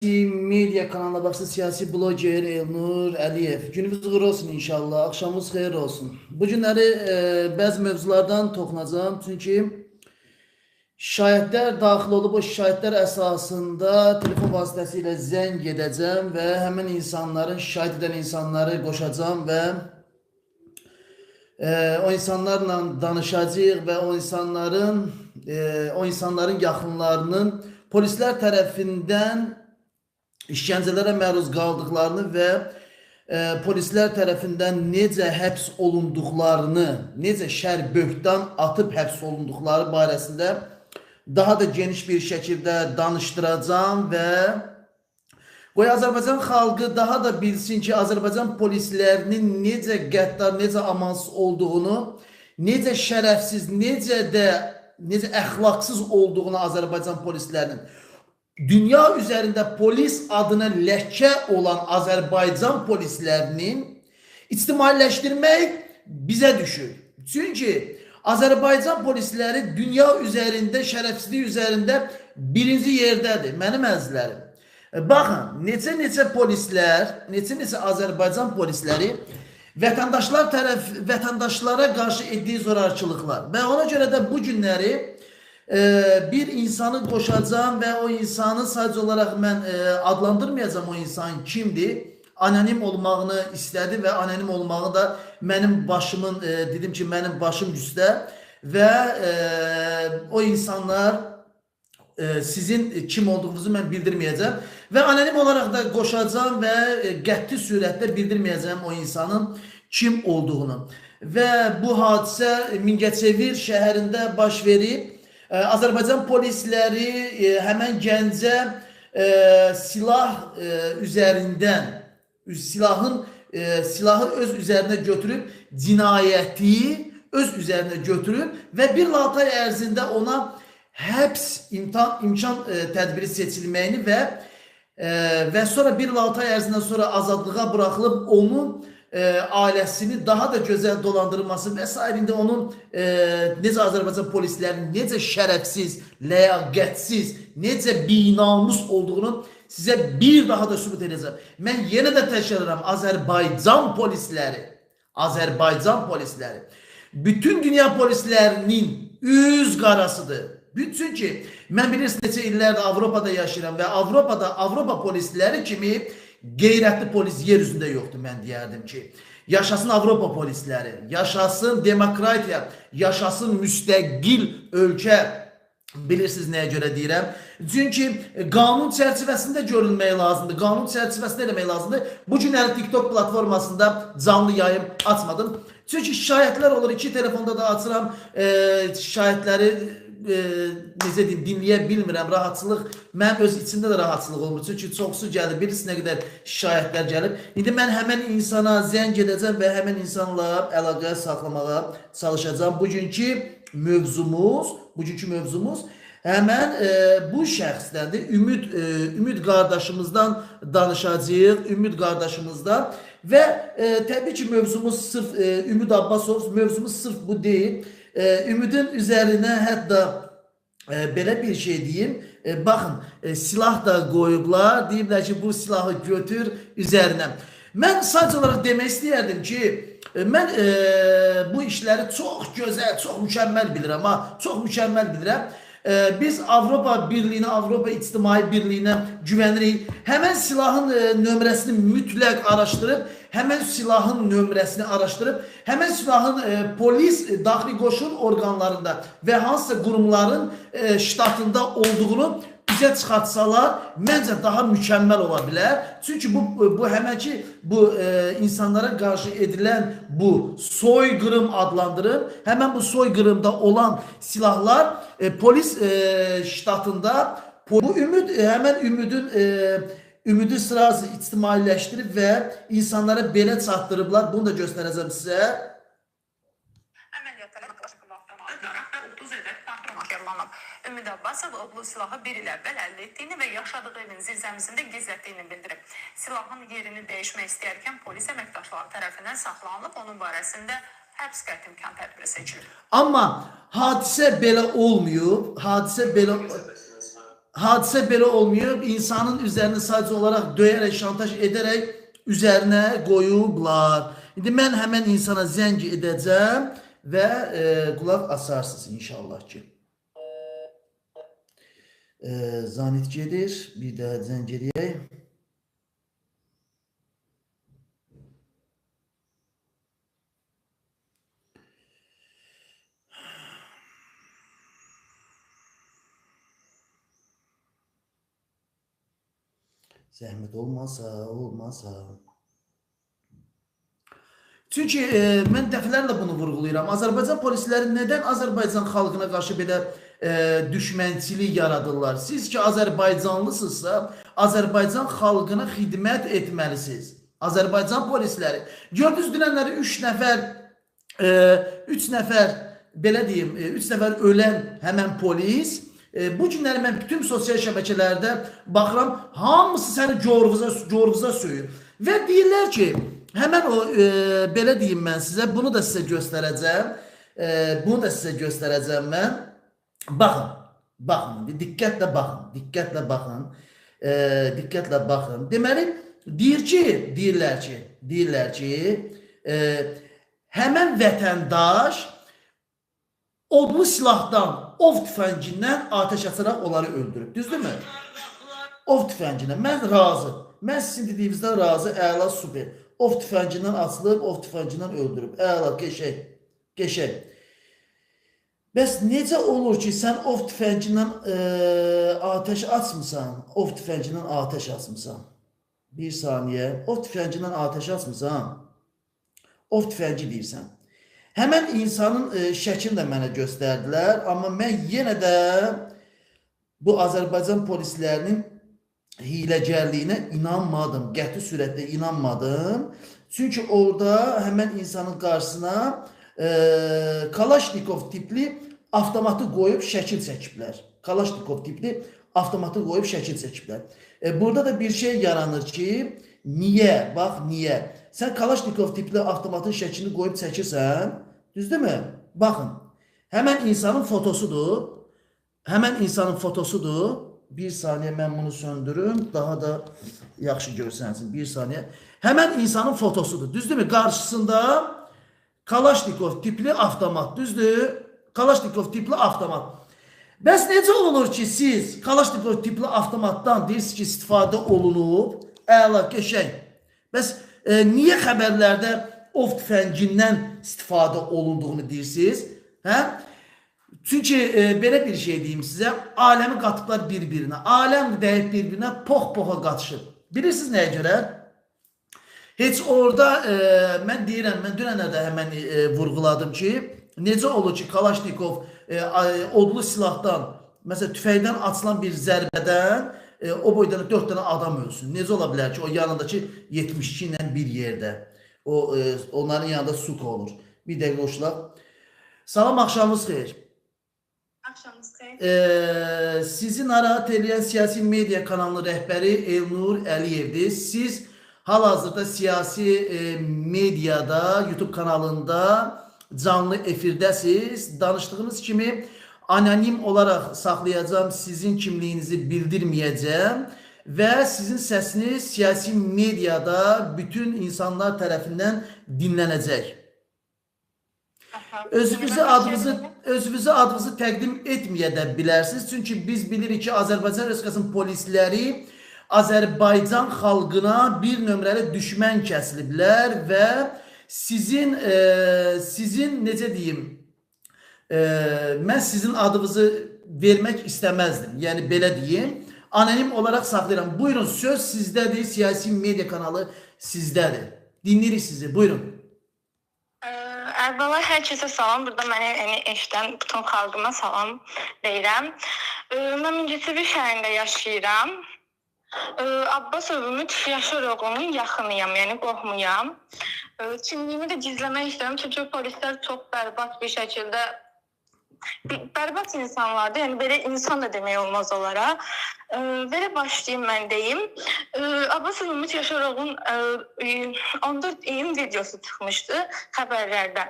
Media kanalına baxsın siyasi bloger Elnur Əliyev. Gününüz uğur olsun inşallah, axşamınız xeyir olsun. Bu günləri bəzi mövzulardan toxunacağım. Çünki şikayətlər daxil olub, o şikayətlər əsasında telefon vasitəsilə zəng edəcəm və həmin insanların, şikayət edən insanları qoşacağam və o insanlarla danışacağıq və o insanların yaxınlarının polislər tərəfindən işgəncələrə məruz qaldıqlarını və polislər tərəfindən necə həbs olunduqlarını, necə şər böhtan atıb həbs olunduqları barəsində daha da geniş bir şəkildə danışdıracağam və qoy Azərbaycan xalqı daha da bilsin ki, Azərbaycan polislərinin necə qəddar, necə amansız olduğunu, necə şərəfsiz, necə əxlaqsız olduğunu Azərbaycan polislərinin. Dünya üzərində polis adına ləkə olan Azərbaycan polislərinin ictimailəşdirmək bizə düşür. Çünki Azərbaycan polisləri dünya üzərində, şərəfsizlik üzərində birinci yerdədir, mənim əzizlərim. Baxın, neçə-neçə polislər, neçə-neçə Azərbaycan polisləri vətəndaşlara qarşı etdiyi zorakılıqlar. Və ona görə də bu günləri bir insanı qoşacağam və o insanı sadəcə olaraq mən adlandırmayacağam, o insan kimdir. Anonim olmağını istədi və anonim olmağı da mənim başımın, dedim ki, mənim başım üstə və o insanlar sizin kim olduğunuzu mən bildirməyəcəm və anonim olaraq da qoşacağam və qəti sürətdə bildirməyəcəm o insanın kim olduğunu. Və bu hadisə Mingəçevir şəhərində baş verib. Azərbaycan polisləri həmən gəncə silah üzərindən, silahı öz üzərinə götürüb, cinayəti öz üzərinə götürüb və bir 6 ay ərzində ona həbs imkan tədbiri seçilməyini və sonra bir 6 ay ərzindən sonra azadlığa buraxılıb onun ailəsini daha da gözəl dolandırılması və s. İndi onun necə Azərbaycan polislərinin necə şərəfsiz, ləyaqətsiz, necə binamus olduğunu sizə bir daha da sübut edəcəm. Mən yenə də təkrar edirəm, Azərbaycan polisləri, Azərbaycan polisləri bütün dünya polislərinin üz qarasıdır. Çünki mən bilirsiniz neçə illərdir Avropada yaşayıram və Avropada Avropa polisləri kimi qeyrətli polis yer üzündə yoxdur, mən deyərdim ki. Yaşasın Avropa polisləri, yaşasın demokratiya, yaşasın müstəqil ölkə. Bilirsiniz nəyə görə deyirəm? Çünki qanun çərçivəsində görünmək lazımdır, qanun çərçivəsində eləmək lazımdır. Bu günləri TikTok platformasında canlı yayım açmadım. Çünki şikayətlər olur, iki telefonda da açıram, şikayətləri necə deyim, dinləyə bilmirəm, rahatçılıq, mənim öz içimdə də rahatçılıq olmur. Çünki çoxsu gəlir, bilirsiniz nə qədər şikayətlər gəlib. İndi mən həmən insana zəng edəcəm və həmən insanla əlaqə saxlamağa çalışacağam. Bugünkü mövzumuz həmən bu şəxsdəndir. Ümid qardaşımızdan danışacağıq, Ümid qardaşımızdan və təbii ki, mövzumuz sırf Ümid Abbasov, mövzumuz sırf bu deyil. Ümidin üzərinə hətta belə bir şey deyim, baxın, silah da qoyublar, deyiblər ki, bu silahı götür üzərinə. Mən sadəcə olaraq demək istəyərdim ki, mən bu işləri çox gözəl, çox mükəmməl bilirəm, ha, çox mükəmməl bilirəm. Biz Avropa Birliyinə, Avropa İctimai Birliyinə güvənirik. Həmən silahın nömrəsini mütləq araşdırıb, həmən silahın nömrəsini araşdırıb, həmən silahın polis, daxili qoşun orqanlarında və hansısa qurumların ştatında olduğunu bizə çıxartsalar, məncə daha mükəmməl ola bilər. Çünki bu həmənki bu insanlara qarşı edilən bu soyqırım adlandırır. Həmən bu soyqırımda olan silahlar polis ştatında bu Ümid, həmən Ümidi sırası ictimailəşdirib və insanlara belə çatdırıblar. Bunu da göstərəcəm sizə. Ümid Abbasov odlu silahı bir il əvvəl əldə etdiyini və yaşadığı evin zirzəmisində gizlətdiyini bildirib. Silahın yerini dəyişmək istəyərkən polis əməkdaşları tərəfindən saxlanılıb, onun barəsində həbs qəti imkan tədbiri seçilib. Amma hadisə belə olmayıb, hadisə belə... Hadisə belə olmayıb. İnsanın üzərini sadəcə olaraq döyərək, şantaj edərək üzərinə qoyublar. İndi mən həmən insana zəng edəcəm və qulaq asarsınız inşallah ki. Zanit gedir. Bir daha zəng edəyək. Zəhmət olmasa, olmasa. Çünki mən dəfələrlə bunu vurğulayıram. Azərbaycan polisləri nədən Azərbaycan xalqına qarşı belə düşmənçilik yaradırlar? Siz ki Azərbaycanlısınızsa, Azərbaycan xalqına xidmət etməlisiniz. Azərbaycan polisləri. Gördünüz dünənləri 3 nəfər, belə deyim, 3 nəfər ölən həmən polis. Bu günləri mən bütün sosial şəbəkələrdə baxıram, hamısı səni gorğuza söyür. Və deyirlər ki, həmən o, belə deyim mən sizə, bunu da sizə göstərəcəm. Bunu da sizə göstərəcəm mən. Baxın, baxın, diqqətlə baxın, diqqətlə baxın, diqqətlə baxın. Deməli, deyirlər ki, həmən vətəndaş odlu silahdan, ov tüfəngindən atəş açaraq onları öldürüb. Düzdürmü? Ov tüfəngindən. Mən razı. Mən sizin dediyinizdən razı. Əla, super. Ov tüfəngindən açılıb, ov tüfəngindən öldürüb. Əla, qəşəng. Qəşəng. Bəs necə olur ki, sən ov tüfəngindən atəş açmısan? Ov tüfəngindən atəş açmısan. Bir saniyə. Ov tüfəngindən atəş açmısan. Ov tüfəngi deyirsən. Həmən insanın şəklini də mənə göstərdilər, amma mən yenə də bu Azərbaycan polislərinin hiləgərliyinə inanmadım, qəti sürətdə inanmadım. Çünki orada həmən insanın qarşısına Kalaşnikov tipli avtomatı qoyub şəkil çəkiblər. Kalaşnikov tipli avtomatı qoyub şəkil çəkiblər. Burada da bir şey yaranır ki, niyə? Bax, niyə? Sən Kalaşnikov tipli avtomatın şəklini qoyub çəkirsən, düzdürmü? Baxın, həmən insanın fotosudur. Həmən insanın fotosudur. Bir saniyə mən bunu söndürüm, daha da yaxşı görsənsin. Bir saniyə. Həmən insanın fotosudur, düzdürmü? Qarşısında Kalaşnikov tipli avtomat, düzdür? Kalaşnikov tipli avtomat. Bəs necə olur ki, siz Kalaşnikov tipli avtomatdan deyirsiniz ki, istifadə olunub? Əla, qəşəng. Bəs niyə xəbərlərdə ov tüfəngindən istifadə olunduğunu deyirsiniz? Hə? Çünki belə bir şey deyim sizə, aləmi qatıblar bir-birinə. Aləm dəyib bir-birinə, pox-poxa qatışıb. Bilirsiniz nəyə görə? Heç orada mən deyirəm, mən dünənə də həmən vurğuladım ki, necə olur ki, Kalaşnikov odlu silahdan, məsələn, tüfəkdən açılan bir zərbədən o boyda 4 dənə adam ölsün. Necə ola bilər ki, o yanındakı 72 ilə bir yerdə, onların yanında suka olur. Bir dəqiqə qoşulaq. Salam, axşamınız xeyir. Axşamınız xeyir. Sizi narahat eləyən siyasi media kanalının rəhbəri Elnur Əliyevdir. Siz hal-hazırda siyasi mediada, YouTube kanalında canlı efirdəsiniz. Danışdığınız kimi anonim olaraq saxlayacağım, sizin kimliyinizi bildirməyəcəm və sizin səsiniz siyasi mediada bütün insanlar tərəfindən dinlənəcək. Özünüzü adınızı təqdim etməyə də bilərsiniz. Çünki biz bilirik ki, Azərbaycan Respublikasının polisləri Azərbaycan xalqına bir nömrəli düşmən kəsiliblər və sizin necə deyim, mən sizin adınızı vermək istəməzdim. Yəni belə deyim, anonim olaraq saxlayıram. Buyurun, söz sizdədir, siyasi media kanalı sizdədir. Dinləyirik sizi, buyurun. Əvvəla hər kəsə salam. Burada məni eşidən bütün xalqıma salam deyirəm. Mən Mingəçevir şəhərində yaşayıram. Abbasov Ümid Yaşaroğlu'nun yaxınıyam, yəni qohumuyam. Kimliyimi də gizləmək istəyirəm, çünki polislər çox bərbad bir şəkildə, bərbad insanlardır, yəni belə insan da demək olmaz onlara. Belə başlayayım mən deyim. Abbasov Ümid Yaşaroğlu'nun 14 iyun videosu çıxmışdı xəbərlərdə.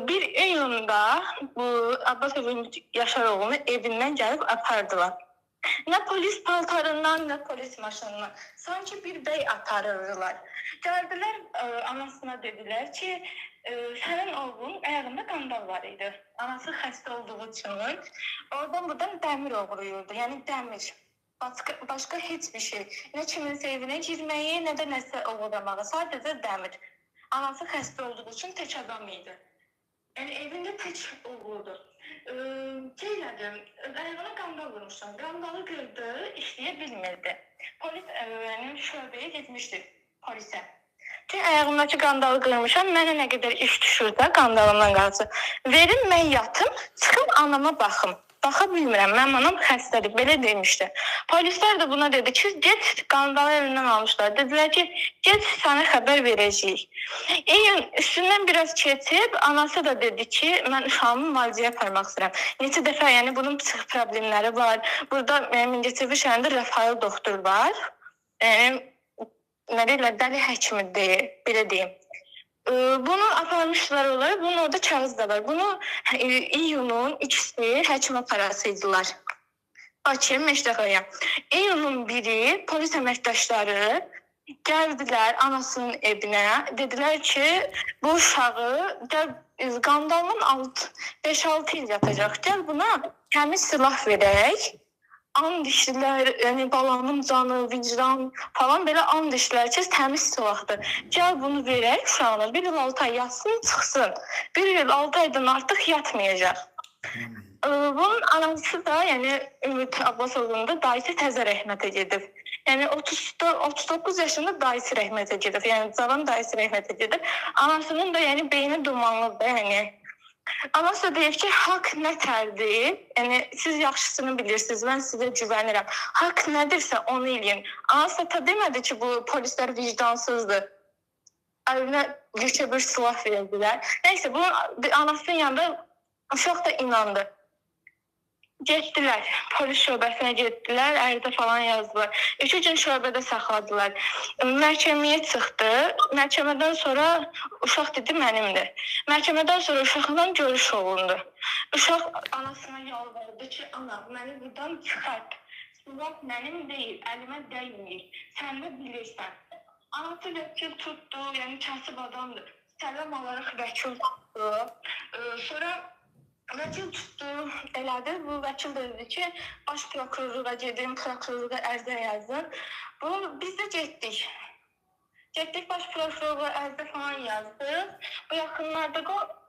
1 iyunda bu Abbasov Ümid Yaşaroğlu'nu evindən gəlib apardılar. Nə polis paltarından, nə polis maşınından. Sanki bir bəy aparırdılar. Gəldilər, anasına dedilər ki, sənin oğlunun ayağında qandal var idi. Anası xəstə olduğu üçün oradan buradan dəmir oğurlayırdı. Yəni dəmir. Başqa heç bir şey. Nə kiminsə evinə girməyi, nə də nəsə oğurlamağı. Sadəcə dəmir. Anası xəstə olduğu üçün tək adam idi. Yəni evində tək oğludur. Şey elədim, ayağına qandal vurmuşlar. Qandalı qırdı, işləyə bilmirdi. Polis yəni şöbəyə getmişdi polisə. Ki ayağımdakı qandalı qırmışam, mənə nə qədər iş düşür də qandalımdan qalsın. Verin mən yatım, çıxım anama baxım. Baxa bilmirəm, mənim anam xəstədir, belə demişdi. Polislər də buna dedi ki, get qandalı elindən almışlar. Dedilər ki, get sənə xəbər verəcəyik. İyun üstündən biraz keçib, anası da dedi ki, mən uşağımı müalicəyə aparmaq istəyirəm. Neçə dəfə, yəni bunun psix problemləri var. Burada Mingəçevir şəhərində Rəfail doktor var. Yəni, nə deyirlər, dəli həkimi deyir, belə deyim. Bunu aparmışlar onlara, bunun orada kağız da var. Bunu iyunun 2-si həkim aparasıydılar. Bakıya, Məşdəxaya. İyunun 1-i polis əməkdaşları gəldilər anasının evinə. Dedilər ki, bu uşağı gəl qandalının 5-6 il yatacaq. Gəl buna təmiz silah verək. And içdilər, yəni balamın canı, vicdan falan belə and içdilər ki, təmiz silahdır. Gəl bunu verək uşağına, 1 il 6 ay yatsın, çıxsın. 1 il 6 aydan artıq yatmayacaq. Bunun anası da, yəni Ümid Abbasovun da dayısı təzə rəhmətə gedib. Yəni 39 yaşında dayısı rəhmətə gedib. Yəni cavan dayısı rəhmətə gedib. Anasının da yəni beyni dumanlıdır, yəni. Anası da deyir ki, haqq nətərdir? Yəni, siz yaxşısını bilirsiniz, mən sizə güvənirəm. Haqq nədirsə onu eləyin. Anası da demədi ki, bu polislər vicdansızdır. Əlinə yekə bir silah verdilər. Neysə, bunun anasının yanında uşaq da inandı. Getdilər, polis şöbəsinə getdilər, ərizə falan yazdılar. 2 gün şöbədə saxladılar. Məhkəməyə çıxdı. Məhkəmədən sonra uşaq dedi, mənimdir. Məhkəmədən sonra uşaqla görüş olundu. Uşaq anasına yalvardı ki, ana, məni buradan çıxart. Silah mənim deyil, əlimə dəyməyir. Sən də bilirsən. Anası vəkil tutdu, yəni kasıb adamdır. Səlam alaraq vəkil tutdu. Sonra vəkil tutdu, elədi. Bu vəkil də dedi ki, baş prokurorluğa gedin, prokurorluğa ərizə yazın. Bu, biz də getdik. Getdik, baş prokurorluğa ərizə falan yazdıq. Bu yaxınlarda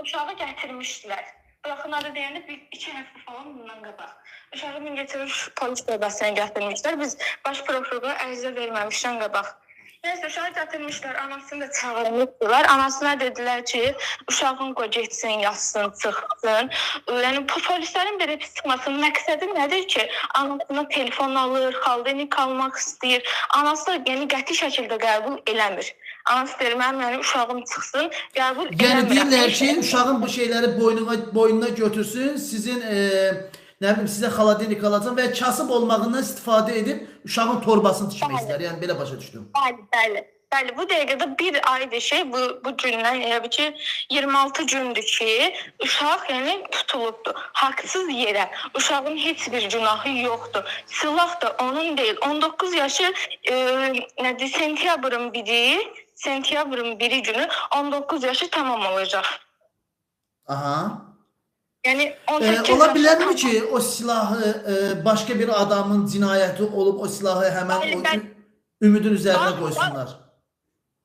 uşağı gətirmişdilər. Bu yaxınlarda deyəndə 2 həftə falan bundan qabaq. Uşağı Mingəçevir polis şöbəsinə gətirmişdilər. Biz baş prokurorluğa ərizə verməmişdən qabaq. Neysə, uşağı gətirmişlər, anasını da çağırmışdılar. Anasına dedilər ki, uşağın qoy getsin, yatsın, çıxsın. Yəni, polislərin belə pis çıxmasının məqsədi nədir ki, anasına telefon alır, xaldenik almaq istəyir. Anası da yəni, qəti şəkildə qəbul eləmir. Anası deyir, mənim yəni, uşağım çıxsın, qəbul eləmirəm. Yəni, deyirlər ki, uşağın bu şeyləri boynuna götürsün, sizin... Nə bilim, sizə xaladenik alacam və kasıb olmağından istifadə edib uşağın torbasını tikmək istər. Yəni, belə başa düşdüm. Bəli, bəli. Bəli, bu dəqiqədə bir aydır şey, bu gündən elə bil ki, 26 gündür ki, uşaq yəni tutulubdur. Haqsız yerə. Uşağın heç bir günahı yoxdur. Silah da onun deyil. 19 yaşı, nədir, sentyabrın 1-i günü 19 yaşı tamam olacaq. Aha. Yəni, ola bilərmi ki, o silahı başqa bir adamın cinayəti olub, o silahı həmən o Ümidin üzərinə qoysunlar?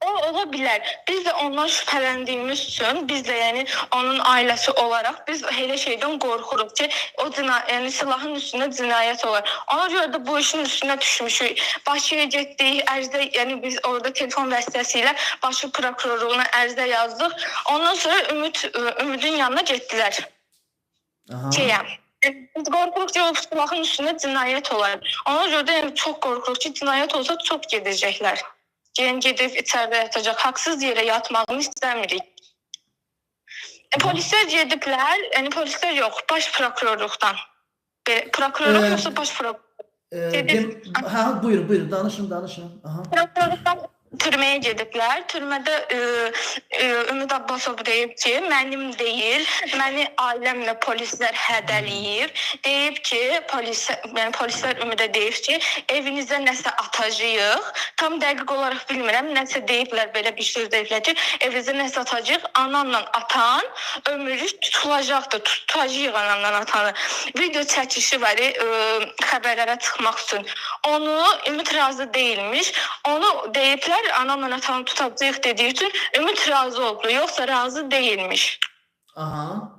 O ola bilər. Biz də ondan şübhələndiyimiz üçün, biz də yəni onun ailəsi olaraq biz elə şeydən qorxuruq ki, o yəni silahın üstündə cinayət olar. Ona görə də bu işin üstünə düşmüşük. Bakıya getdik, ərizə, yəni biz orada telefon vasitəsilə Bakı prokurorluğuna ərizə yazdıq. Ondan sonra Ümidin yanına getdilər. Biz qorxuruq ki, o silahın üstündə cinayət olar. Ona görə də yəni, çox qorxuruq ki, cinayət olsa çox gedəcəklər. Yəni, gedib içəridə yatacaq, haqsız yerə yatmağını istəmirik. Polislər gediblər, yəni polislər yox, baş prokurorluqdan. Prokurorluq yoxsa baş prokurorluq. Hə, buyurun, buyurun, danışın, danışın. Prokurorluqdan Türməyə gediblər. Türmədə Ümid Abbasov deyib ki, mənim deyil, məni ailəmlə polislər hədələyib. Deyib ki, polislər Ümidə deyib ki, evinizə nəsə atacağıq. Tam dəqiq olaraq bilmirəm, nəsə deyiblər, belə bir söz deyiblər ki, evinizə nəsə atacağıq, ananla atan ömürlük tutulacaqdır, tutacağıq ananla atanı. Video çəkilişi var, xəbərlərə çıxmaq üçün. Onu Ümid razı deyilmiş. Onu deyiblər, anamla atanı tutacağıq dediyi üçün Ümid razı oldu, yoxsa razı deyilmiş. Aha.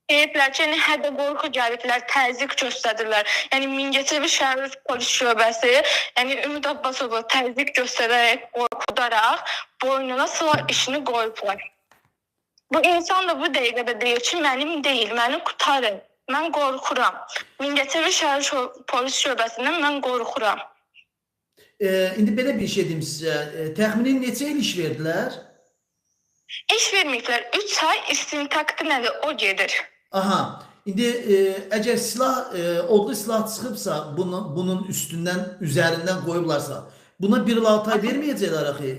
Deyiblər ki, yəni hədə qorxu gəliblər, təzyiq göstərirlər. Yəni Mingəçevir şəhər polis şöbəsi, yəni Ümid Abbasova təzyiq göstərərək, qorxudaraq boynuna silah işini qoyublar. Bu insan da bu dəqiqədə deyir ki, mənim deyil, məni qurtarın, mən qorxuram. Mingəçevir şəhər polis şöbəsindən mən qorxuram. İndi belə bir şey deyim sizə. Təxmini neçə il iş verdilər? İş verməyiblər. 3 ay istintaqdır nədir, o gedir. Aha. İndi əgər silah, odlu silah çıxıbsa, bunun üstündən, üzərindən qoyublarsa, buna 1 il 6 ay verməyəcəklər axı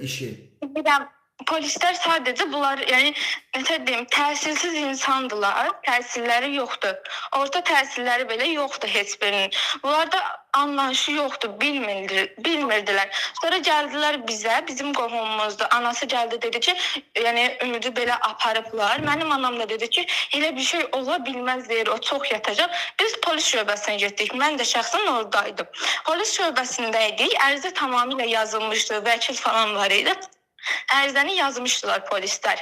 işi. Bilirəm, polislər sadəcə bunlar, yəni necə deyim, təhsilsiz insandılar, təhsilləri yoxdur. Orta təhsilləri belə yoxdur heç birinin. Bunlarda anlayışı yoxdur, bilmirdilər. Sonra gəldilər bizə, bizim qohumumuzdur. Anası gəldi dedi ki, yəni Ümidi belə aparıblar. Mənim anam da dedi ki, elə bir şey ola bilməz deyir, o çox yatacaq. Biz polis şöbəsinə getdik. Mən də şəxsən oradaydım. Polis şöbəsində idik. Ərizə tamamilə yazılmışdı, vəkil falan var idi. Ərizəni yazmışdılar polislər.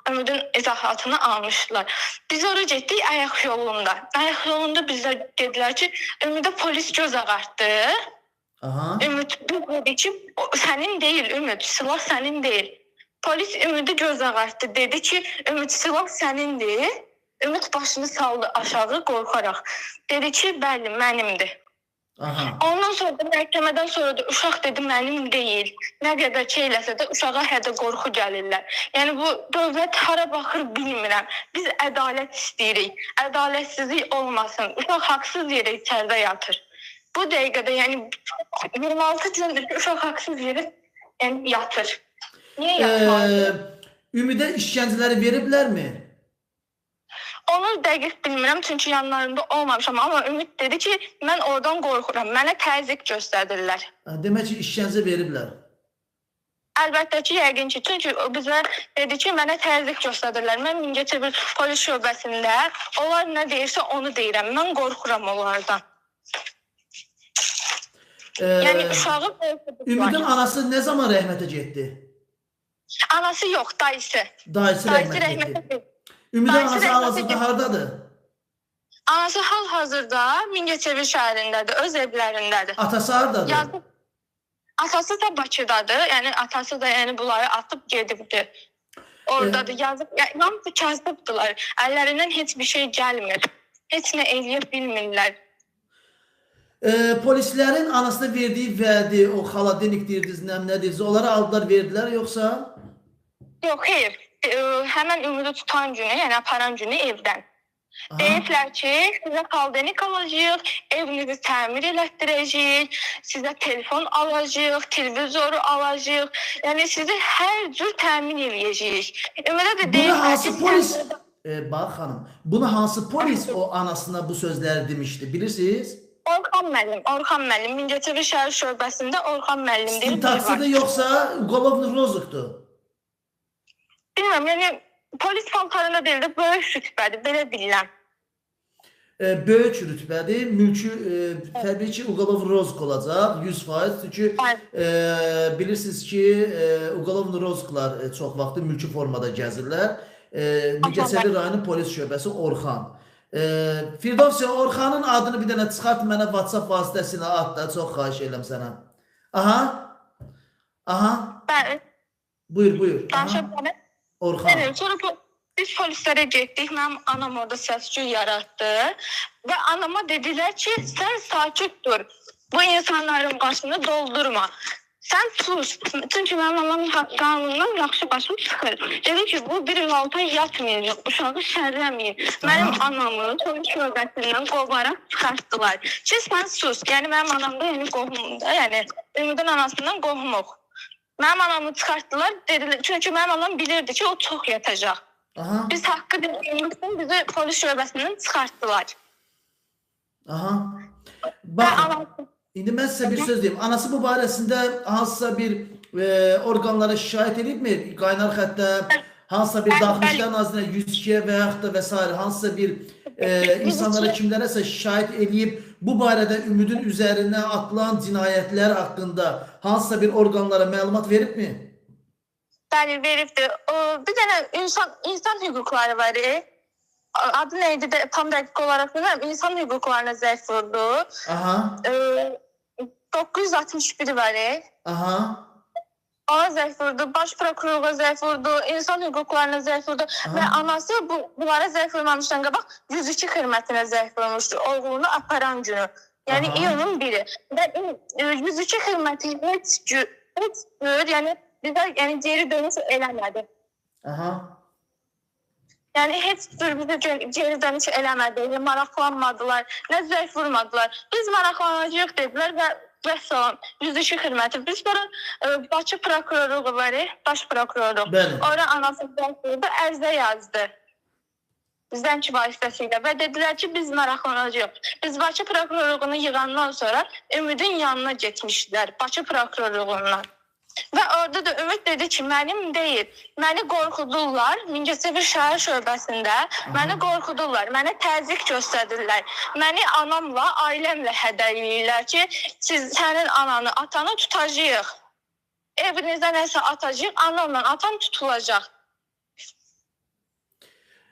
Ümidin izahatını almışdılar. Biz oraya getdik ayaq yolunda. Ayaq yolunda bizə dedilər ki, Ümidə polis göz ağartdı. Aha. Ümid dedi ki, sənin deyil Ümid, silah sənin deyil. Polis Ümidi göz ağartdı. Dedi ki, Ümid silah sənindir. Ümid başını saldı aşağı qorxaraq. Dedi ki, bəli, mənimdir. Aha. Ondan sonra da məhkəmədən sonra da uşaq dedi mənim deyil. Nə qədər şey eləsə də uşağa hədə qorxu gəlirlər. Yəni bu dövlət hara baxır bilmirəm. Biz ədalət istəyirik. Ədalətsizlik olmasın. Uşaq haqsız yerə içəridə yatır. Bu dəqiqədə yəni 26 gündür ki, uşaq haqsız yerə yəni yatır. Niyə yatmalıdır? Ümidə işgəncələri veriblərmi? Onu dəqiq bilmirəm, çünki yanlarında olmamışam. Amma Ümid dedi ki, mən oradan qorxuram, mənə təzyiq göstərirlər. Demək ki, işgəncə veriblər. Əlbəttə ki, yəqin ki, çünki o bizə dedi ki, mənə təzyiq göstərirlər. Mən Mingəçevir polis şöbəsində, onlar nə deyirsə onu deyirəm. Mən qorxuram onlardan. Yəni uşağı qorxudublar. Ümidin anası nə zaman rəhmətə getdi? Anası yox, dayısı. Dayısı rəhmətə getdi. Ümidin anası hal-hazırda hardadır? Anası hal-hazırda Mingəçevir şəhərindədir, öz evlərindədir. Atası hardadır? Yazıq. Atası da Bakıdadır, yəni atası da yəni bunları atıb gedibdir. Oradadır, yazıq. Yəni, hamısı kasıbdırlar. Əllərindən heç bir şey gəlmir. Heç nə eləyə bilmirlər. Polislərin anasına verdiyi vədi, o xaladenik deyirdiniz, nə deyirdiniz, onları aldılar, verdilər yoxsa? Yox, xeyr. Həmən Ümidi tutan günü, yəni aparan günü evdən. Aha. Deyiblər ki, sizə xaldenik alacağıq, evinizi təmir elətdirəcəyik, sizə telefon alacağıq, televizoru alacağıq. Yəni sizi hər cür təmin eləyəcəyik. Ümidə də Bunu deyiblər hansı ki, polis, bax xanım, bunu hansı polis o anasına bu sözləri demişdi, bilirsiniz? Orxan müəllim, Orxan müəllim, Mingəçevir şəhər şöbəsində Orxan müəllim deyib. İstintaqçıdır yoxsa ugolovni rozukdur? Bilmirəm, yəni polis paltarında deyil də böyük rütbədir, belə bilirəm. Böyük rütbədir, mülki təbii ki, ugolovni rozuk olacaq 100%. Çünki bilirsiniz ki, ugolovni rozuklar çox vaxtı mülki formada gəzirlər. Mingəçevir rayonu polis şöbəsi Orxan. Firdovsiya, Orxanın adını bir dənə çıxart, mənə WhatsApp vasitəsilə at da, çox xahiş edirəm sənə. Aha, aha. Bəli. Buyur, buyur. Danışa bilərəm. Orxan. Bəli, sonra biz polislərə getdik. Mənim anam orada səs-küy yaratdı və anama dedilər ki, sən sakit dur. Bu insanların başını doldurma. Sən sus. Çünki mənim anam qanundan yaxşı başım çıxır. Dedi ki, bu 1 il 6 ay yatmayacaq, uşağı şərləməyin. Mənim anamı polis şöbəsindən qovaraq çıxartdılar. Ki, sən sus. Yəni, mənim anam da, yəni qohumumda, yəni Ümidin anasından qohumuq. Mənim anamı çıxartdılar, dedilər, çünki mənim anam bilirdi ki, o çox yatacaq. Aha. Biz haqqı dediyimiz üçün bizi polis şöbəsindən çıxartdılar. Aha. Və Baxın, anam indi mən sizə bir söz deyim. Anası bu barəsində hansısa bir orqanlara şikayət edibmi? Qaynar xəttə, hansısa bir Daxili İşlər Nazirinə, 102-yə və yaxud da və s. hansısa bir insanlara kimlərəsə şikayət eləyib bu barədə Ümidin üzərinə atılan cinayətlər haqqında hansısa bir orqanlara məlumat veribmi? Bəli, veribdir. Bir dənə insan hüquqları var. Adı nə idi də tam dəqiq olaraq bilmirəm. İnsan hüquqlarına zəif vurdu. Aha. 961 var. Aha. Ona zəif vurdu, baş prokurorluğa zəif vurdu, insan hüquqlarına zəif vurdu. Aha. Və anası bunlara zəif vurmamışdan qabaq 102 xidmətinə zəif vurmuşdu oğlunu aparan günü. Yəni Aha. iyunun 1-i. Və 102 xidməti heç cür, yəni bizə yəni geri dönüş eləmədi. Aha. Yəni heç cür bizə geri dönüş eləmədi, yəni, maraqlanmadılar, nə zəif vurmadılar. Biz maraqlanacağıq dedilər və vəssalam 102 xidməti. Biz sonra Bakı prokurorluğu var, baş prokurorluq. Bəli. Ora anası zəng vurdu, ərizə yazdı. Zəng vasitəsilə və dedilər ki, biz maraqlanacağıq. Biz Bakı prokurorluğunu yığandan sonra Ümidin yanına getmişdilər, Bakı prokurorluğundan. Və orada da Ümid dedi ki, mənim deyil, məni qorxudurlar, Mingəçevir şəhər şöbəsində məni qorxudurlar, mənə təzyiq göstərirlər, məni anamla, ailəmlə hədələyirlər ki, siz sənin ananı, atanı tutacağıq, evinizə nəsə atacağıq, anamla atam tutulacaq.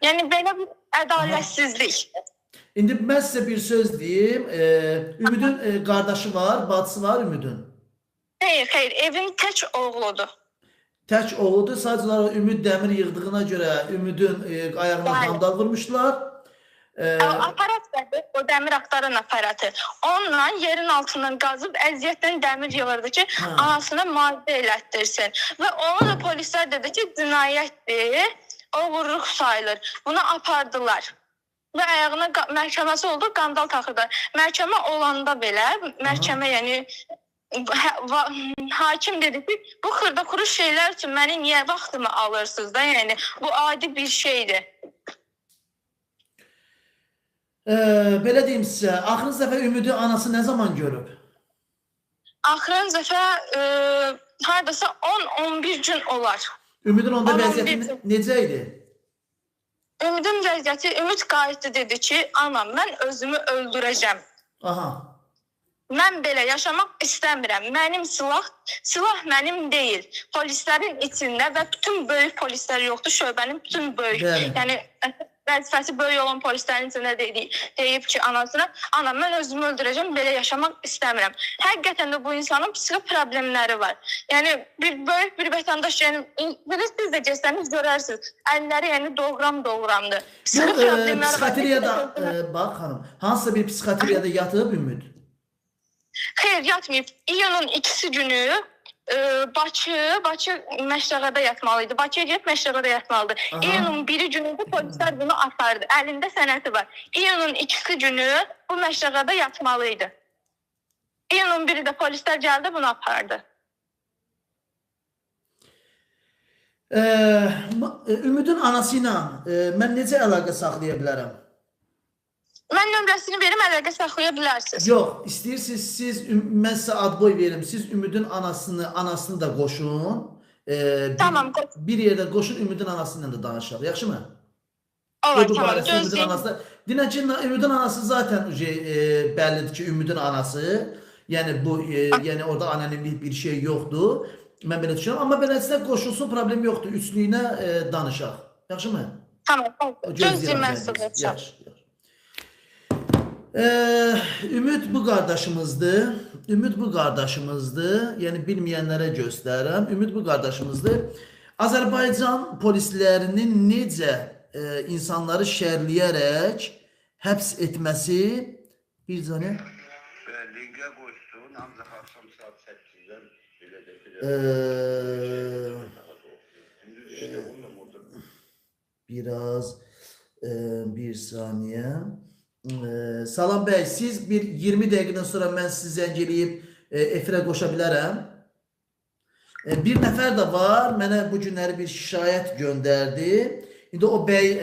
Yəni belə bir ədalətsizlik. İndi mən sizə bir söz deyim. Ümidin qardaşı var, bacısı var Ümidin. Xeyr, xeyr, evin tək oğludur. Tək oğludur. Sadəcə olaraq Ümid dəmir yığdığına görə Ümidin ayağına sandal vurmuşlar. Aparat verdi, o dəmir axtaran aparatı. Onunla yerin altından qazıb əziyyətlə dəmir yığırdı ki, anasına maddə elətdirsin. Və onu da polislər dedi ki, cinayətdir, oğurluq sayılır. Bunu apardılar. Və ayağına məhkəməsi oldu, qandal taxırdılar. Məhkəmə olanda belə, məhkəmə yəni hakim dedi ki, bu xırda-xuru şeylər üçün məni niyə vaxtımı alırsınız da, yəni bu adi bir şeydir. Belə deyim sizə, axırıncı dəfə Ümidi anası nə zaman görüb? Axırıncı dəfə hardasa 10-11 gün olar. Ümidin onda vəziyyəti necə idi? Ümidin vəziyyəti, Ümid qayıtdı dedi ki, anam mən özümü öldürəcəm. Aha. Mən belə yaşamaq istəmirəm. Mənim silah mənim deyil. Polislərin içində və bütün böyük polislər yoxdur, şöbənin bütün böyük, yəni vəzifəsi böyük olan polislərin içində deyib ki, anasına, ana mən özümü öldürəcəm, belə yaşamaq istəmirəm. Həqiqətən də bu insanın psixi problemləri var. Yəni bir böyük bir vətəndaş, yəni bilirsiniz də getsəniz görərsiniz, əlləri yəni doğram-doğramdır. Psixi problemləri var. Psixotriyada, bax xanım, hansısa bir psixotriyada yatıb Ümid? Xeyr, yatmayıb. İyunun 2-si günü Bakı Məşdəğədə yatmalı idi. Bakıya gedib Məşdəğədə yatmalıdır. İyunun 1-i günü polislər bunu apardı. Əlində sənəti var. İyunun 2-si günü bu Məşdəğədə yatmalı idi. İyunun 1-i də polislər gəldi, bunu apardı. Ümidin anası ilə mən necə əlaqə saxlaya bilərəm? Mən nömrəsini verim, əlaqə saxlaya bilərsiniz. Yox, istəyirsiniz siz, mən sizə adboy verim, siz Ümidin anasını da qoşun. Tamam. Bir yerdə qoşun, Ümidin anası ilə də danışaq. Yaxşı mı? Olar, tamam. Gözləyim. Dinən ki, Ümidin anası zaten bəllidir ki, Ümidin anası. Yəni, yəni orada anonimlik bir şey yoxdur. Mən belə düşünürəm. Amma beləsinə qoşulsun, problem yoxdur. Üçlüyünə danışaq. Yaxşı mı? Tamam. Gözləyim, mən sizə. Yaxşı. Ümid bu qardaşımızdır. Ümid bu qardaşımızdır. Yəni bilməyənlərə göstərirəm. Ümid bu qardaşımızdır. Azərbaycan polislərinin necə insanları şərləyərək həbs etməsi bir saniyə. Linkə qoysun, ancaq axşam saat 8-dən belə də biraz bir saniyə. Salam bəy, siz bir 20 dəqiqədən sonra mən sizi zəng eləyib efirə qoşa bilərəm. Bir nəfər də var, mənə bu günləri bir şikayət göndərdi. İndi o bəy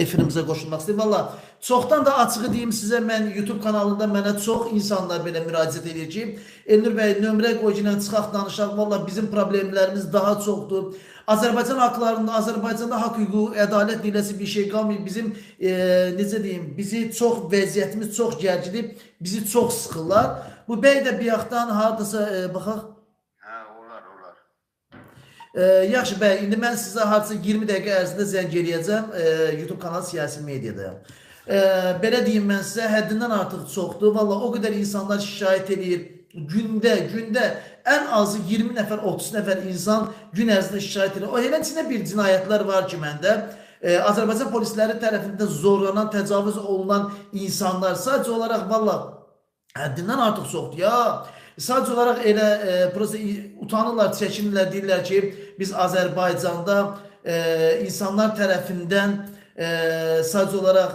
efirimizə qoşulmaq istəyir. Valla, çoxdan da açığı deyim sizə, mən YouTube kanalında mənə çox insanlar belə müraciət edir ki, Elnur bəy, nömrə qoy ki, çıxaq danışaq, valla bizim problemlərimiz daha çoxdur. Azərbaycan haqlarında, Azərbaycanda haqq, hüquq, ədalət deyiləsi bir şey qalmayıb. Bizim, necə deyim, bizi çox, vəziyyətimiz çox gərgidir, bizi çox sıxırlar. Bu bəy də bir yaxdan haradasa, baxaq. Hə, olar, olar. Yaxşı bəy, indi mən sizə hardasa 20 dəqiqə ərzində zəng eləyəcəm. YouTube kanalı siyasi mediadayam. Belə deyim mən sizə, həddindən artıq çoxdur. Valla o qədər insanlar şikayət eləyir. Gündə ən azı 20 nəfər, 30 nəfər insan gün ərzində şikayət edir. O eləcinə bir cinayətlər var ki məndə. Azərbaycan polisləri tərəfindən zorlanan, təcavüz olunan insanlar sadəcə olaraq valla həddindən artıq çoxdur ya. Sadəcə olaraq elə utanırlar, çəkinirlər, deyirlər ki, biz Azərbaycanda insanlar tərəfindən sadəcə olaraq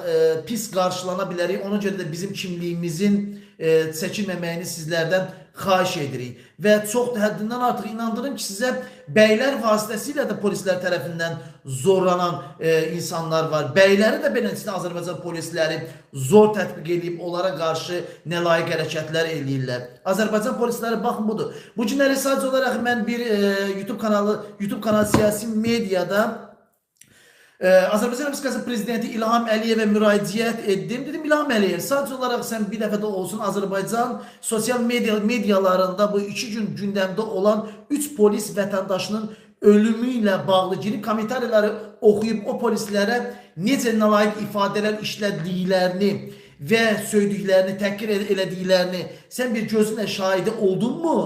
pis qarşılana bilərik. Ona görə də bizim kimliyimizin çəkinməməyini sizlərdən xahiş edirik. Və çox da həddindən artıq inandırım ki, sizə bəylər vasitəsilə də polislər tərəfindən zorlanan insanlar var. Bəyləri də beləncə Azərbaycan polisləri zor tətbiq edib, onlara qarşı nalayiq hərəkətlər eləyirlər. Azərbaycan polisləri baxın budur. Bu günləri sadəcə olaraq mən bir YouTube kanalı siyasi mediada Azərbaycan Respublikası Prezidenti İlham Əliyevə müraciət etdim. Dedim, İlham Əliyev, sadəcə olaraq sən bir dəfə də olsun Azərbaycan sosial medialarında bu 2 gün gündəmdə olan 3 polis vətəndaşının ölümü ilə bağlı girib kommentariyaları oxuyub o polislərə necə nalayiq ifadələr işlədiklərini və söydüklərini, təhqir elədiklərini sən bir gözünlə şahidi oldun mu?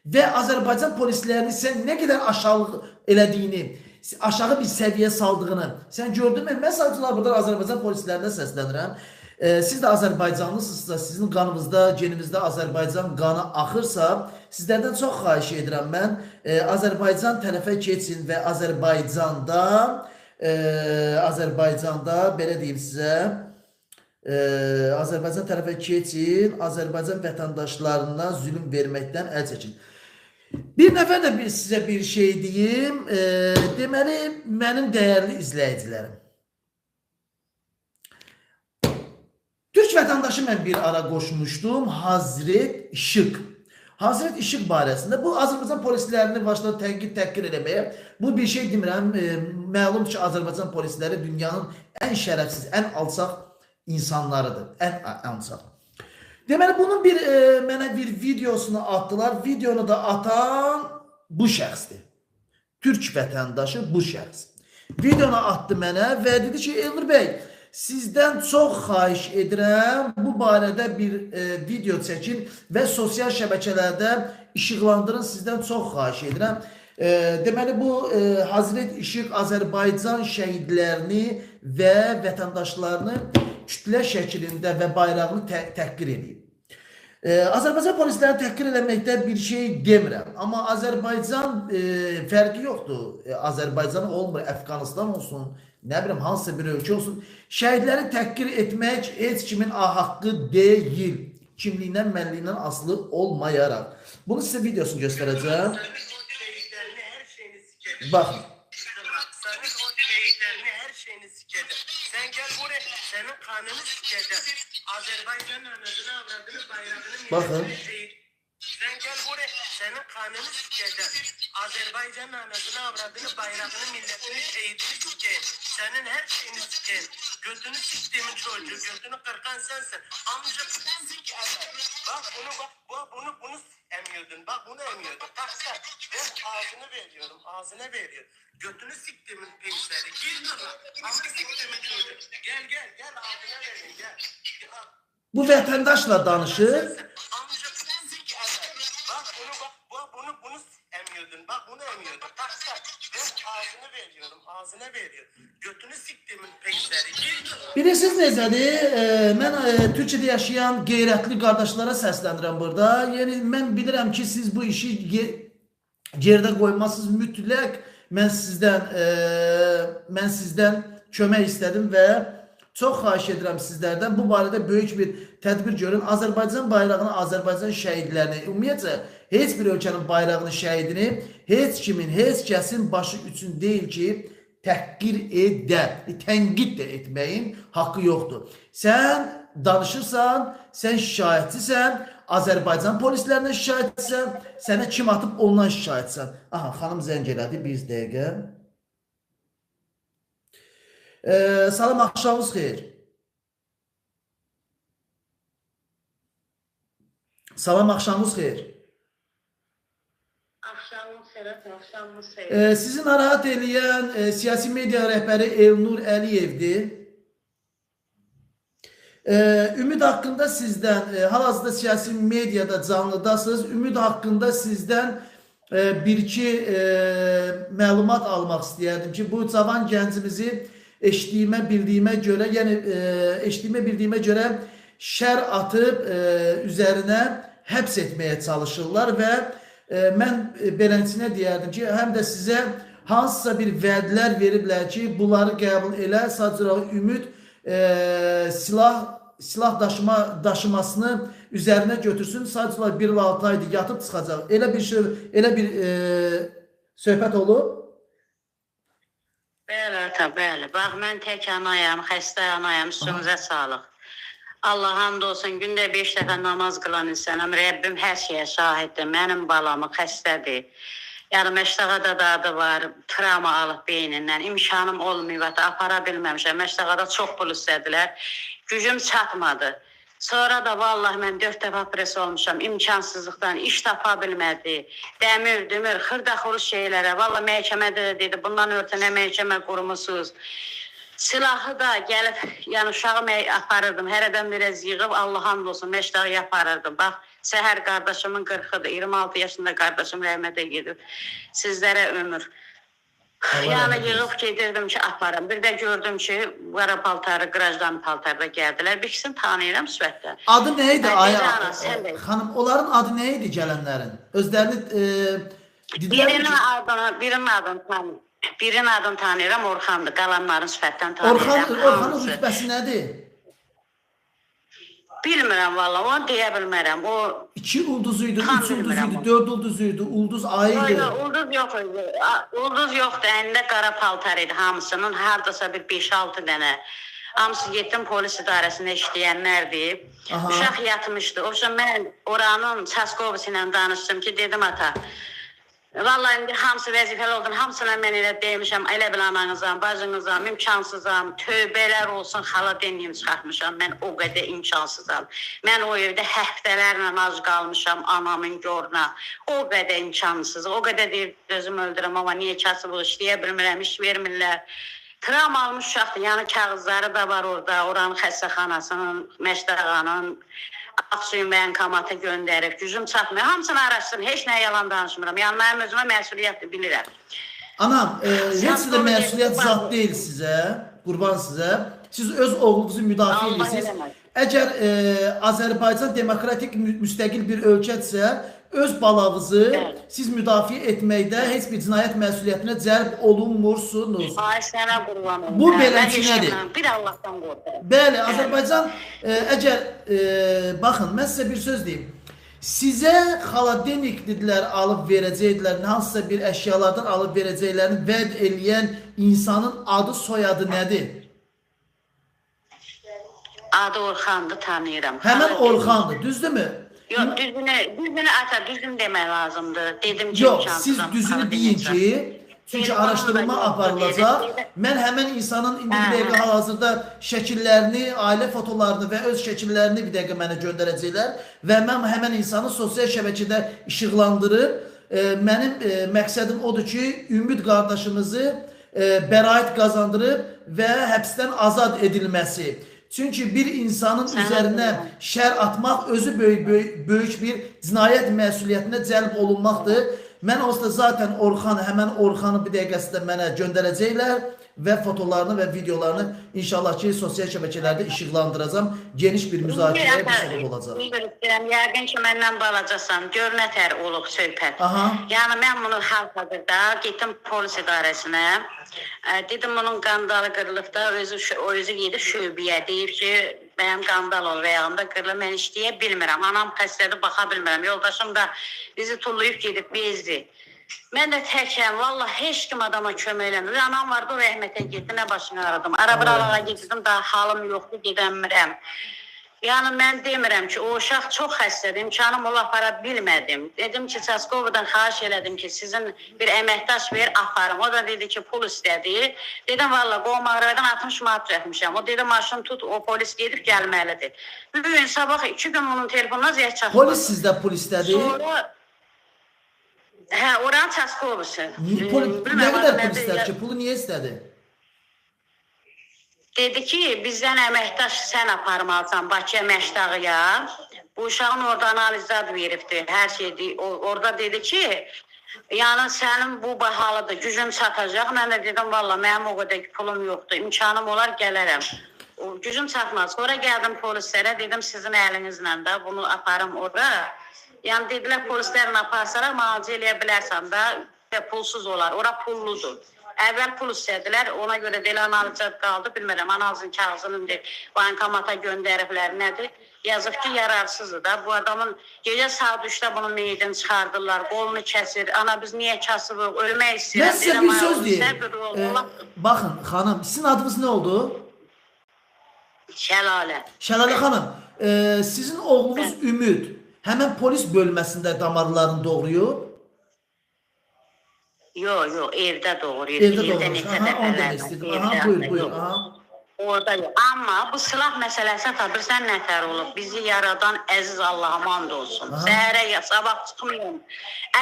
Və Azərbaycan polislərini sən nə qədər aşağılıq elədiyini, aşağı bir səviyyə saldığını sən gördün mü? Mən sadəcə buradan Azərbaycan polislərinə səslənirəm. Siz də Azərbaycanlısınızsa, sizin qanınızda, genimizdə Azərbaycan qanı axırsa, sizlərdən çox xahiş edirəm mən. Azərbaycan tərəfə keçin və Azərbaycanda belə deyim sizə, Azərbaycan tərəfə keçin, Azərbaycan vətəndaşlarına zülüm verməkdən əl çəkin. Bir nəfər də sizə bir şey deyim. Deməli, mənim dəyərli izləyicilərim. Türk vətəndaşı mən bir ara qoşmuşdum. Hazret Işık. Hazret Işık barəsində bu Azərbaycan polislərini başladı tənqid, təhqir eləməyə. Bu bir şey demirəm. Məlum ki, Azərbaycan polisləri dünyanın ən şərəfsiz, ən alçaq insanlarıdır. Ən alçaq. Deməli, bunun bir mənə bir videosunu atdılar. Videonu da atan bu şəxsdir. Türk vətəndaşı bu şəxs. Videonu atdı mənə və dedi ki, Elnur bəy, sizdən çox xahiş edirəm, bu barədə bir video çəkin və sosial şəbəkələrdə işıqlandırın, sizdən çox xahiş edirəm. Deməli, bu Hazret Işıq Azərbaycan şəhidlərini və vətəndaşlarını kütlə şəklində və bayrağını təhqir edib. Azərbaycan polislərini təhqir eləməkdə bir şey demirəm. Amma Azərbaycan fərqi yoxdur. Azərbaycan olmur, Əfqanistan olsun, nə bilim, hansısa bir ölkə olsun. Şəhidləri təhqir etmək heç kimin haqqı deyil. Kimliyindən, mənliyindən asılı olmayaraq. Bunu sizə videosunu göstərəcəm. Baxın. Baxın. Sen gel buraya, senin kanını sikeceğim. Azerbaycan'ın anasını, avradını, bayrağını, milletini, şehidini sikeyim. Senin her şeyini sikeyim. Götünü siktiğimin çocuğu, götünü kırkan sensin. Amca sik emer. Bak bunu, bak bunu emiyordun. Bak bunu emiyordun. Bak sen, ver ağzını veriyorum, ağzına veriyorum. Götünü siktiğimin peşleri. Gir lan. Amca siktiğimin çocuğu. Gel gel gel ağzına vereyim gel. Bu vətəndaşla danışır. Bak bunu bak bunu emiyordun. Bak bunu emiyordun. Bak sen, ver ağzını veriyorum, ağzına veriyorum. Götünü siktimin peşleri. Bilirsiniz necədir? Mən Türkiyədə yaşayan qeyrətli qardaşlara səslənirəm burada. Yəni mən bilirəm ki, siz bu işi geridə qoymazsınız. Mütləq mən sizdən kömək istədim və çox xahiş edirəm sizlərdən. Bu barədə böyük bir tədbir görün. Azərbaycan bayrağını, Azərbaycan şəhidlərini, ümumiyyətcə Heç bir ölkənin bayrağını, şəhidini heç kimin, heç kəsin başı üçün deyil ki, təhqir edə, tənqid də etməyin haqqı yoxdur. Sən danışırsan, sən şikayətçisən, Azərbaycan polislərindən şikayətçisən, sənə kim atıb ondan şikayətçisən. Aha, xanım zəng elədi, bir dəqiqə. Salam, axşamınız xeyir. Salam, axşamınız xeyir. Axşamınız xeyir, axşamınız xeyir. Sizi narahat eləyən siyasi media rəhbəri Elnur Əliyevdir. Ümid haqqında sizdən, hal-hazırda siyasi mediada canlıdasınız. Ümid haqqında sizdən bir-iki məlumat almaq istəyərdim ki, bu cavan gəncimizi eşitdiyimə, bildiyimə görə, yəni eşitdiyimə, bildiyimə görə şər atıb üzərinə həbs etməyə çalışırlar və mən beləsinə deyərdim ki, həm də sizə hansısa bir vədlər veriblər ki, bunları qəbul elə, sadəcə Ümid silah daşımasını üzərinə götürsün, sadəcə 1 il 6 aydır yatıb çıxacaq. Elə bir şey, elə bir söhbət olub. Bəli, ata, bəli. Bax, mən tək anayam, xəstə anayam, üstünüzə sağlıq. Allah hamd olsun, gündə 5 dəfə namaz qılan insanam. Rəbbim hər şeyə şahiddir. Mənim balamı xəstədir. Yəni, Məşdağada da adı var, travma alıb beynindən. İmkanım olmayıb, ata, apara bilməmişəm. Məşdağada çox pul istədilər. Gücüm çatmadı. Sonra da vallah mən 4 dəfə pres olmuşam. İmkansızlıqdan iş tapa bilmədi. Dəmir, dümür, xırda-xuruz şeylərə. Vallah məhkəmədə də dedi, bundan örtənə məhkəmə qurmusunuz. Silahı da gəlib, yəni uşağı aparırdım. Hərədən biraz yığıb, Allah hamd olsun, Məşdağıya aparırdım. Bax, səhər qardaşımın 40-ıdır, 26 yaşında qardaşım rəhmətə gedib. Sizlərə ömür. Yəni yığıb gedirdim ki, aparım. Bir də gördüm ki, qara paltarı, qrajdan paltarda gəldilər. Bir ikisini tanıyıram sifətdə. Adı nə idi? Xanım, onların adı nə idi gələnlərin? Özlərini dedilər ki... Birinin adını tanıyıram. Birinin adını tanıyıram, Orxandır. Qalanların sifətdən tanıyıram. Orxanın rütbəsi nədir? Bilmirəm valla, onu deyə bilmərəm. 2 ulduzuydu, 3 ulduzuydu, 4 ulduzuydu, ulduz ayıydı. Yox, ulduz yox idi. Ulduz yoxdur, əlində qara paltar idi hamısının. Haradasa bir 5-6 dənə. Hamısı getdim polis idarəsində işləyənlərdir. Uşaq yatmışdı. O üçün mən oranın Çaskovisi ilə danışdım ki, dedim ata, vallahi indi hamısı vəzifəli oldun, hamısına mən elə demişəm, elə bil ananızam, bacınızam, imkansızam, tövbələr olsun, xala deniyim çıxartmışam, mən o qədər imkansızam. Mən o evdə həftələrlə ac qalmışam anamın goruna, o qədər imkansız, o qədər deyir, özümü öldürəm, amma niyə kasıblıq işləyə bilmirəm, iş vermirlər. Travma almış uşaqdır, yəni kağızları da var orada, oranın xəstəxanasının, Məşdağanın, Ağsuyun bəyankamata göndərib, gücüm çatmıyor. Hamısını araşdırın, heç nə yalan danışmıram. Yəni, mənim özümə məsuliyyətdir, bilirəm. Anam, heç də məsuliyyət zat deyil sizə, qurban sizə. Siz öz oğlunuzu müdafiə edirsiniz. Əgər Azərbaycan demokratik müstəqil bir ölkədirsə, öz balavızı siz müdafiə etməkdə heç bir cinayət məsuliyyətinə cəlb olunmursunuz. Ay, sənə qurban olum. Bu beləçi nədir? Bir Allahdan qorxuram. Bəli, Azərbaycan, əgər, baxın, mən sizə bir söz deyim. Sizə xaladenik dedilər, alıb verəcəkdilər, hansısa bir əşyalardan alıb verəcəklərini vəd eləyən insanın adı, soyadı nədir? Adı Orxandır, tanıyıram. Həmən Orxandır, düzdürmü? Yox, düzünü ata, düzünü demək lazımdır. Dedim ki, yox, siz düzünü deyin ki, çünki araşdırma aparılacaq. Mən həmən insanın indi bir dəqiqə hal-hazırda şəkillərini, ailə fotolarını və öz şəkillərini bir dəqiqə mənə göndərəcəklər və mən həmən insanı sosial şəbəkədə işıqlandırıb, mənim məqsədim odur ki, Ümid qardaşımızı bəraət qazandırıb və həbsdən azad edilməsi. Çünki bir insanın üzərinə şər atmaq özü böyük bir cinayət məsuliyyətinə cəlb olunmaqdır. Mən onsuz da zaten Orxan, həmən Orxanı bir dəqiqəsində mənə göndərəcəklər və fotolarını və videolarını inşallah ki, sosial şəbəkələrdə işıqlandıracam. Geniş bir müzakirəyə bir səbəb olacaq. Yəqin ki, məndən balacasan, gör nə tər olub söhbət. Yəni, mən bunu hal-hazırda getdim polis idarəsinə. Dedim, bunun qandalı qırılıb da, özü gedib şöbəyə, deyib ki, Mənim qandal olur ayağımda qırılır. Mən işləyə bilmirəm. Anam xəstədir, baxa bilmirəm. Yoldaşım da bizi tullayıb gedib bezdi. Mən də təkəm. Vallah heç kim adama kömək eləmir. Anam vardı, o rəhmətə getdi. Nə başını aradım. Ara bir alağa gedirdim, daha halım yoxdur, gedəmirəm. Yəni mən demirəm ki, o uşaq çox xəstədir, imkanım ola apara bilmədim. Dedim ki, Çaskovadan xahiş elədim ki, sizin bir əməkdaş ver, aparım. O da dedi ki, pul istədi. Dedim, valla qohum-əqrəbadan 60 manat düzəltmişəm. O dedi, maşın tut, o polis gedib gəlməlidir. Bu gün sabah 2 gün bunun telefonuna zəng çatmadı. Polis sizdə pul istədi. Sonra, hə, oranın Çaskovası. Nə qədər pul istədi ki? Pulu niyə istədi? Dedi ki, bizdən əməkdaş sən aparmalısan Bakıya Məşdağıya. Bu uşağın orada analizlər veribdi, hər şeydi. Orada dedi ki, yəni sənin bu bahalıdır, gücüm çatacaq. Mən də dedim, valla mənim o qədər pulum yoxdur, imkanım olar gələrəm. Gücüm çatmaz. Sonra gəldim polislərə, dedim sizin əlinizlə də bunu aparım ora. Yəni dedilər polislərlə aparsalar müalicə eləyə bilərsən də, pulsuz olar, ora pulludur. Əvvəl pul istədilər, ona görə də elə analizə qaldı, bilmirəm, analizin kağızını indi bankomata göndəriblər, nədir? Yazıb ki, yararsızdır da, bu adamın gecə saat 3-də bunun meyidini çıxardırlar, qolunu kəsir, ana biz niyə kasıbıq, ölmək istəyirəm. Mən sizə bir söz deyim. Baxın, xanım, sizin adınız nə oldu? Şəlalə. Şəlalə xanım, sizin oğlunuz Ümid həmən polis bölməsində damarlarını doğrayıb? Yox, yox, evdə doğrayıb. Evdə doğrayıb. Aha, onu demək istədim. Aha, buyur, buyur. Aha. Orada yox. Amma bu silah məsələsi bilirsən nətər olub? Bizi yaradan əziz Allahıma and olsun. Səhərə ya sabah çıxmıyorum.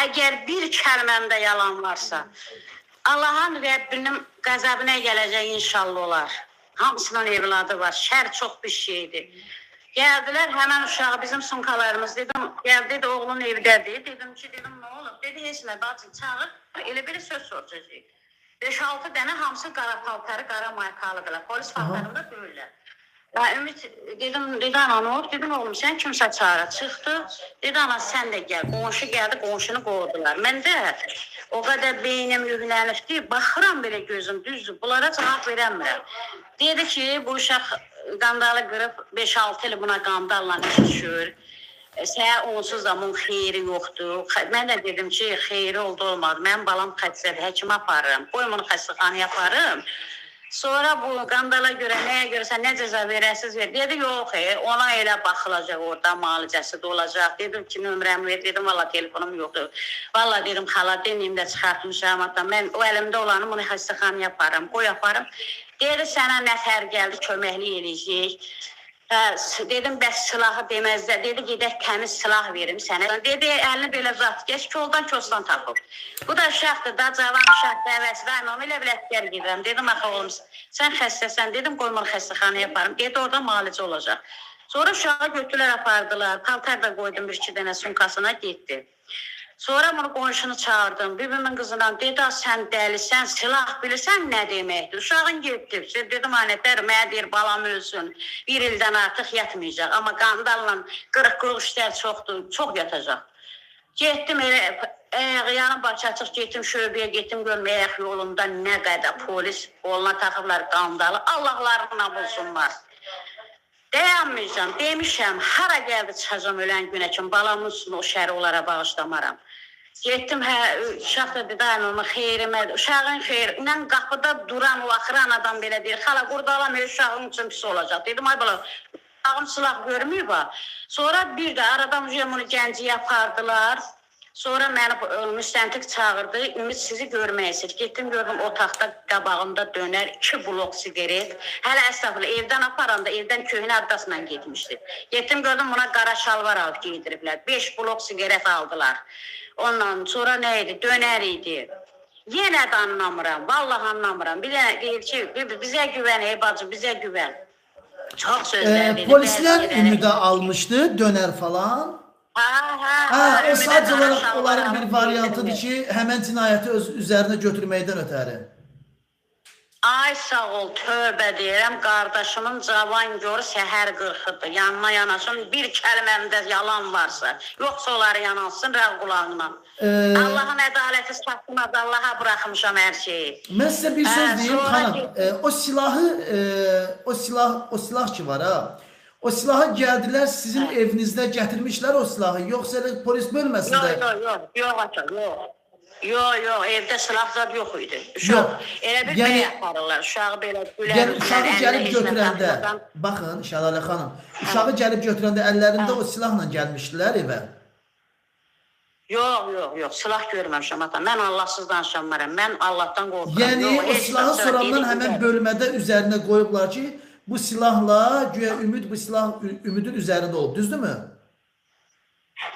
Əgər bir kəlməmdə yalan varsa, Allahın Rəbbinin qəzəbinə gələcək inşallah olar. Hamısının evladı var. Şər çox bir şeydir. Gəldilər həmən uşağı bizim sumkalarımız dedim, gəldi dedi oğlun evdədir. Dedim ki, dedim nə olub? Dedi heç nə bacı çağır, elə belə söz soruşacaq. 5-6 dənə hamısı qara paltarı, qara maykalıdırlar. Polis paltarında deyirlər. Ya Ümid dedim, dedi ana nə olub? Dedim oğlum sən kimsə çağıra çıxdı. Dedi ana sən də gəl. Qonşu gəldi, qonşunu qovdular. Mən də o qədər beynim yüklənibdi, baxıram belə gözüm düzdür. Bunlara cavab verəmirəm. Dedi ki, bu uşaq qandalı qırıb 5-6 il buna qandalla iş düşür. Səhər onsuz da bunun xeyri yoxdur. Mən də dedim ki, xeyri oldu olmadı. Mənim balam xəstədir, həkimə aparıram. Qoyum onu xəstəxanaya aparım. Sonra bu qandala görə, nəyə görəsən, nə cəza verəsiz ver. Dedi, yox, ona elə baxılacaq orada, müalicəsi də olacaq. Dedim ki, nömrəmi ver. Dedim, valla telefonum yoxdur. Valla dedim, xala deməyim də çıxartmışam. Hatta mən o əlimdə olanı bunu xəstəxanaya aparım, qoy aparım. Dedi, sənə nətər gəldi, köməklik eləyəcək. Dedim, bəs silahı deməzlər. Dedi, gedək təmiz silah verim sənə. Dedi, əlini belə uzat, geç, koldan kosdan tapıb. Bu da uşaqdır da, cavan uşaq dəvəsi də, onu elə belə əsgər gedirəm. Dedim, axı oğlum, sən xəstəsən. Dedim, qoy bunu xəstəxanaya aparım. Dedi, orada müalicə olacaq. Sonra uşağı götürülər, apardılar. Paltar da qoydum bir-iki dənə sumkasına, getdi. Sonra bunu qonşunu çağırdım. Bibimin qızından dedi, sən dəlisən, silah bilirsən nə deməkdir? Uşağın getdi. Dedim, anətlər, mənə deyir, balam ölsün. Bir ildən artıq yatmayacaq. Amma qandalla qırıq-qırıq işlər çoxdur, çox yatacaq. Getdim elə, ayaq yanım başı açıq getdim, şöbəyə getdim, görüm, ayaq yolunda nə qədər polis qoluna taxıblar qandalı. Allahlarına bulsunlar. Dayanmayacağam, demişəm, hara gəldi çıxacam ölən günə kimi, balamın üstünə o şəri onlara bağışlamaram. Getdim, hə, uşaq da dedi, ay mama, xeyrimə, uşağın xeyri, ilə qapıda duran o axıran adam belə deyir, xala qurdalam, uşağın üçün pis olacaq. Dedim, ay bala, uşağım silah görməyib ha. Sonra bir də aradan bunu Gəncəyə apardılar. Sonra məni müstəntiq çağırdı, Ümid sizi görmək istəyir. Getdim, gördüm, otaqda qabağımda dönər 2 blok siqaret. Hələ əstəğfurullah, evdən aparanda evdən köhnə addasla getmişdi. Getdim, gördüm, buna qara şalvar alıb geydiriblər. 5 blok siqaret aldılar. Ondan sonra nə idi? Dönər idi. Yenə də anlamıram, vallahi anlamıram. Bir dənə deyir ki, bizə güvən, ey bacı, bizə güvən. Çox sözlər dedi. Polislər Ümidə almışdı, dönər falan. Ha, o sadəcə olaraq onların bir variantıdır ki, həmən cinayəti öz üzərinə götürməkdən ötəri. Ay sağ ol, tövbə deyirəm, qardaşımın cavan gör səhər qırxıdır. Yanına yanaşın, bir kəlməmdə yalan varsa, yoxsa onları yanansın rəq qulağına. Allahın ədaləti satmaz, Allaha buraxmışam hər şeyi. Mən sizə bir söz deyim, xanım, o silahı, o silah ki var ha, O silahı gəldilər sizin evinizdə gətirmişlər o silahı, yoxsa elə polis bölməsində? Yox, yox, yox, ata, yox. Yox, yox, evdə silah zad yox idi. Uşaq, Yox. elə bir Yəni- bəy aparırlar, uşağı belə gülər, Yəni uşağı gəlib götürəndə, baxın Şəlalə xanım, uşağı gəlib götürəndə əllərində o silahla gəlmişdilər evə. Yox, yox, yox, silah görməmişəm ata. Mən Allahsız danışanmaram. Mən Allahdan qorxuram. Yəni Yox, o heç silahı vaxt sorandan dedi, həmən bölmədə üzərinə qoyublar ki, bu silahla güya Ümid bu silah Ümidin üzərində olub, düzdürmü?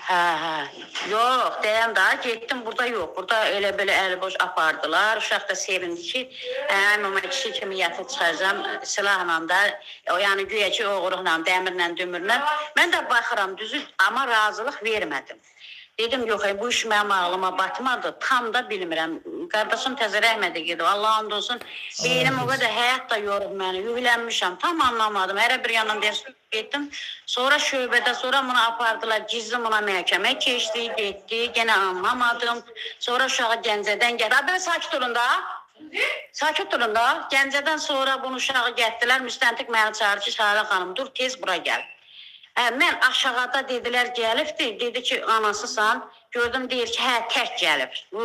Hə, hə. Yox, deyəm daha getdim, burada yox. Burada elə belə əliboş apardılar. Uşaq da sevindi ki, hə, mama kişi kimi yatıb çıxacam silahla da, o yəni güya ki oğruqla, dəmirlə, dümürlə. Mən də baxıram düzü, amma razılıq vermədim. Dedim yox, bu iş mənim ağlıma batmadı. Tam da bilmirəm. Qardaşım təzə rəhmətə gedib. Allah and olsun. Beynim o qədər həyat da yorub məni. Yüklənmişəm. Tam anlamadım. Hərə bir yandan deyəsən getdim. Sonra şöbədə, sonra bunu apardılar. Gizli buna məhkəmə keçdi, getdi. Yenə anlamadım. Sonra uşağı Gəncədən gətirdi. Belə sakit olun da. Sakit durun da. Gəncədən sonra bunu uşağı gətirdilər. Müstəntiq məni çağırdı ki, Şəlalə xanım, dur tez bura gəl. Hə, mən aşağıda dedilər gəlibdi, dedi ki, anasısan. Gördüm deyir ki, hə, tək gəlib. Bu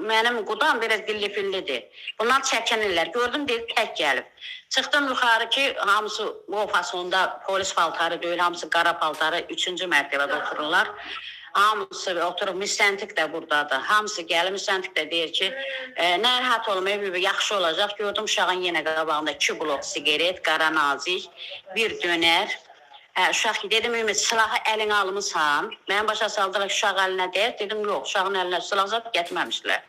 mənim qudam biraz dilli fillidir. Bunlar çəkinirlər. Gördüm dedi tək gəlib. Çıxdım yuxarı ki, hamısı o fasonda polis paltarı deyil, hamısı qara paltarı 3-cü mərtəbədə otururlar. Hamısı oturub, müstəntiq də buradadır. Hamısı gəlir, müstəntiq də deyir ki, narahat olma, yaxşı olacaq. Gördüm uşağın yenə qabağında 2 blok siqaret, qara nazik, bir dönər. Hə, uşaq dedim, Ümid, silahı əlinə almısan. Mənim başa saldılar ki, uşaq əlinə deyir. Dedim, yox, uşağın əlinə silah zad gətirməmişdilər.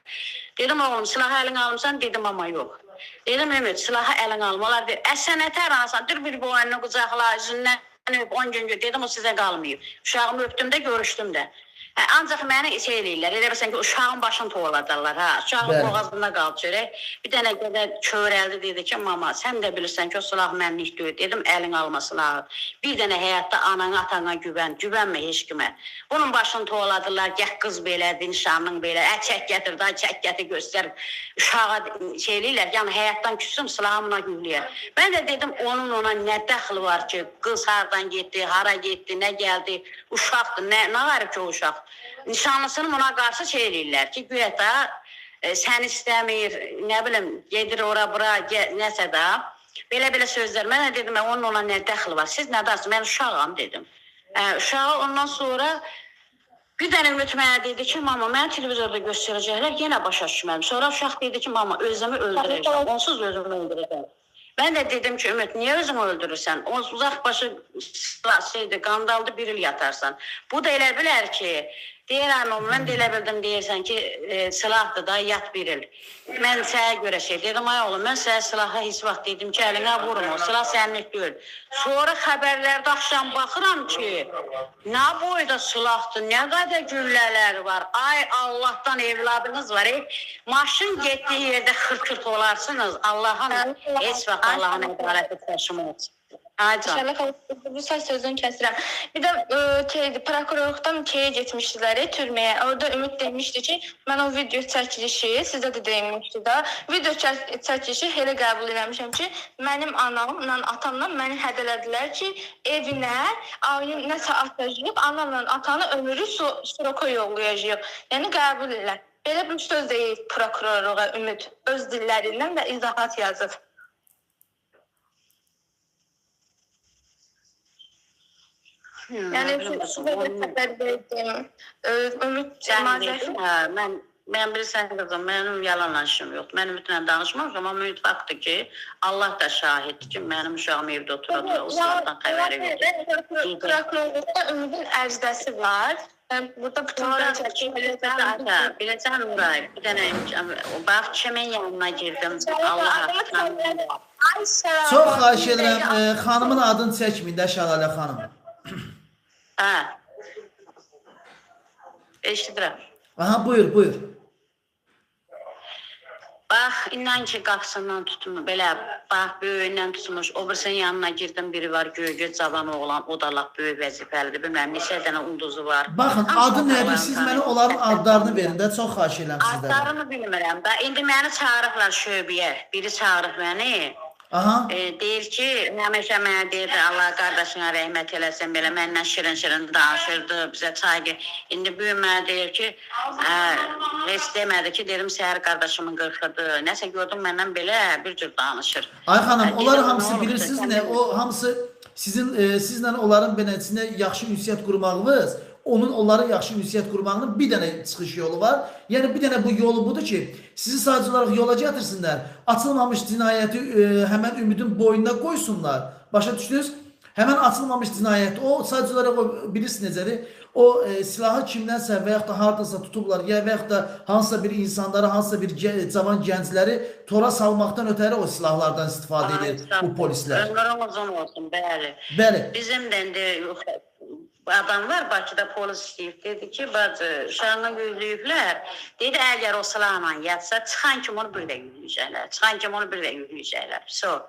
Dedim, oğlum, silahı əlinə almısan? Dedim, amma yox. Dedim, Ümid, silahı əlinə alma. Onlar deyir, sən nətər anasan, dur bir boynunu qucaqla, üzündən öp, 10 gün dedim, o sizə qalmayıb. Uşağımı öpdüm də, görüşdüm də. Hə, ancaq məni şey eləyirlər, elə bilirsən ki, uşağın başını tovladarlar, hə, uşağın boğazında qalıb çörək. Bir dənə qədər kövrəldi, dedi ki, mama, sən də bilirsən ki, o silah mənlik deyil. Dedim, əlin alma silahı. Bir dənə həyatda anana, atana güvən, güvənmə heç kimə. Bunun başını tovladılar, gəh qız belədir, nişanlın belə, çək gətir, da, çək gətir, göstər. Uşağa şey eləyirlər, yəni həyatdan küsüm, silahımla gülüyər. Mən də dedim, onun ona nə dəxli var ki, qız hardan getdi, hara getdi, nə gəldi, uşaqdır, nə var ki o uşaq. Nişanlısını buna qarşı şey eləyirlər ki, güya da sən istəmir, nə bilim, gedir ora bura, nəsə də. Belə-belə sözlər. Mən də dedim, onun ona nə dəxli var, siz nə dərsiniz, mən uşağam dedim. Uşağı ondan sonra bir dənə Ümid mənə dedi ki, mama, məni televizorda göstərəcəklər, yenə başa düşmədim. Sonra uşaq dedi ki, mama, özümü öldürəcəm, onsuz özümü öldürəcəm. Mən də dedim ki, Ümid, niyə özünü öldürürsən? O uzaq başı şeydir, qandaldı, bir il yatarsan. Bu da elə bilər ki, deyirəm, mən də elə bildim, deyirsən ki, silahdır da, yat bir il. Mən sənə görə şey dedim, ay oğlum, mən sənə silaha heç vaxt dedim ki, əlinə vurma, o silah səninlik deyil. Sonra xəbərlərdə axşam baxıram ki, nə boyda silahdır, nə qədər güllələr var. Ay Allahdan evladınız var, maşın getdiyi yerdə xırt-xırt olarsınız. Allahın, heç vaxt Allahın ədaləti təşim olsun. Bu sözünü kəsirəm. Bir də prokurorluqdan şeyə getmişdilər, türməyə. Orada Ümid demişdi ki, mən o video çəkilişi, sizə də demişdi də, video çəkilişi elə qəbul eləmişəm ki, mənim anamla, atamla məni hədələdilər ki, evinə ayın nəsə atacağıq, anamla atanı ömürü sroka yollayacağıq. Yəni qəbul elə. Belə bir söz deyil prokurorluğa Ümid öz dillərindən və izahat yazıb. Yəni sizə də xəbər verdim. Ümid Sən mən bilirsən qızım, mənim yalanla işim yoxdur. Mən Ümidlə danışmamışam, amma Ümid faktdır ki, Allah da şahiddir ki, mənim uşağım evdə otururdu, o silahdan xəbəri yoxdur. Prokurorluqda Ümidin ərizəsi var. Burada bütün biləcəm Nuray, bir dənə bax kimin yanına girdim, Allah haqqına. Çox xahiş edirəm, xanımın adını çəkməyin də Şəlalə xanım. Hə. Eşidirəm. Aha, buyur, buyur. Bax, inan ki, qapısından tutmuş, belə, bax, böyüyündən tutmuş, o birisinin yanına girdim, biri var, göygöz cavan oğlan, o da lap böyük vəzifəlidir, bilmirəm, neçə dənə unduzu var. Baxın, adı nədir, siz mənə onların adlarını verin də, çox xahiş edirəm sizlərdən. Adlarını bilmirəm də, indi məni çağırıblar şöbəyə, biri çağırıb məni. Aha. Deyir ki, həmişə mənə deyirdi, Allah qardaşına rəhmət eləsin, belə məndən şirin-şirin danışırdı, bizə çay. İndi bu gün mənə deyir ki, heç demədi ki, dedim səhər qardaşımın 40-ıdır. Nəsə gördüm məndən belə bir cür danışır. Ay xanım, onlar hamısı bilirsiniz nə? O hamısı sizin sizlə onların beləsinə yaxşı ünsiyyət qurmağınız, onun onların yaxşı ünsiyyət qurmağının bir dənə çıxış yolu var. Yəni bir dənə bu yolu budur ki, sizi sadəcə olaraq yola gətirsinlər, açılmamış cinayəti həmən Ümidin boynuna qoysunlar. Başa düşdünüz? Həmən açılmamış cinayət, o sadəcə olaraq o bilirsiniz necədir? O silahı kimdənsə və yaxud da hardansa tutublar, ya və yaxud da hansısa bir insanları, hansısa bir cavan gəncləri tora salmaqdan ötəri o silahlardan istifadə edir bu polislər. Ömrün uzun olsun, bəli. Bəli. Bizim də indi adam var, Bakıda polis işləyib, dedi ki, bacı, uşağını yükləyiblər. Dedi, əgər o silahla yatsa, çıxan kimi onu bir də yükləyəcəklər. Çıxan kimi onu bir də yükləyəcəklər. So,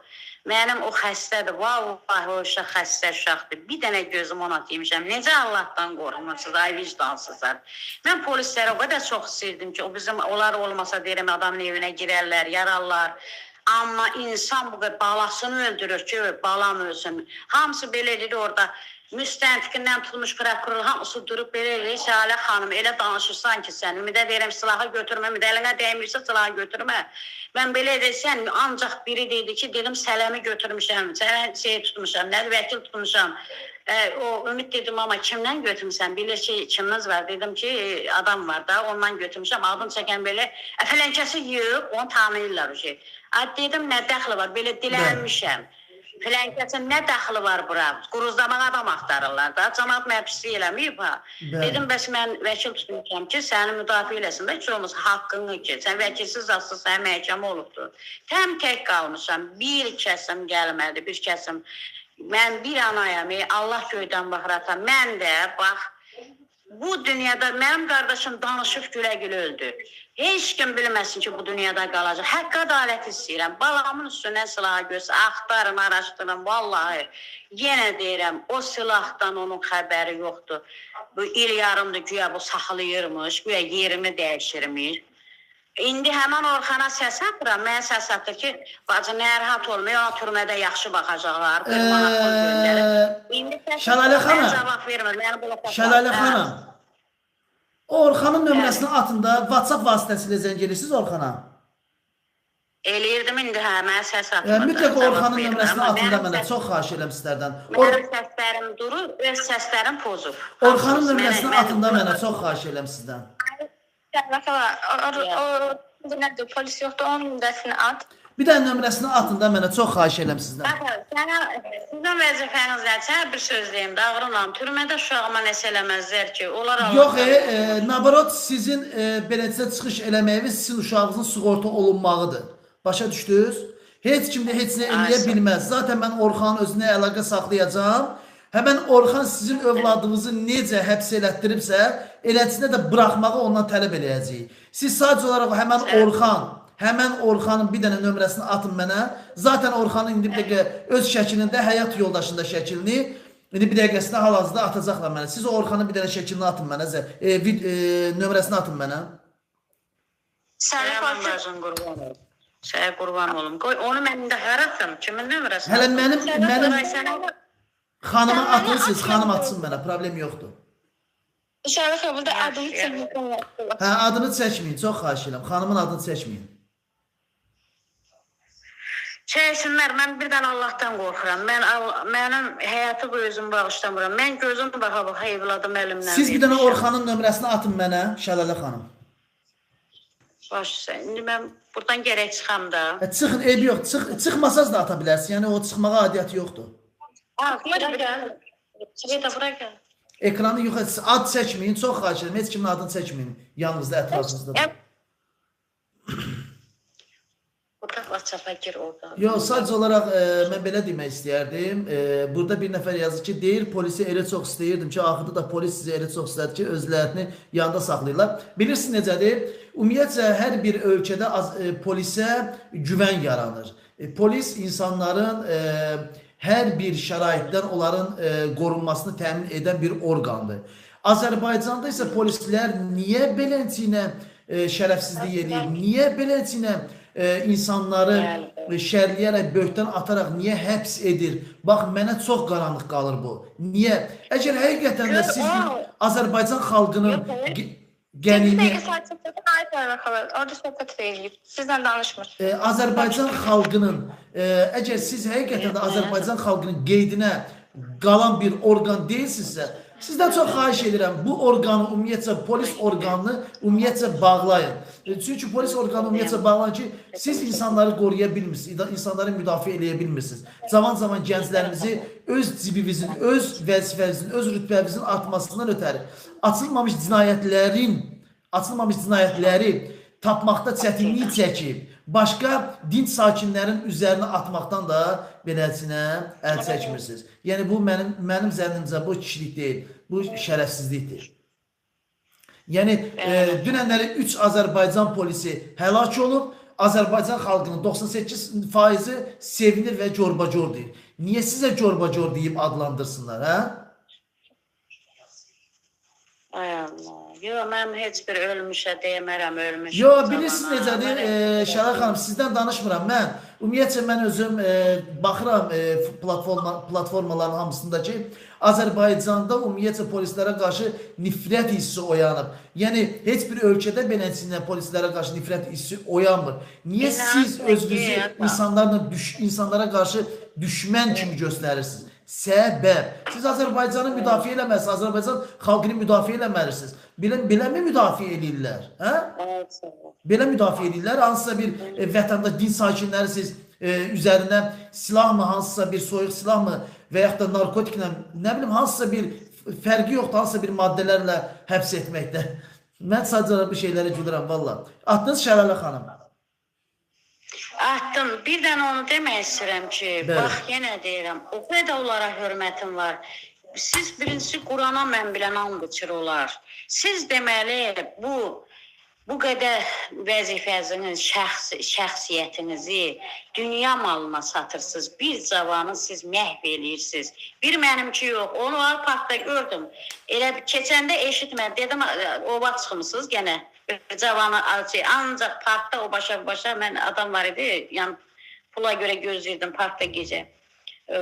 mənim o xəstədir, vallahi o uşaq xəstə uşaqdır. Bir dənə gözüm ona demişəm, necə Allahdan qorxmursunuz, ay vicdansızlar. Mən polislərə o qədər çox istəyirdim ki, o bizim, onlar olmasa deyirəm, adamın evinə girərlər, yararlar. Amma insan bu qədər balasını öldürür ki, balam ölsün. Hamısı belə edir orada. Müstəntiqindən tutmuş prokuror hamısı durub belə eləyir. Şəlalə xanım, elə danışırsan ki sən, Ümidə deyirəm silahı götürmə, Ümidə əlinə dəymirsə silahı götürmə. Mən belə edirsən, ancaq biri dedi ki, dedim sələmi götürmüşəm, sənə şey tutmuşam, nədir, vəkil tutmuşam. O Ümid dedim, amma kimdən götürmüsən? Bilir ki, kiminiz var? Dedim ki, adam var da, ondan götürmüşəm. Adını çəkən belə, fələnkəsi yox, onu tanıyırlar o şey. Dedim, nə dəxli var? Belə dilənmişəm. Filankəsin nə dəxli var bura? Quruzlamaq adam axtarırlar da. Camaat mənə pislik eləməyib ha. Bəli. Dedim, bəs mən vəkil tutmuşam ki, səni müdafiə eləsin də, heç olmasa haqqını ki, sən vəkilsiz atsız, sənə məhkəmə olubdur. Təm tək qalmışam, bir kəsim gəlmədi, bir kəsim. Mən bir anayam, Allah göydən baxır ata. Mən də, bax, bu dünyada mənim qardaşım danışıb gülə-gülə öldü. Heç kim bilməsin ki, bu dünyada qalacaq. Haqq ədalət istəyirəm. Balamın üstündən silahı göz, axtarın, araşdırın. Vallahi, yenə deyirəm, o silahdan onun xəbəri yoxdur. Bu il yarımdır, güya bu saxlayırmış, güya yerini dəyişirmiş. İndi həmən Orxana səs atıram, mənə səs atır ki, bacı, narahat olmayın, ona türmədə yaxşı baxacaqlar, bir manat pul göndərir. İndi Şəlalə xanım, cavab vermir, məni bloka Şəlalə xanım, Orxanın nömrəsini atın da, WhatsApp vasitəsilə zəng edirsiniz Orxana. Eləyirdim indi, hə, mənə səs atmır. Mütləq Orxanın nömrəsini atın da mənə, çox xahiş eləm sizlərdən. Mənim səslərim durur, öz səslərim pozub. Orxanın nömrəsini atın da mənə, çox xahiş eləm sizdən. Nədir, polis yoxdur, onun nömrəsini at. Bir dənə nömrəsini atın da mənə, çox xahiş eləm sizdən. Baxın, sizin vəzifəniz nədir? Sənə bir söz deyim də, ağrınam. Türmədə uşağıma nəsə eləməzlər ki, onlar... Yox, nabarot sizin beləcə çıxış eləməyiniz sizin uşağınızın sığorta olunmağıdır. Başa düşdünüz? Heç kim də heç nə eləyə bilməz. Zaten mən Orxanın özünə əlaqə saxlayacağam. Həmən Orxan sizin övladınızı necə həbs elətdiribsə, eləsinə də buraxmağı ondan tələb eləyəcəyik. Siz sadəcə olaraq həmən Orxanın bir dənə nömrəsini atın mənə. Zaten Orxanın indi bir dəqiqə öz şəklində, həyat yoldaşında şəklini, indi bir dəqiqəsində hal-hazırda atacaqlar mənə. Siz o Orxanın bir dənə şəklini atın mənə, nömrəsini atın mənə. Sənə bacım qurban olum. Sənə qurban olum. Qoy, onu mən indi hara atım? Kimin nömrəsini? Hələ mənim xanıma atırsınız, xanım atsın mənə, problem yoxdur. İnşallah burada adını çəkməyin. Hə, adını çəkməyin, çox xahiş edirəm. Xanımın adını çəkməyin. Çəksinlər, mən bir dənə Allahdan qorxuram. Mənim həyatı bu özüm bağışlamıram. Mən gözüm baxa-baxa evladım əlimdən. Siz bir dənə Orxanın nömrəsini atın mənə, Şəlalə xanım. Baş, indi mən buradan gərək çıxam da. Çıxın, eybi yox. Çıxmasanız da ata bilərsiniz. Yəni, o çıxmağa adiyyəti yoxdur. Bura gəl. Sveta, bura gəl. Ekranı yox, ad çəkməyin, çox xahiş edirəm. Heç kimin adını çəkməyin. Yanınızda, ətrafınızda. Burada WhatsApp-a gir orada. Yox, sadəcə olaraq mən belə demək istəyərdim. Burada bir nəfər yazır ki, deyir, polisi elə çox istəyirdim ki, axırda da polis sizi elə çox istədi ki, özlərini yanında saxlayırlar. Bilirsiniz necədir? Ümumiyyətcə, hər bir ölkədə polisə güvən yaranır. Polis insanların hər bir şəraitdən onların qorunmasını təmin edən bir orqandır. Azərbaycanda isə polislər niyə beləncə şərəfsizlik eləyir? Niyə beləncə insanları şərləyərək, böhtan ataraq niyə həbs edir? Bax, mənə çox qaranlıq qalır bu. Niyə? Əgər həqiqətən də siz Azərbaycan xalqının qənimi... Orada söhbət eləyib, sizlə danışmır. Azərbaycan xalqının, əgər siz həqiqətən də Azərbaycan xalqının qeydinə qalan bir orqan deyilsinizsə, sizdən çox xahiş edirəm, bu orqanı, ümumiyyətcə polis orqanını ümumiyyətcə bağlayın. Çünki polis orqanı ümumiyyətcə bağlayın ki, siz insanları qoruya bilmirsiniz, insanları müdafiə eləyə bilmirsiniz. Zaman-zaman gənclərimizi öz cibinizin, öz vəzifənizin, öz rütbənizin artmasından ötəri açılmamış cinayətləri tapmaqda çətinlik çəkib, başqa dinc sakinlərin üzərinə atmaqdan da beləsinə əl çəkmirsiniz. Yəni bu mənim zənnimcə bu kişilik deyil, bu şərəfsizlikdir. Yəni dünənləri 3 Azərbaycan polisi həlak olub, Azərbaycan xalqının 98%-i sevinir və corbacor deyir. Niyə sizə corbacor deyib adlandırsınlar, hə? Ay Allah. Yox, mən heç bir ölmüşə demərəm, ölmüş. Yox, bilirsiniz necədir, Şəla xanım, sizdən danışmıram mən. Ümumiyyətcə, mən özüm baxıram platformaların hamısında ki, Azərbaycanda ümumiyyətcə polislərə qarşı nifrət hissi oyanıb. Yəni, heç bir ölkədə beləsinə polislərə qarşı nifrət hissi oyanmır. Niyə siz özünüzü insanlara qarşı düşmən kimi göstərirsiniz? Səbəb. Siz Azərbaycanı müdafiə eləməlisiniz, Azərbaycan xalqını müdafiə eləməlisiniz. Belə mi müdafiə eləyirlər? Hə? Belə müdafiə eləyirlər. Hansısa bir vətəndaş, din sakinləri siz üzərinə silahmı, hansısa bir soyuq silahmı və yaxud da narkotiklə, nə bilim, hansısa bir fərqi yoxdur, hansısa bir maddələrlə həbs etməkdə. Mən sadəcə bu şeylərə gülürəm, valla. Atdınız Şəlalə xanım. Atdım. Bir dənə onu demək istəyirəm ki, bax yenə deyirəm, o qədər onlara hörmətim var. Siz birincisi Qurana mən bilən and içir olar. Siz deməli bu qədər vəzifəziniz, şəxsiyyətinizi dünya malına satırsınız. Bir cavanı siz məhv eləyirsiniz. Bir mənimki yox. Onu var parkda gördüm. Elə keçəndə eşitmədim. Dedim, ova çıxmısınız gənə. Cavanı ancaq parkda o başa mən adam var idi. Yəni pula görə gözləyirdim parkda gecə.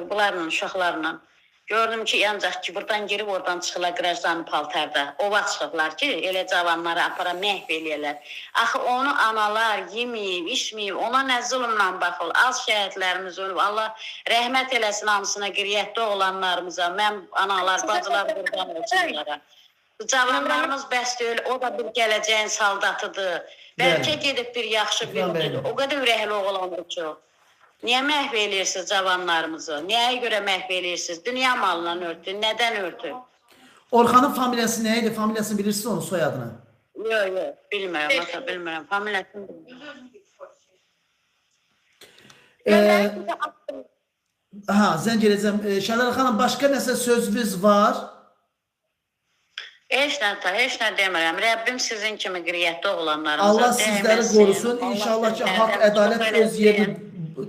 Bunlarla, uşaqlarla. Gördüm ki, ancaq ki, buradan girib oradan çıxırlar qrajdanı paltarda. Ova çıxıblar ki, elə cavanları apara məhv eləyərlər. Axı onu analar yeməyib, içməyib, ona nə zulümlə baxır. Az şəhidlərimiz ölüb. Allah rəhmət eləsin hamısına, qiriyyətdə olanlarımıza. Mən analar, bacılar qurban olsunlara. Cavanlarımız bəs deyil, o da bir gələcəyin saldatıdır. Bəlkə gedib bir yaxşı bir o qədər ürəkli oğlandır ki. Niyə məhv eləyirsiniz cavanlarımızı? Nəyə görə məhv eləyirsiniz? Dünya malından örtü, nədən örtü? Orxanın familiyası nə idi? Familiyasını bilirsiniz onun soyadını? Yox, yox, bilmirəm, ata, bilmirəm. Familiyasını bilmirəm. Ha, zəng eləyəcəm. Şəlalə xanım, başqa nəsə sözünüz var? Heç nə, heç nə demirəm. Rəbbim sizin kimi qiriyyətli oğlanlarımıza Allah sizləri qorusun. İnşallah ki, haqq, ədalət öz yerini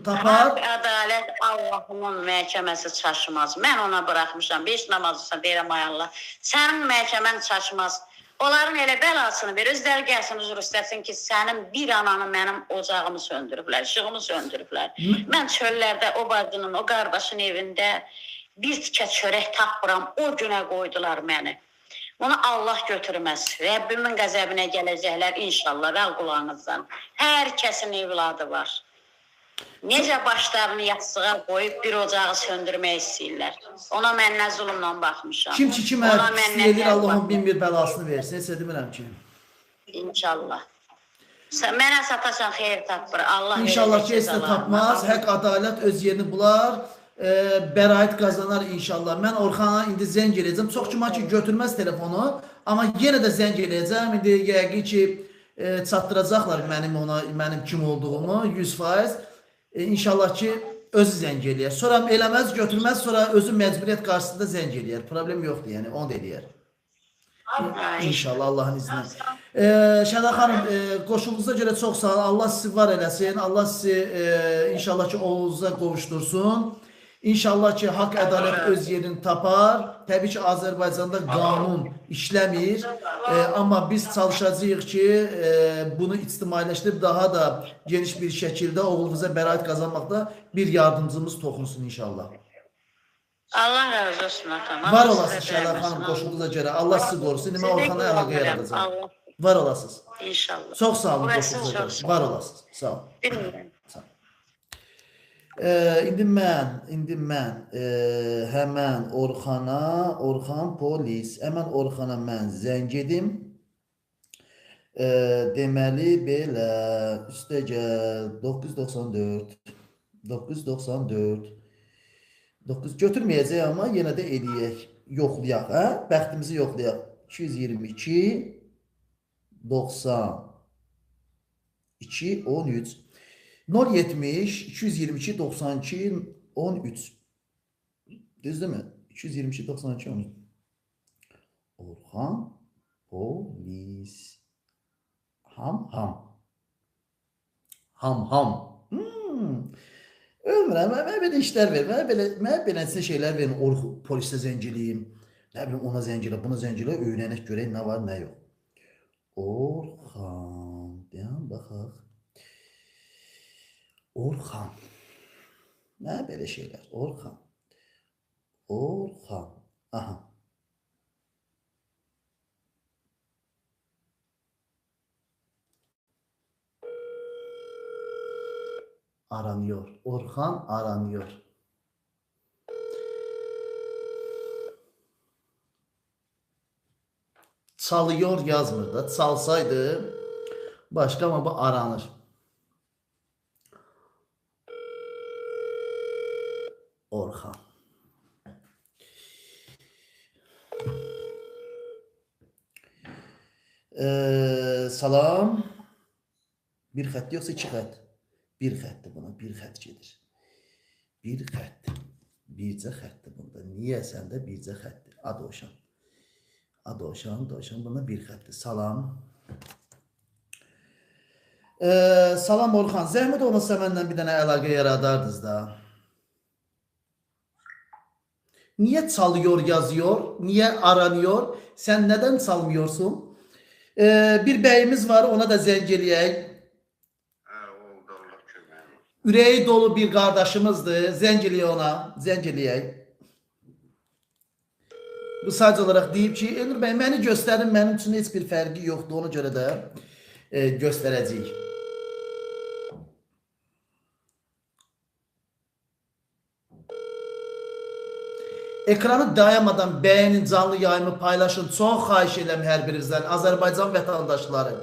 tapar. Haqq, ədalət Allahımın məhkəməsi çaşmaz. Mən ona buraxmışam. 5 namazısa deyirəm, ay Allah. Sənin məhkəmən çaşmaz. Onların elə bəlasını ver. Özləri gəlsin, huzur istəsin ki, sənin bir ananı mənim ocağımı söndürüblər, işığımı söndürüblər. Mən çöllərdə o bacının, o qardaşın evində bir tikə çörək tapmıram. O günə qoydular məni. Bunu Allah götürməz. Rəbbimin qəzəbinə gələcəklər inşallah və qulağınızdan. Hər kəsin evladı var. Necə başlarını yastığa qoyub bir ocağı söndürmək istəyirlər. Ona mən nə zulümlə baxmışam. Kim ki kimə pislik edir, Allahın bin bir bəlasını versin. Heç demirəm ki. İnşallah. Mənə sataşan xeyir tapmır. Allah İnşallah ki, heç də tapmaz. Haqq, ədalət öz yerini bular. Bəraət qazanar inşallah. Mən Orxana indi zəng eləyəcəm. Çox güman ki, götürməz telefonu. Amma yenə də zəng eləyəcəm. İndi yəqin ki, çatdıracaqlar mənim ona, mənim kim olduğumu 100%. İnşallah ki, özü zəng eləyər. Sonra eləməz, götürməz, sonra özü məcburiyyət qarşısında zəng eləyər. Problem yoxdur, yəni onu da eləyər. İnşallah Allahın izni. Şəla xanım, qoşulunuza görə çox sağ olun. Allah sizi var eləsin. Allah sizi inşallah ki, oğlunuza qovuşdursun. İnşallah ki, haqq ədalət öz yerini tapar. Təbii ki, Azərbaycanda qanun işləmir. Amma biz çalışacağıq ki, bunu ictimailəşdirib daha da geniş bir şəkildə oğlunuza bəraət qazanmaqda bir yardımcımız toxunsun inşallah. Allah razı olsun atam. Var olasınız Şəhla xanım, qoşulduğunuza görə. Allah sizi qorusun. İndi mən Orxana əlaqə yaradacağam. Var olasınız. İnşallah. Çox sağ olun qoşulduğunuza görə. Var olasınız. Sağ olun. Bilmirəm. Sağ olun. İndi mən həmən Orxana, Orxan polis, həmən Orxana mən zəng edim. Deməli belə, üstə gəl 994, 994, 9 götürməyəcək amma yenə də eləyək, yoxlayaq, hə? Bəxtimizi yoxlayaq. 222, 92, 13. 070, 222, 92, 13. Düzdürmü? 222, 92, 13. Orxan polis. Ham, ham. Ham, ham. Ölmürəm, mənə belə işlər ver, mənə beləsinə şeylər verin, Orxan polisə zəng eləyim, nə bilim ona zəng elə, buna zəng elə, öyrənək görək nə var, nə yox. Orxan, deyəm, baxaq. Orxan. Nə belə şeylər? Orxan. Orxan. Aha. Aranıyor. Orxan aranıyor. Çalıyor yazmır da. Çalsaydı başqa, amma bu aranır. Orxan. Salam. Bir xətt yoxsa iki xətt? Bir xəttdir buna. Bir xətt gedir. Bir xətt. Bircə xəttdir bunda. Niyə səndə bircə xəttdir? Adovşan. Adovşan, dovşan. Buna bir xəttdir. Salam. Salam Orxan. Zəhmət olmasa məndən bir dənə əlaqə yaradardınız da. Niye çalıyor yazıyor? Niye aranıyor? Sen neden çalmıyorsun? Bir bəyimiz var, ona da zəng eləyək. Ürəyi dolu bir qardaşımızdır. Zəng eləyək ona, zəng eləyək. Bu sadəcə olaraq deyib ki, Elnur bəy, məni göstərin, mənim üçün heç bir fərqi yoxdur. Ona görə də göstərəcəyik. Ekranı dayanmadan bəyənin, canlı yayımı paylaşın. Çox xahiş edirəm hər birinizdən, Azərbaycan vətəndaşları.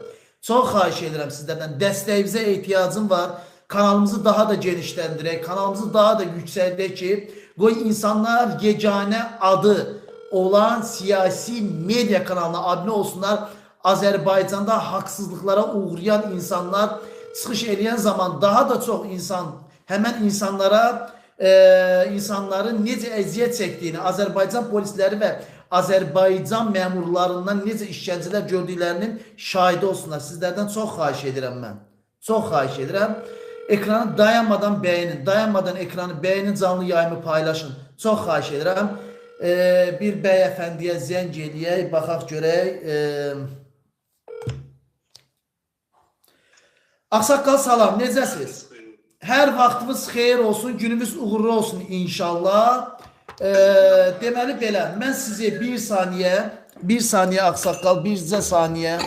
Çox xahiş edirəm sizlərdən. Dəstəyinizə ehtiyacım var. Kanalımızı daha da genişləndirək, kanalımızı daha da yüksəldək ki, qoy insanlar yeganə adı olan siyasi media kanalına abunə olsunlar. Azərbaycanda haqsızlıqlara uğrayan insanlar çıxış eləyən zaman daha da çox insan, həmən insanlara, insanların necə əziyyət çəkdiyini, Azərbaycan polisləri və Azərbaycan məmurlarından necə işgəncələr gördüklərinin şahidi olsunlar. Sizlərdən çox xahiş edirəm mən. Çox xahiş edirəm. Ekranı dayanmadan bəyənin, dayanmadan ekranı bəyənin, canlı yayımı paylaşın. Çox xahiş edirəm. Bir bəy əfəndiyə zəng eləyək, baxaq görək. Ağsaqqal salam, necəsiniz? Hər vaxtınız xeyir olsun, günümüz uğurlu olsun inşallah. Deməli belə, mən sizi bir saniyə ağsaqqal, bircə saniyə,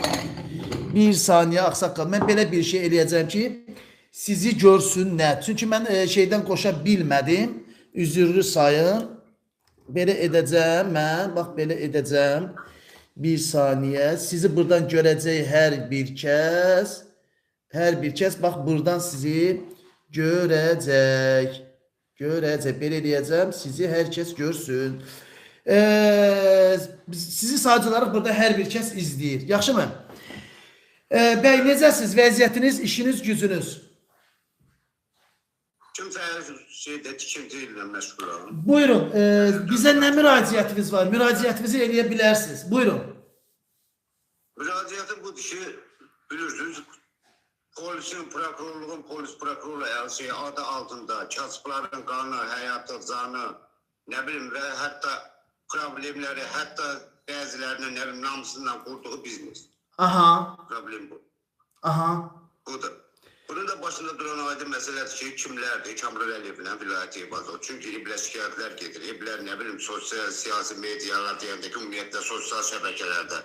bir saniyə ağsaqqal. Mən belə bir şey eləyəcəm ki, sizi görsünlər. Çünki mən şeydən qoşa bilmədim, üzürlü sayın. Belə edəcəm mən, bax belə edəcəm. Bir saniyə, sizi buradan görəcək hər bir kəs, hər bir kəs, bax buradan sizi görəcək. Görəcək, belə eləyəcəm, sizi hər kəs görsün. Sizi sadəcə olaraq burada hər bir kəs izləyir. Yaxşı mı? Bəy, necəsiniz? Vəziyyətiniz, işiniz, gücünüz? Kimsə şeydə tikinti ilə məşğulam. Buyurun, bizə nə müraciətiniz var? Müraciətinizi eləyə bilərsiniz. Buyurun. Müraciətim budur ki, bilirsiniz, Polisin, prokurorluğun, polis prokurorlu şey, adı altında kasıbların qanı, həyatı, canı, nə bilim və hətta problemləri, hətta bəzilərinin nə bilim namusundan qurduğu biznes. Aha. Problem bu. Aha. Budur. Bunun da başında duran aydın məsələdir ki, kimlərdir? Kamran Əliyevlə Vilayət Eyvazov. Çünki iblə şikayətlər gedir. İblər nə bilim sosial, siyasi medialar deyəndə ki, ümumiyyətlə sosial şəbəkələrdə.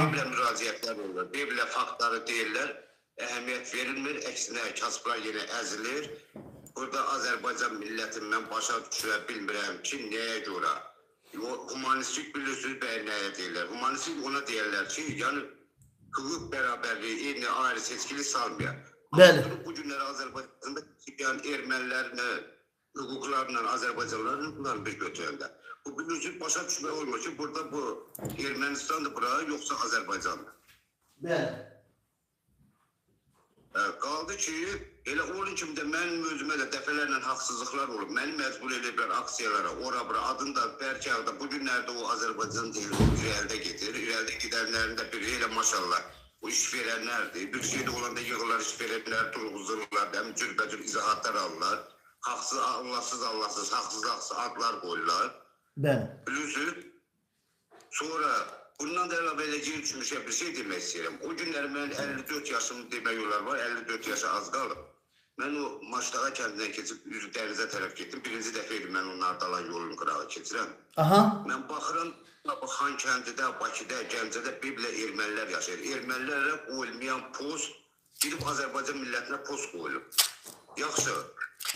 İblə müraciətlər olur. İblə faktları deyirlər. Əhəmiyyət verilmir. Əksinə kasıblar yenə əzilir. Burada Azərbaycan millətin mən başa düşürə bilmirəm ki, nəyə görə? Humanistik bilirsiniz, bəy nəyə deyirlər? Humanistik ona deyirlər ki, yəni hüquq bərabərliyi, eyni ayrı seçkili salmaya. Bəli. Bu günləri Azərbaycanda yəni ermənilərin hüquqlarla Azərbaycanlıların hüquqlarını bir götürəndə. Bu bilirsiniz, başa düşmək olmur ki, burada bu Ermənistandır bura, yoxsa Azərbaycandır. Bəli. Qaldı ki, elə onun kimi də mənim özümə də dəfələrlə haqsızlıqlar olub. Məni məcbur eləyiblər aksiyalara, ora bura, adını da bərk da bu günlərdə o Azərbaycan deyil, o irəlidə gedir. İrəlidə gedənlərin də biri elə maşallah o iş verənlərdir. Bir şey də olanda yığırlar, iş verənlər durğuzurlar, həm cürbəcür izahatlar alırlar. Haqsız, Allahsız, Allahsız, haqsız, haqsız adlar qoyurlar. Bəli. Bilirsiniz, sonra bundan da əlavə eləcəyim üçün bir şey demək istəyirəm. O günlər mən 54 yaşım demək olar var, 54 yaşa az qalıb. Mən o Maşdağa kəndindən keçib üzü dənizə tərəf getdim. Birinci dəfə idi mən o Nardalan yolunun qırağı keçirəm. Aha. Mən baxıram, Xan kəndidə, Bakıda, Gəncədə bir belə ermənilər yaşayır. Ermənilərə qoyulmayan post, gedib Azərbaycan millətinə post qoyulub. Yaxşı,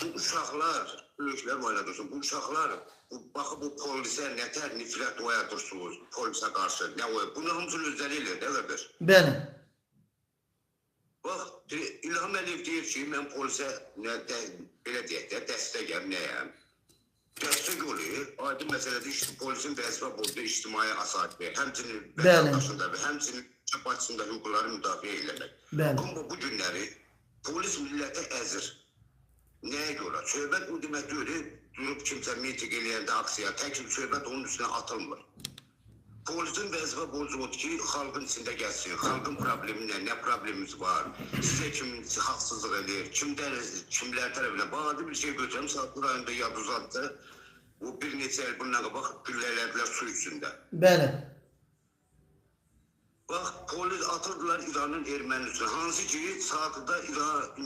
bu uşaqlar, böyüklər var dursun, bu uşaqlar, baxıb bu polisə nətər nifrət oyadırsunuz, polisə qarşı, nə oy? Bunu hamısını özləri eləyir, nə qardaş? Bəli. Bax, İlham Əliyev deyir ki, mən polisə, belə deyək də, dəstəkəm, nəyəm? Dəstək olur, aydın məsələdir, polisin vəzifə borcu ictimai asayiş, həmçinin vətəndaşında və həmçinin bacısında hüquqları müdafiə eləmək. Bəli. Amma bu günləri polis millətə əzir. Nəyə görə? Söhbət o demək deyil, durub kimsə miting eləyəndə aksiya, tək söhbət onun üstünə atılmır. Polisin vəzifə borcu odur ki, xalqın içində gəlsin, xalqın problemi nə, nə problemimiz var, sizə kim haqsızlıq eləyir, kimlər tərəfindən. Bax, bir şey götürəm, Saatlı rayonunda Yaduzadda o bir neçə il bundan qabaq güllələdilər su içində. Bəli. Bax, polis atırdılar İranın erməni üstünə. Hansı ki, Saatlıda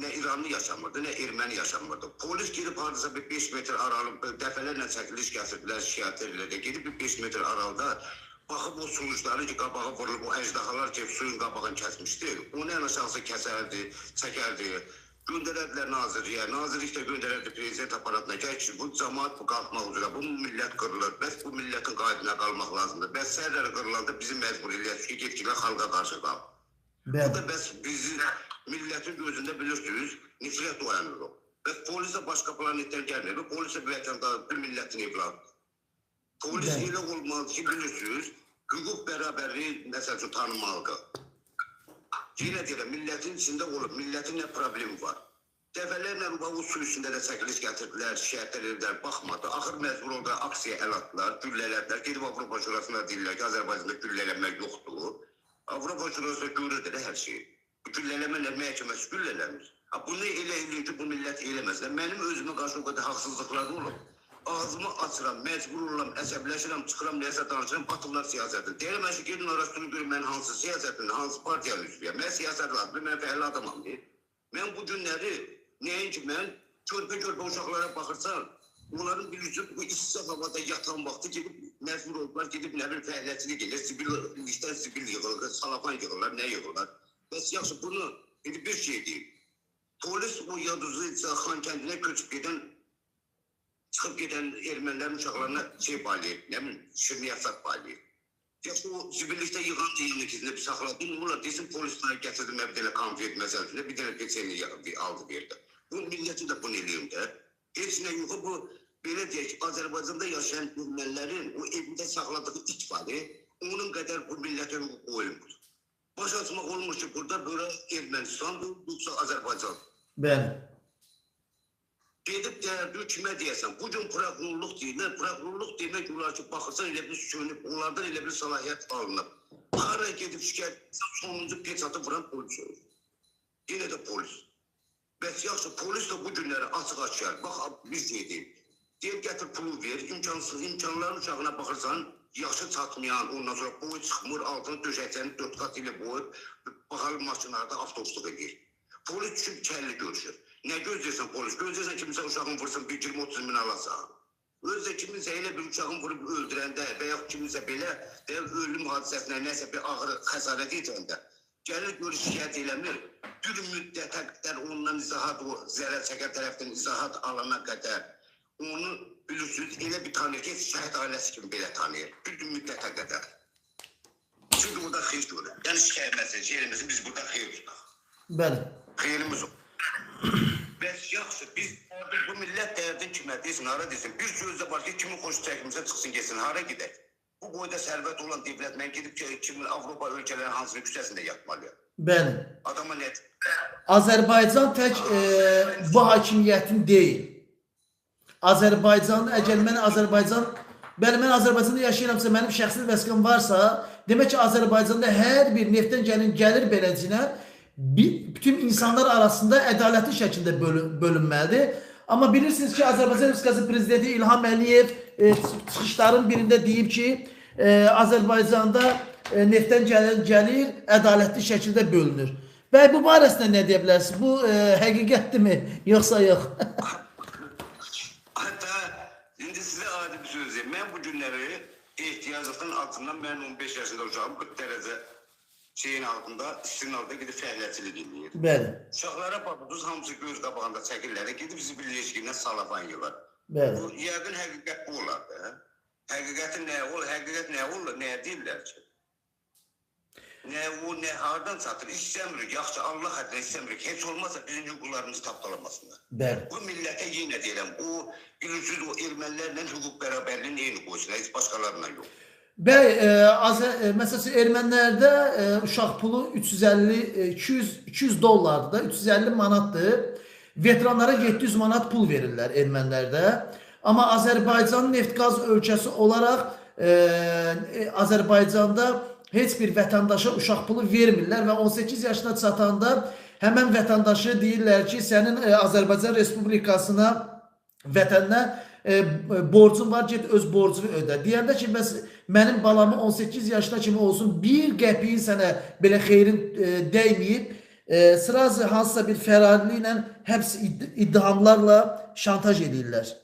nə İranlı yaşamırdı, nə erməni yaşamırdı. Polis gedib hardasa bir 5 metr aralı, dəfələrlə çəkiliş gətirdilər, şikayət edirlər. Gedib bir 5 metr aralıda baxıb o suluçları ki, qabağa vurulub, o əjdahalar ki, suyun qabağını kəsmişdi. Onu ən aşağısı kəsərdi, çəkərdi. Göndərərdilər nazirliyə, nazirlik də göndərərdi prezident aparatına. Gəl ki, bu cəmaat bu qalxmaq üzrə, bu millət qırılır. Bəs bu millətin qaydına qalmaq lazımdır. Bəs sərləri qırılanda bizi məcbur eləyək ki, getkilə xalqa qarşı qal. Bu da bəs bizi millətin gözündə bilirsiniz, nifrət oyanır o. Bəs polis də başqa planetdən gəlmir. Bu polis də bir vətəndaş, bir millətin evladıdır. Polis elə olmalıdır ki, bilirsiniz, hüquq bərabərliyi məsəl üçün tanınmalıdır. Yenə deyirəm, millətin içində olub, millətin nə problemi var? Dəfələrlə o su üstündə də çəkiliş gətirdilər, şikayətlər edildilər, baxmadı. Axır məcbur oldu, aksiya əl atdılar, güllələdilər. Gedib Avropa Şurasına deyirlər ki, Azərbaycanda güllələnmə yoxdur. Avropa Şurası görürdü də hər şeyi. Güllələmə məhkəməsi güllələnmir. Bunu elə eləyir ki, bu millət eləməsin. Mənim özümə qarşı o qədər haqsızlıqlar olub. Ağzımı açıram, məcbur oluram, əsəbləşirəm, çıxıram, nəsə danışıram, atırlar siyasətin. Deyirəm, mən ki, gedin araşdırın, görün, mən hansı siyasətin, hansı partiyanın üzvüyəm. Mən siyasət lazımdır, mən fəhli adamam. Mən bu günləri, nəinki mən, körpə-körpə uşaqlara baxırsan, onların bilirsiniz, bu isti havada yatan vaxtı gedib, məcbur oldular, gedib nə bir fəhləçilik edir, zibillikdən zibil yığılır, salafan yığırlar, nə yığırlar. Bəs yaxşı, bunu, indi bir şey deyim. Polis o Yaduzlu Xan kəndinə köçüb gedən, çıxıb gedən ermənilərin uşaqlarına şey paylayır, nə bilim, şirniyyat paylayır. Yaxşı, o zibillikdə yığan deyilini ikisini bir saxladı, bunlar desin, polisləri gətirdim, bir dənə konfet məsələsində, bir dənə peçeni aldı verdi. Bu milləti də bunu eləyim də. Heç nə yox, bu, belə deyək, Azərbaycanda yaşayan ermənilərin o evində saxladığı it var, onun qədər bu millətə hüquq qoyulmur. Baş açmaq olmur ki, burada böyle Ermənistandır, yoxsa Azərbaycan. Bəli. Gedib dərdi kimə deyəsən, bugün prokurorluq deyirlər, prokurorluq demək olar ki, baxırsan elə bir sönüb, onlardan elə bir səlahiyyət alınıb. Hara gedib şikayət etsən, sonuncu peçatı vuran polis olur. Yenə də polis. Bəs yaxşı, polis də bu günləri açıq-aşkar. Bax, biz dedik. Deyir, gətir pulu ver, imkansız, imkanların uşağına baxırsan, yaşı çatmayan, ondan sonra boyu çıxmır, altını döşəkçəni 4 qat ilə boyu, bahalı maşınlarda avtobusluq edir. Polis düşüb kəlli görüşür. Nə gözləyirsən polis? Gözləyirsən kimsə uşağın vursun, bir 20-30 min alasan. Özdə kiminsə elə bir uşağın vurub öldürəndə və yaxud kiminsə belə də ölüm hadisəsinə nəsə bir ağır xəsarət yetirəndə gəlir görür şikayət eləmir. Bir müddətə qədər ondan izahat, o zərər çəkən tərəfdən izahat alana qədər onu bilirsiniz elə bir tanıyır ki, şəhid ailəsi kimi belə tanıyır. Bir müddətə qədər. Çünki orada xeyir görür. Yəni şikayət məsələsi eləməsin, biz burada xeyir tutaq. Bəli. Xeyrimiz o. Bəs yaxşı, biz bu millət dərdin kimə desin, hara desin. Bir söz də var ki, kimin xoş çəkmirsə çıxsın getsin, hara gedək? Bu boyda sərvət olan devlət, mən gedib ki, kimin Avropa ölkələrinin hansının küçəsində yatmalıyam. Bəli. Adama nə? Azərbaycan tək bu hakimiyyətin deyil. Azərbaycan, əgər mən Azərbaycan, bəli, mən Azərbaycanda yaşayıramsa, mənim şəxsi vəsiqəm varsa, demək ki, Azərbaycanda hər bir neftdən gəlin gəlir beləcinə, bütün insanlar arasında ədalətli şəkildə bölünməlidir. Amma bilirsiniz ki, Azərbaycan Respublikası Prezidenti İlham Əliyev çıxışların birində deyib ki, Azərbaycanda neftdən gəlin gəlir ədalətli şəkildə bölünür. Bəy, bu barəsində nə deyə bilərsiniz? Bu həqiqətdirmi, yoxsa yox? Hətta indi sizə adi bir söz deyim. Mən bu günləri ehtiyaclıqdan altından mən 15 yaşında uşağım 40 dərəcə şeyin altında, istinin altında gedib fəhləçilik eləyir. Bəli. Uşaqlara baxırsınız, hamısı göz qabağında çəkirlər, gedib zibilləşkindən salafan yığır. Bəli. Bu yəqin həqiqət bu olardı. Hə? Həqiqətin nə olur, həqiqət nə olur, nə deyirlər ki? Nə o, nə hardan çatır? İstəmirik, yaxşı Allah xətrinə istəmirik. Heç olmazsa bizim hüquqlarımızı tapdalamasınlar. Bəli. Bu millətə yenə deyirəm, o bilirsiniz, o ermənilərlə hüquq bərabərliyini eyni qoysunlar, heç başqalarla yox. Bəy, məsəl üçün ermənilərdə uşaq pulu 350, 200 dollardır da, 350 manatdır. Veteranlara 700 manat pul verirlər ermənilərdə. Amma Azərbaycan neft-qaz ölkəsi olaraq Azərbaycanda heç bir vətəndaşa uşaq pulu vermirlər və 18 yaşına çatanda həmən vətəndaşı deyirlər ki, sənin Azərbaycan Respublikasına, vətəninə borcun var, get öz borcunu ödə. Deyəndə ki, bəs mənim balamı 18 yaşına kimi olsun, bir qəpiyin sənə belə xeyrin dəyməyib, sırazı hansısa bir fərarlı ilə həbs iddihamlarla şantaj edirlər.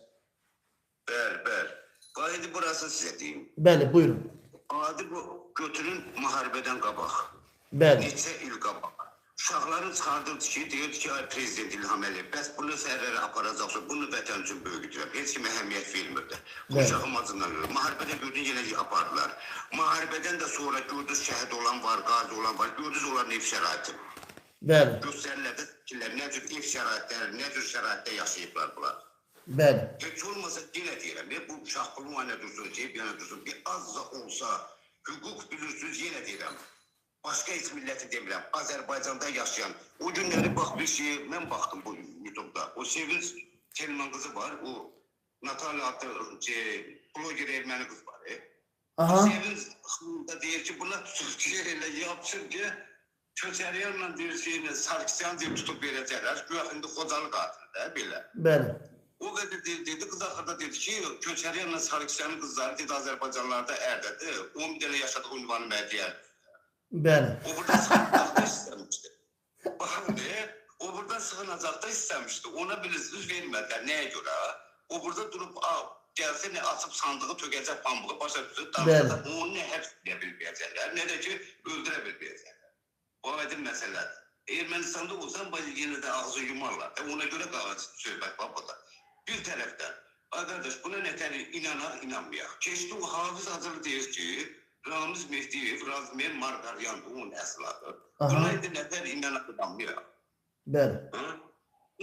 Bəli, bəli. Qayıdı burası sizə deyim. Bəli, buyurun. Adi bu götürün müharibədən qabaq. Bəli. Neçə il qabaq. Uşaqların çıxardırdı ki, deyirdi ki, ay Prezident İlham Əliyev, bəs bunu səhərlərə aparacaqsın, bunu vətən üçün böyük itirəm. Heç kimə əhəmiyyət vermirdi. Bu uşağın acından ölür. Müharibədə gördün, yenə apardılar. Müharibədən də sonra gördünüz, şəhid olan var, qazi olan var, gördünüz onların ev şəraiti. Bəli. Göstərirlər də fikirlər, nə cür ev şəraitləri, nə cür şəraitdə yaşayıblar bunlar. Bəli. Heç olmasa yenə deyirəm, bu uşaq pulu nə dursun, ceyb yana dursun, bir az da olsa hüquq bilirsiniz, yenə deyirəm. Başqa heç milləti demirəm, Azərbaycanda yaşayan. O günləri bax bir şey, mən baxdım bu YouTube'da. O Sevinç Telman qızı var, o Natalya adlı bloger erməni qız var. Aha. Sevinç da deyir ki, buna tutub ki, elə yapsın ki, Köçəryanla deyir ki, Sarkisyan deyib tutub verəcəklər. Güya indi Xocalı qatil də belə. Bəli. O qədər dedi, qız axırda dedi ki, Köçəryanla Sarkisyanın qızları dedi, Azərbaycanlarda ərdədir. 10 dənə yaşadığı ünvanı mənə deyər. Bəli. O buradan sığınacaq da istəmişdi. Baxın, o buradan sığınacaq da istəmişdi. Ona bilirsiniz vermədilər. Nəyə görə? O burada durub gəlsə nə açıb sandığı tökəcək pambığı, başa düşür, danışacaq. Onu nə həbs edə bilməyəcəklər, nə də ki öldürə bilməyəcəklər. O aydın məsələdir. Ermənistanda olsan yenə də ağzı yumarlar. Ona görə qalır söhbət var burada. Bir tərəfdən, ay qardaş, buna nətər inanaq, inanmayaq. Keçdi o Hafiz Hacılı deyir ki, Ramiz Mehdiyev, Razmiye Margaryandır, onun əsl adı. Buna indi nətər inanaq, inanmayaq. Bəli.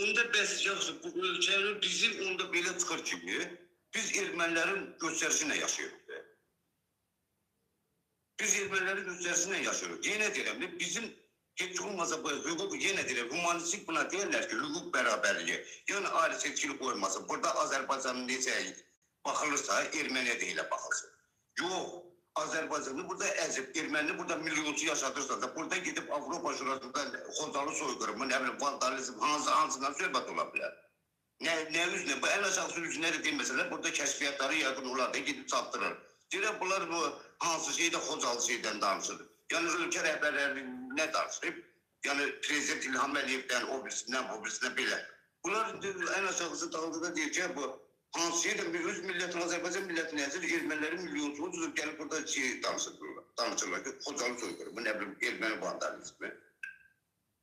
Onda bəs yaxşı, bu ölkənin bizim onda belə çıxır ki, biz ermənilərin göstərişi ilə yaşayırıq. Biz ermənilərin göstərişi ilə yaşayırıq. Yenə deyirəm, bizim heç olmasa bu hüquq, yenə deyirəm, humanistik buna deyirlər ki, hüquq bərabərliyi. Yəni ayrı seçkilik qoymasın. Burada Azərbaycanın necə baxılırsa, erməniyə də elə baxılsın. Yox, Azərbaycanı burada əzib, ermənini burada milyonçu yaşadırsan da, burada gedib Avropa Şurasında Xocalı soyqırımı, nə bilim, vandalizm, hansından söhbət ola bilər? Nə üzünə? Bu ən aşağısı üzünə də deməsələr, burada kəşfiyyatları yəqin onlar da gedib çatdırır. Deyirəm, bunlar bu hansı şeydə Xocalı şeydən danışır. Yəni, ölkə rəhbərləri nə danışır? Yəni, Prezident İlham Əliyevdən, o birisindən, o birisindən belə. Bunlar ən aşağısı dalında deyir ki, bu hansı yerdən bir öz millətin, Azərbaycan millətini əzir, ermənilərin milyonçuluğu tutup gəlib burada şey danışırlar ki, Xocalı soyqırımı, nə bilim, erməni vandalizmi.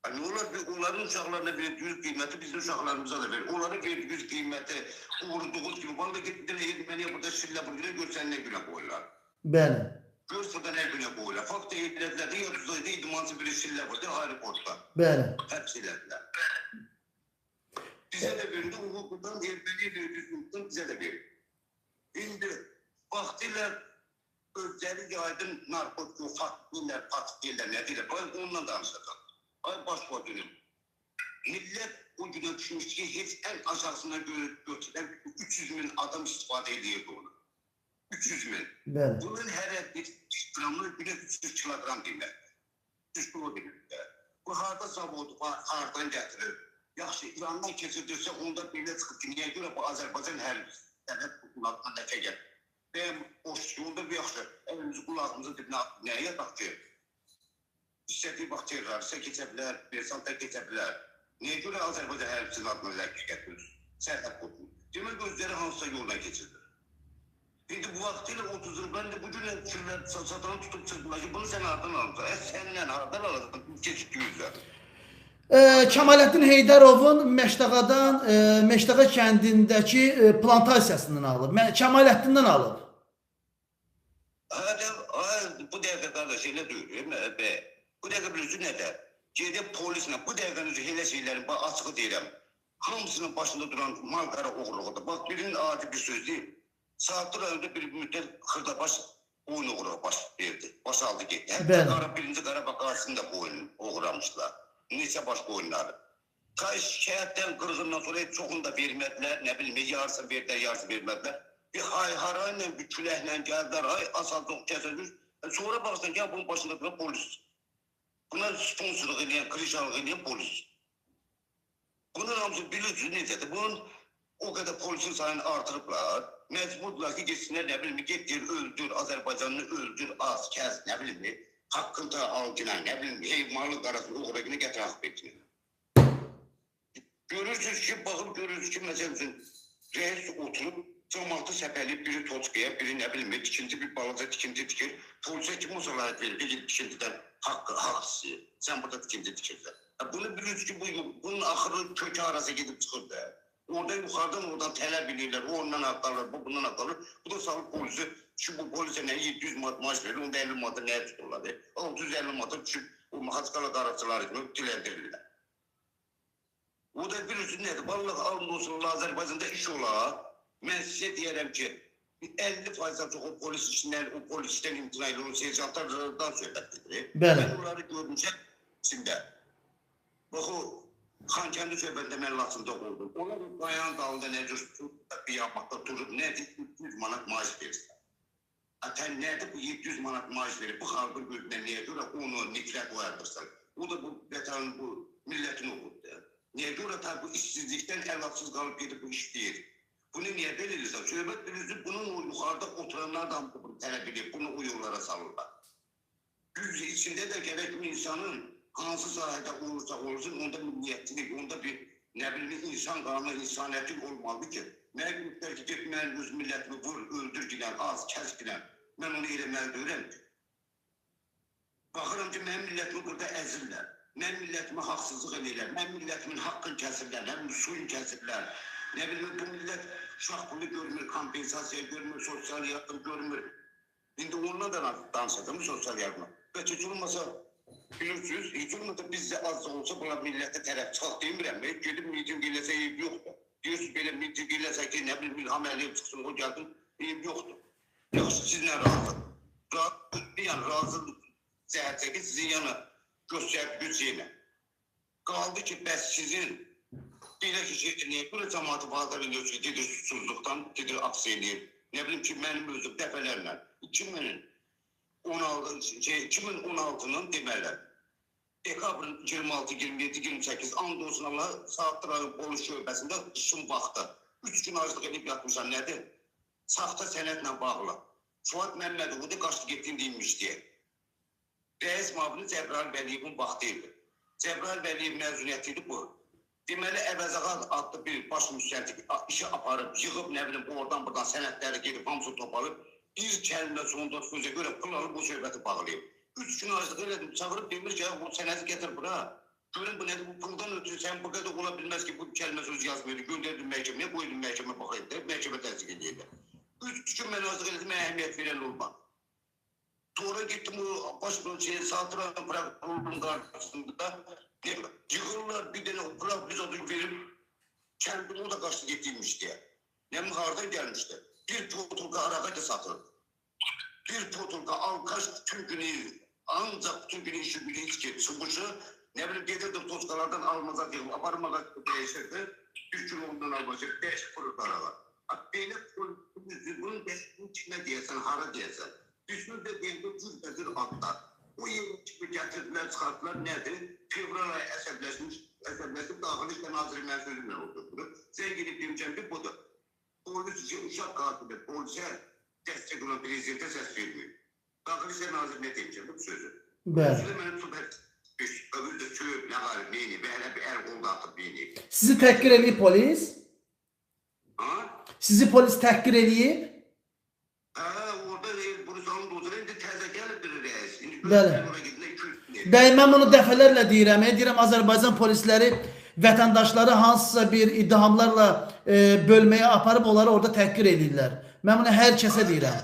Yəni, onlar, onların uşaqlarına verdiyiniz qiyməti bizim uşaqlarımıza da verir. Onlara verdiyiniz qiyməti uğurduğunuz kimi, vallahi getdilər erməniyə burada şillə burada, görsən nə günə qoyurlar. Bəli. Görsə də nə günə qoyurlar. Fakt elədilər, ya idmancı biri şillə vurdu, aeroportda. Bəli. Həbs elədilər. Bizə də verildi, hüquqdan, erməniyə verdiyi hüquqdan bizə də verildi. İndi vaxtilə özləri yaydın narkotik, faktdirlər, patdirlər, nə deyirlər, onunla danışacaq. Ay baş dönüm. Millət o günə düşmüşdü ki, heç ən aşağısına götürən 300 min adam istifadə edirdi onu. 300 min. Bəli. Bunun hər bir qramı günə 300 kiloqram deməkdir. 300 kilo deməkdir. Bu harda zavodu var, hardan gətirir? Yaxşı, İrandan keçirdirsə, onda belə çıxır ki, niyə görə bu Azərbaycan hər sənət qulağına ləkə gəlir? Bəyəm, boş yolda bir yaxşı, əlimizi qulağımızın dibinə nəyə yataq ki? İstədiyi vaxt terroristə keçə bilər, versantə keçə bilər. Niyə görə Azərbaycan hərbçinin adına ləkə gətirir? Sərhəd qoyulur. Demək, özləri hansısa yolla keçirdir. İndi bu vaxtilə 30 il, mən də bu gün satanı tutub çıxdılar ki, bunu sən hardan alırsan? Səndən hardan alırsan? Keçib yüzlər. Kəmaləddin Heydərovun Məşdağadan, Məşdağa kəndindəki plantasiyasından alıb. Kəmaləddindən alıb. Bu dəqiqə qardaş elə deyil. Bu dəqiqə bilirsiniz nədir? Gedib polislə, bu dəqiqənin özü elə şeylərin, bax açığı deyirəm, hamısının başında duran mal-qara oğurluğudur. Bax, birinin adi bir söz deyil. Saatlı rayonda bir müddət xırdabaş boyun oğurluğu baş verdi. Baş aldı getdi. Hətta birinci Qarabağ qarşısında da boyun oğurlamışlar. Neçə baş qoyunları. Ta şikayətdən, qırğından sonra heç çoxunu da vermədilər, nə bilim, yarısı verdilər, yarısı vermədilər. Bir hay-harayla, bir küləklə gəldilər, ay, asalcıq kəsilmiş. Sonra baxsan ki, bunun başında duran polis. Buna sponsorluq eləyən, krişanlıq eləyən polis. Bunun hamısı bilirsiniz necədir? Bunun o qədər polisin sayını artırıblar. Məcburdular ki, getsinlər, nə bilim, get deyir, öldür, Azərbaycanını öldür, az, kəs, nə bilim, haqqında al günə, nə bilim, heyvanlı qarasını, uğra günə gətir haqq etini. Görürsünüz ki, baxıb görürsünüz ki, məsəl üçün, rəis oturub, cəmaatı səpəliyib, biri toçkaya, biri nə bilim, tikinti, bir balaca tikinti tikir. Polisə kim o səlahiyyət verir ki, gedib tikintidən haqq istəyir. Sən burada tikinti tikirsən. Bunu bilirsiniz ki, bunun axırı kökü arası gedib çıxır da. Orada yuxarıdan oradan tələb edirlər, o ondan haqq alır, bu bundan haqq alır. Bu da salıb polisi, çünki bu polisə nə 700 manat maaş verir, onda 50 manatı nəyə tuturlar? 650 manatı düşüb o Maxaçkala qaraçıları kimi diləndirirlər. O da bilirsiniz nədir? Vallahi alın olsun, Azərbaycanda iş olar. Mən sizə deyərəm ki, 50%-dən çox o polis işindən, o polis işdən imtina edir, o serjantlardan söhbət edir. Mən onları görmüşəm içində. Bax o Xankəndi söhbətində mən Laçında oldum. Onlar qayanın dalında nə cür qiyamətdə durub, nədir 700 manat maaş verirsən. Ətən nədir bu 700 manat maaş verir? Bu xalqın gözünə niyə görə onu nifrət oyadırsan? O da bu vətənin, bu millətin oğludur. Niyə görə ta bu işsizlikdən əlacsız qalıb gedib bu iş deyir? Bunu niyə belə edirsən? Söhbət bilirsiniz, bunun o yuxarıda oturanlar da bunu tələb edir, bunu o yollara salırlar. Düz içində də gərək insanın hansı sahədə olursa olsun, onda milliyyətçilik, onda bir, nə bilim, insan qanı, insaniyyətlik olmalıdır ki, mənə deyirlər ki, get mənim öz millətimi vur, öldür ginən, az, kəs ginən. Mən onu eləməli deyirəm ki. Baxıram ki, mənim millətimi burada əzirlər, mənim millətimi haqsızlıq eləyirlər, mənim millətimin haqqını kəsirlər, nə bilim, suyunu kəsirlər. Nə bilim, bu millət uşaq pulu görmür, kompensasiya görmür, sosial yardım görmür. İndi onunla da danışacağım, sosial yardıma. Bəlkə heç olmasa, bilirsiniz, heç olmasa bizdə az da olsa buna millətə tərəf çıxaq demirəm. Gedib miting eləsə eyib yoxdur. Deyirsiniz, belə miting eləsə ki, nə bilim, İlham Əliyev çıxsın, o gəlsin, eyib yoxdur. Yaxşı, sizlə razı. Yəni, razı cəhətdə ki, sizin yana göstərib güc yenə. Qaldı ki, bəs sizin belə ki, şeydir, niyə görə cəmaatı fazla biliyorsun ki, gedir susuzluqdan, gedir aks eləyir. Nə bilim ki, mənim özüm dəfələrlə 2000 16, 2016-nın deməli, dekabrın 26, 27, 28, and olsun Allah, Saatlı rayon polis şöbəsində işin vaxtı. 3 gün aclıq edib yatmışam, nədir? Saxta sənədlə bağlı. Fuad Məmmədovu da qaçdı getdiyini deyilmiş deyə. Rəis müavini Cəbrayıl Vəliyevin vaxtı idi. Cəbrayıl Vəliyev məzuniyyəti idi bu. Deməli, Əvəzağa adlı bir baş müstəntiq işi aparıb, yığıb, nə bilim, oradan buradan sənədləri gedib, hamısı toparıb, bir kəlmə sonda sözə görə pul alıb bu söhbəti bağlayıb. 3 gün aclıq elədim, çağırıb demir ki, bu sənədi gətir bura. Görün bu nədir, bu puldan ötürü sən bu qədər ola bilməz ki, bu kəlmə söz yazmıydı, göndərdim məhkəməyə, qoydum məhkəmə baxayım, məhkəmə təsdiq eləyirdi. 3 gün mən aclıq elədim, mənə əhəmiyyət verən olmadı. Sonra gittim o baş Saatlı rayon prokurorunun qarşısında yığırlar bir dənə o biz adı verib kəndin o da qaçdı getdiymiş deyə. Nə bilim hardan gəlmişdi. Bir potulka arağa da satırdı. Bir potulka alkaş bütün günü ancaq bütün günü işi günü içki çıkışı ne bileyim getirdim toskalardan almaza yığıb aparmağa dəyişirdi. Bir kilo ondan almacaq 5 pul arağa. Belə bunun kimə deyəsən, hara deyəsən. Üstünü də deyəndə cürbəcür adlar. O yeri kimi gətirdilər, çıxartdılar, nədir? Fevral ayı əsəbləşib, Daxili İşlər Naziri mənim sözümlə oldu. Zəng edib demişəm ki, budur. Polis uşaq qatili, polisə dəstək olan prezidentə səs verməyib. Daxili İşlər Naziri nə demişəm bu sözü? Bəli. Sözü mənim çox özü də söyüb, nə qalib, neyini və hələ bir əl qol da atıb neyini. Sizi təhqir eləyib polis? Ha? Sizi polis təhqir eləyib? Hə, orada Brusalın dozuna indi təzə gəlib bir rəis. İndi Bəli. Bəy, mən bunu dəfələrlə deyirəm. Deyirəm, Azərbaycan polisləri vətəndaşları hansısa bir iddihamlarla bölməyə aparıb onları orada təhqir eləyirlər. Mən bunu hər kəsə deyirəm.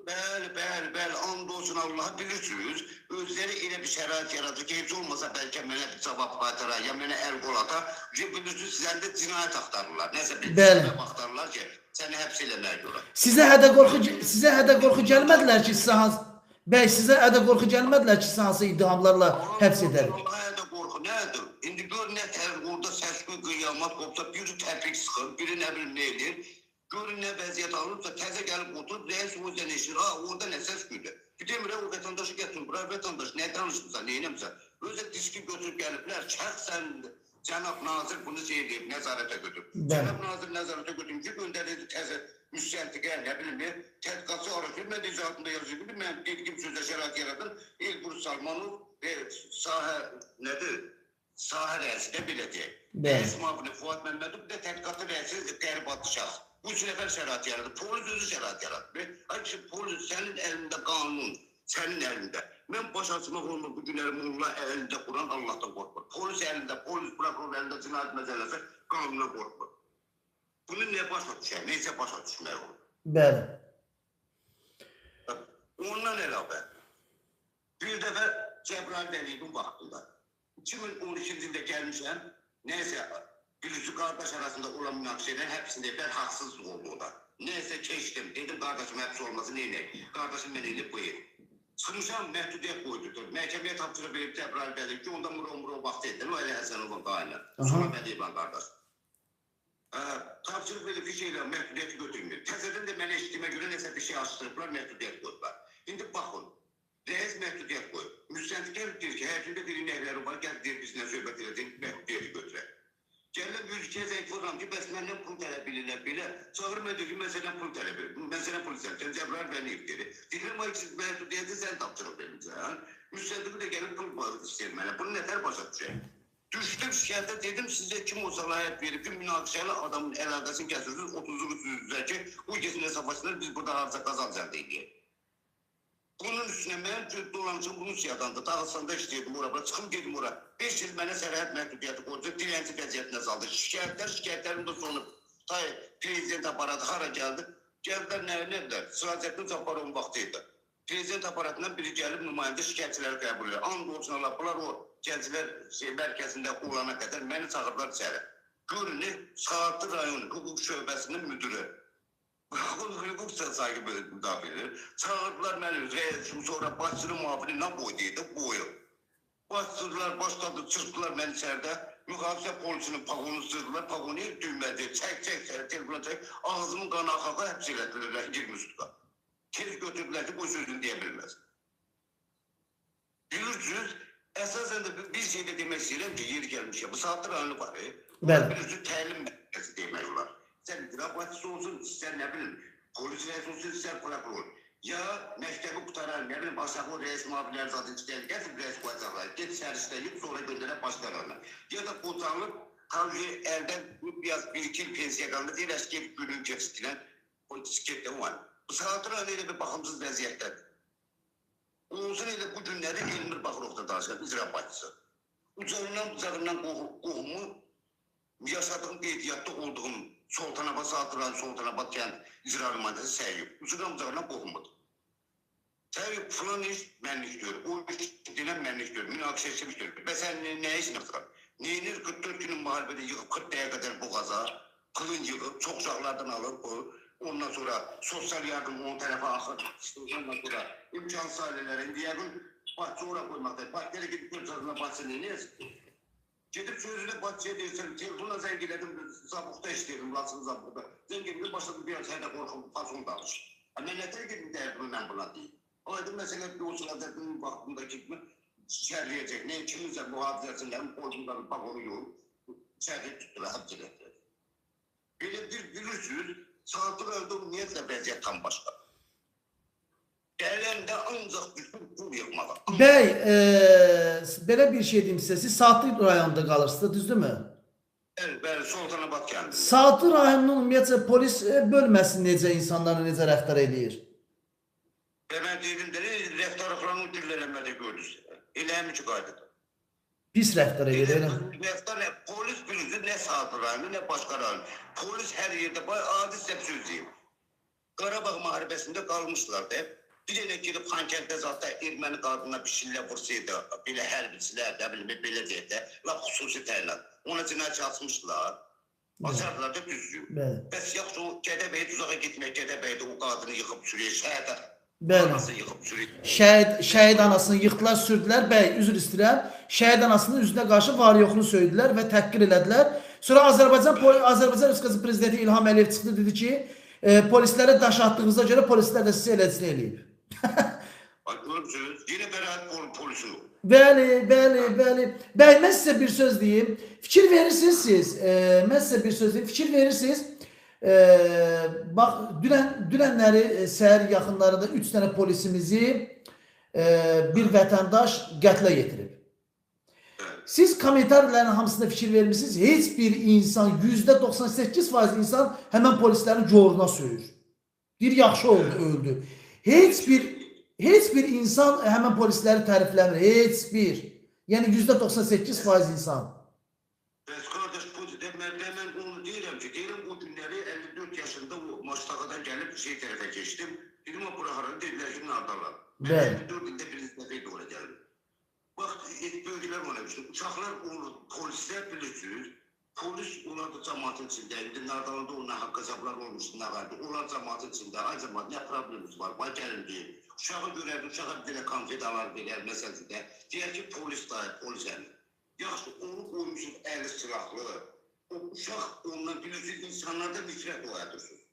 Bəli, bəli, bəli. And olsun Allaha, bilirsiniz. Özləri elə bir şərait yaradır ki, heç olmasa bəlkə mənə bir cavab qaytara, ya mənə əl qol ata. Bilirsiniz, sizdən də cinayət axtarırlar. Nəsə bir səbəb axtarırlar ki, səni həbs eləməyə görə. Sizə hədə qorxu gəlmədilər ki, sizə hansı... Bəy, sizə hədə qorxu gəlmədilər ki, sizə hansı iddihamlarla həbs edərik? Hədə qorxu nədir? İndi gör nə orada səs-küy qıyamat qopsa, biri təpik sıxır, biri nə bilim nə edir. Görün nə vəziyyət alınırsa, təzə gəlib oturub, rəis o yüzden eşidir. Ha, orada nə səs küydür. Bir demir, o vətəndaşı gətirin, bura vətəndaş, nə danışırsan, neynəmsən? Özə diski götürüb gəliblər, şəxsən cənab nazir bunu şey edib, nəzarətə götürüb. Cənab nazir nəzarətə götürüb ki, göndərildi təzə müstəntiqə, nə bilim, tədqiqatçı araşdırır. Mən də izahatında yazıyorum ki, mən dediyim sözə şərait yaradır. Elbrus Salmanov sahə nədir? Sahə rəisi də belə deyək. Rəis müavini Fuad Məmmədov, bir də tədqiqatçı rəisi Qərib adlı şəxs. Bu üç nəfər şərait yaradır. Polis özü şərait yaradır. Ay ki, polis sənin əlində qanun, sənin əlində. Mən baş açmaq olmur bu günləri molla əlində Quran Allahdan qorxmur. Polis əlində, polis prokuror əlində cinayət məcəlləsi qanuna qorxmur. Bunu nə başa düşər, necə başa düşmək olur? Bəli. Ondan əlavə, bir dəfə Cəbrayıl Vəliyevin vaxtında 2012-ci ildə gəlmişəm, nəysə, bilirsiniz, qardaş arasında olan münaqişədən həbsində evlər haqsızlıq oldu o da. Nəysə keçdim, dedim qardaşım həbs olması neynək? Qardaşım mən elib bu ev. Çıxmışam, məhdudiyyət qoydu. Məhkəməyə tapşırıq verib Cəbrayıl Vəliyev ki, onda Murov vaxtı etdilər, o Əli Həsənovun qaynı. Sonra Vəliyevin qardaş. Tapşırıq verib bir şeylə məhdudiyyəti götürmür. Təzədən də mənə eşitdiyimə görə nəsə bir şey açdırıblar, məhdudiyyət qoydular. İndi baxın, rəis məhdudiyyət qoyub. Müstəntiq gəlib deyir ki, həyətində bir inəkləri var, gəl deyir bizlə söhbət edəcək, məhdudiyyəti götürək. Gəlirlər 102-yə zəng vururam ki, bəs məndən pul tələb edirlər belə. Çağırır, mən deyir ki, mən səndən pul tələb edirəm, mən səndən pul istəyirəm, Cəbrayıl Vəliyev dedi. Deyirəm, ay siz məhdudiyyəti sən tapşırıq vermişsən. Müstəntiqi də gəlib pul istəyir mənə. Bunu nətər başa düşək? Düşdüm şikayətə, dedim sizə kim o səlahiyyət verib ki, münaqişəli adamın əlaqəsini kəsirsiniz, 30-u üzrə ki, bu getsin hesablaşsınlar, biz burada harca qazanc əldə edəyik. Bunun üstünə mən dolanmışım Rusiyadan da, Dağıstanda işləyirdim ora, çıxım gedim ora. 5 il mənə sərhəd məhdudiyyəti qoydu, dilənçi vəziyyətinə saldı. Şikayətlərim də sonu prezident aparatı hara gəldi? Gəldilər nə edilər? Sıracəttin Cabbarovun vaxtı idi. Prezident aparatından biri gəlib nümayəndə şikayətçiləri qəbul edir. And olsun Allah, bunlar o gənclər mərkəzində olana qədər məni çağırdılar içəri. Görün, Saatlı rayon hüquq şöbəsinin müdürü. Hüquq sahibi müdafiə edir. Çağırdılar məni, sonra başçının müavini nə boyda idi? Boyu. Başçılar başladı, çırpdılar məni içəridə. Mühafizə polisinin paqonu sırdılar, paqonu düymədi. Çək, çək, çək, telefona çək. Ağzımın qanı axa-axa həbs elədilər 20 sutka. Tez götürdülər ki, bu sözünü deyə bilməz. Bilirsiniz, əsasən də bir şey də demək istəyirəm ki, yer gəlmiş ya, bu Saatlı rayonu var. Bəli. Bilirsiniz, təlim mərkəzi demək olar. Sən icra başçısı olsun, istər nə bilim, polis rəisi olsun, istər prokuror. Ya məktəbi qutaran, nə bilim, aşağı rəis müavinləri zaten işləyir, gətirib rəis qoyacaqlar, get səriştəliyib, sonra göndərək başqalarına. Ya da qocalıb, halbuki əldən biraz bir-iki il pensiya qaldı, deyir, get günün keçdilən, o getdə var. Bu Saatlı rayonu elə bir baxımsız vəziyyətdədir. Olsun elə bu günləri Elmir Baxırovda danışan icra başçısı. Ucağından bucağından qohumu yaşadığım qeydiyyatda olduğum Sultanabad, Saatlı rayonu Sultanabad kənd icra nümayəndəsi Səyyub. Ucundan bucağından qohumudur. Səyyub filan iş mənlik deyir, o iş denən mənlik deyir, münaqişə etmiş deyir. Və sən nə işin axtarır? Neynir 44 günün müharibədə yığıb 40 dəqiqə qədər boğaza, qılın yığıb, çox uşaqlardan alıb o. Ondan sonra sosial yardım onun tərəfə axır. Ondan sonra imkansız ailələrin yəqin başçı ora qoymaqda. Başçıya gedib görsəzində başçı neynəyəcək? Gedib sözünü başçıya deyirsən, telefonla zəng elədim, Zabuqda işləyirdim, Laçın Zabuqda. Zəng elədim, başladım bir an sənə qorxum, fason danış. Mən nətər gedim dərdimi mən buna deyim. Aydın məsələ o sırada vaxtında ki, şərləyəcək. Nə kiminsə mühafizəsindən, polisdən bak onu yox, şərləyib tutdular, həbs elədilər. Belə bir bilirsiniz, Saatlı rayonda ümumiyyətlə vəziyyət tam başqa. Gələndə ancaq bütün pul yığmağa. Bəy, belə bir şey deyim sizə, siz Saatlı rayonunda qalırsınız, düzdürmü? Bəli, bəli, Sultanabad kəndində. Saatlı rayonunun ümumiyyətlə polis bölməsi necə insanlarla necə rəftar eləyir? Və mən dedim də, rəftarlıqlarını o cürlənmədə gördünüz. Elə həminki qaydada. Pis rəftar eləyir, elə mi? Rəftar, polis bilirsiniz, nə Saatlı rayonu, nə başqa rayon. Polis hər yerdə, adi sizə bir söz deyim. Qarabağ müharibəsində qalmışdılar da. Bir dənə gedib Xankənddə zatda erməni qadına bir şillə vursaydı, belə hərbiçilər, nə bilim, belə deyək də, lap xüsusi təyinat. Ona cinayət açmışdılar. Açardılar da düzdür. Bəs yaxşı o Gədəbəyə uzağa getmək, Gədəbəydə o qadını yıxıb sürüyor, şəhədə. Bəli. Anasını yıxıb sürüyor. Şəhid anasını yıxdılar, sürdülər. Bəy, üzr istəyirəm. Şəhid anasının üzünə qarşı var yoxunu söydülər və təhqir elədilər. Sonra Azərbaycan Respublikası Prezidenti İlham Əliyev çıxdı, dedi ki, polislərə daş atdığınıza görə polislər də sizi eləcini eləyib. Görürsünüz, yenə bəraət polisin o. Bəli, bəli, bəli. Bəy, mən sizə bir söz deyim. Fikir verirsiniz siz. Mən sizə bir söz deyim. Fikir verirsiniz. Bax, dünənləri səhər yaxınlarında 3 dənə polisimizi bir vətəndaş qətlə yetirib. Siz kommentarların hamısında fikir vermişsiniz. Heç bir insan, %98% insan həmən polislərin goruna söyür. Deyir, yaxşı oldu, öldü. Heç bir insan həmən polisləri tərifləmir. Heç bir. Yəni %98% insan. Bəs qardaş, mən onu deyirəm ki, deyirəm o günləri 54 yaşında o Maştağadan gəlib şey tərəfə keçdim. Dedim, o bura hara? Dedilər ki, Nardalan. Mən 54 ildə birinci dəfə idi ora gəldim. Bax, böyüklər ona bir şey. Uşaqlar, polislər bilirsiniz, polis onlar da cəmaatın içində, indi Nardalanda onunla haqq hesablar olmuşdu, nə vardı. Onlar cəmaatın içində, ay cəmaat, nə problemimiz var, bax gəlin deyir. Uşağı görərdi, uşağa bir dənə konfet alar verər, məsələn də. Deyər ki, polis dayı, polis əmi. Yaxşı, onu qoymuşsun əli silahlı. O uşaq ondan bilirsiniz, insanlarda nifrət oyadırsınız.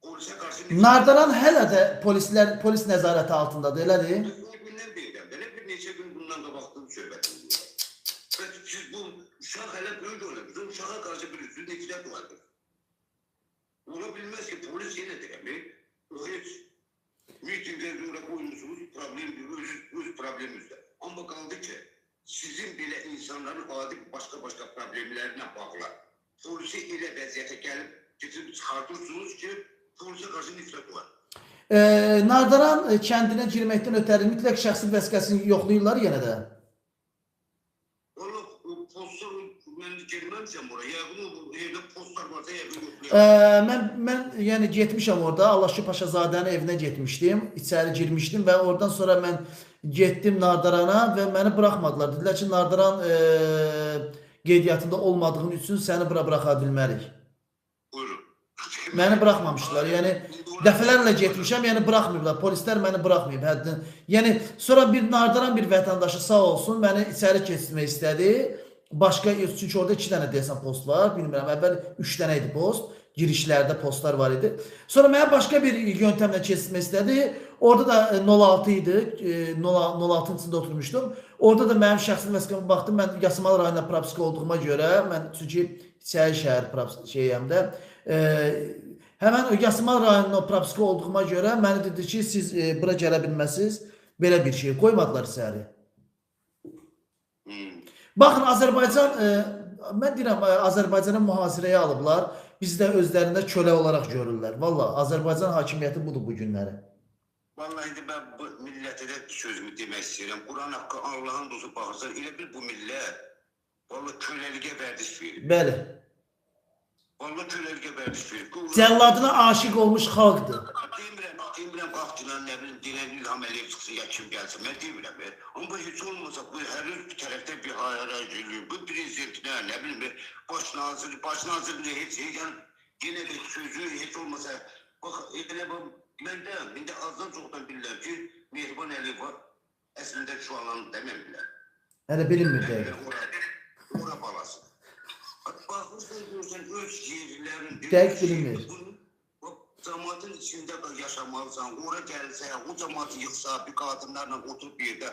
Polisə qarşı nifrət. Nardalan hələ də polis nəzarəti altındadır, elədir? O gündən deyirəm, belə bir neçə gün bundan qabaqdan söhbət edirəm. Və siz bu uşaq hələ böyük olar, bizim uşağa qarşı bilirsiniz, nifrət oyadır. Ola bilməz ki, polis yenə deyirəm, o heç mitingə görə qoymuşsunuz, problem, öz probleminizdə. Amma qaldı ki, sizin belə insanların adi başqa-başqa problemlərinə bağlı polisi elə vəziyyətə gəlib getirib çıxartırsınız ki, polisə qarşı nifrət olar. Nardaran kəndinə girməkdən ötəri mütləq şəxsi vəsiqəsini yoxlayırlar yenə də. Valla o postlar, mən girməmişəm ora. Yəqin o yerdə postlar varsa yəqin yoxlayırlar. Mən yəni getmişəm orada. Allahşükür Paşazadənin evinə getmişdim. İçəri girmişdim və oradan sonra mən getdim Nardarana və məni buraxmadılar. Dedilər ki, Nardaran qeydiyyatında olmadığın üçün səni bura buraxa bilmərik. Buyurun. Məni buraxmamışdılar. Yəni dəfələrlə getmişəm, yəni buraxmayıblar. Polislər məni buraxmayıb həddin. Yəni sonra bir Nardaran bir vətəndaşı sağ olsun məni içəri keçirmək istədi. Başqa, çünki orada 2 dənə deyəsən post var, bilmirəm, əvvəl 3 dənə idi post, girişlərdə postlar var idi. Sonra mənə başqa bir yöntəmlə keçmək istədi. Orada da 06 idi, 06-nın içində oturmuşdum. Orada da mənim şəxsi vəsiqəmə baxdım, mən Yasamal rayonunda propiska olduğuma görə, mən çünki İçəri şəhər şeyəm də, həmən Yasamal rayonunda propiska olduğuma görə mənə dedi ki, siz bura gələ bilməzsiniz, belə bir şey qoymadılar içəri. Baxın, Azərbaycan, mən deyirəm, Azərbaycanı mühasirəyə alıblar, bizi də özlərində kölə olaraq görürlər. Vallahi, Azərbaycan hakimiyyəti budur bu günləri. Vallahi indi mən bu millətə də sözümü demək istəyirəm. Quran haqqı Allahın dostu baxırsan, elə bil bu millət vallahi köləliyə vərdiş verir. Bəli. Vallahi köləliyə vərdiş verir. Cəlladına aşiq olmuş xalqdır. Demirəm, qalxdılar, nə bilim, deyilən İlham Əliyev çıxsın, ya kim gəlsin, mən demirəm. Amma heç olmasa, bu hər bir tərəfdə bir hayara eləyir, bu prezidentinə, nə bilim, baş nazir heç, yəni, yenə də sözü heç olmasa, bax, elə bu, mən də, indi azdan çoxdan bilirəm ki, Mehriban Əliyev var, əslində şu alanı deməm bilər. Hələ bilinmir dəqiq. Ora balası. Baxırsan, görürsən, öz yerlərin... Dəqiq bilinmir. Cəmaatın içində yaşamalısan, ora gəlsə, o cəmaatı yıxsa, bir qadınlarla oturub bir yerdə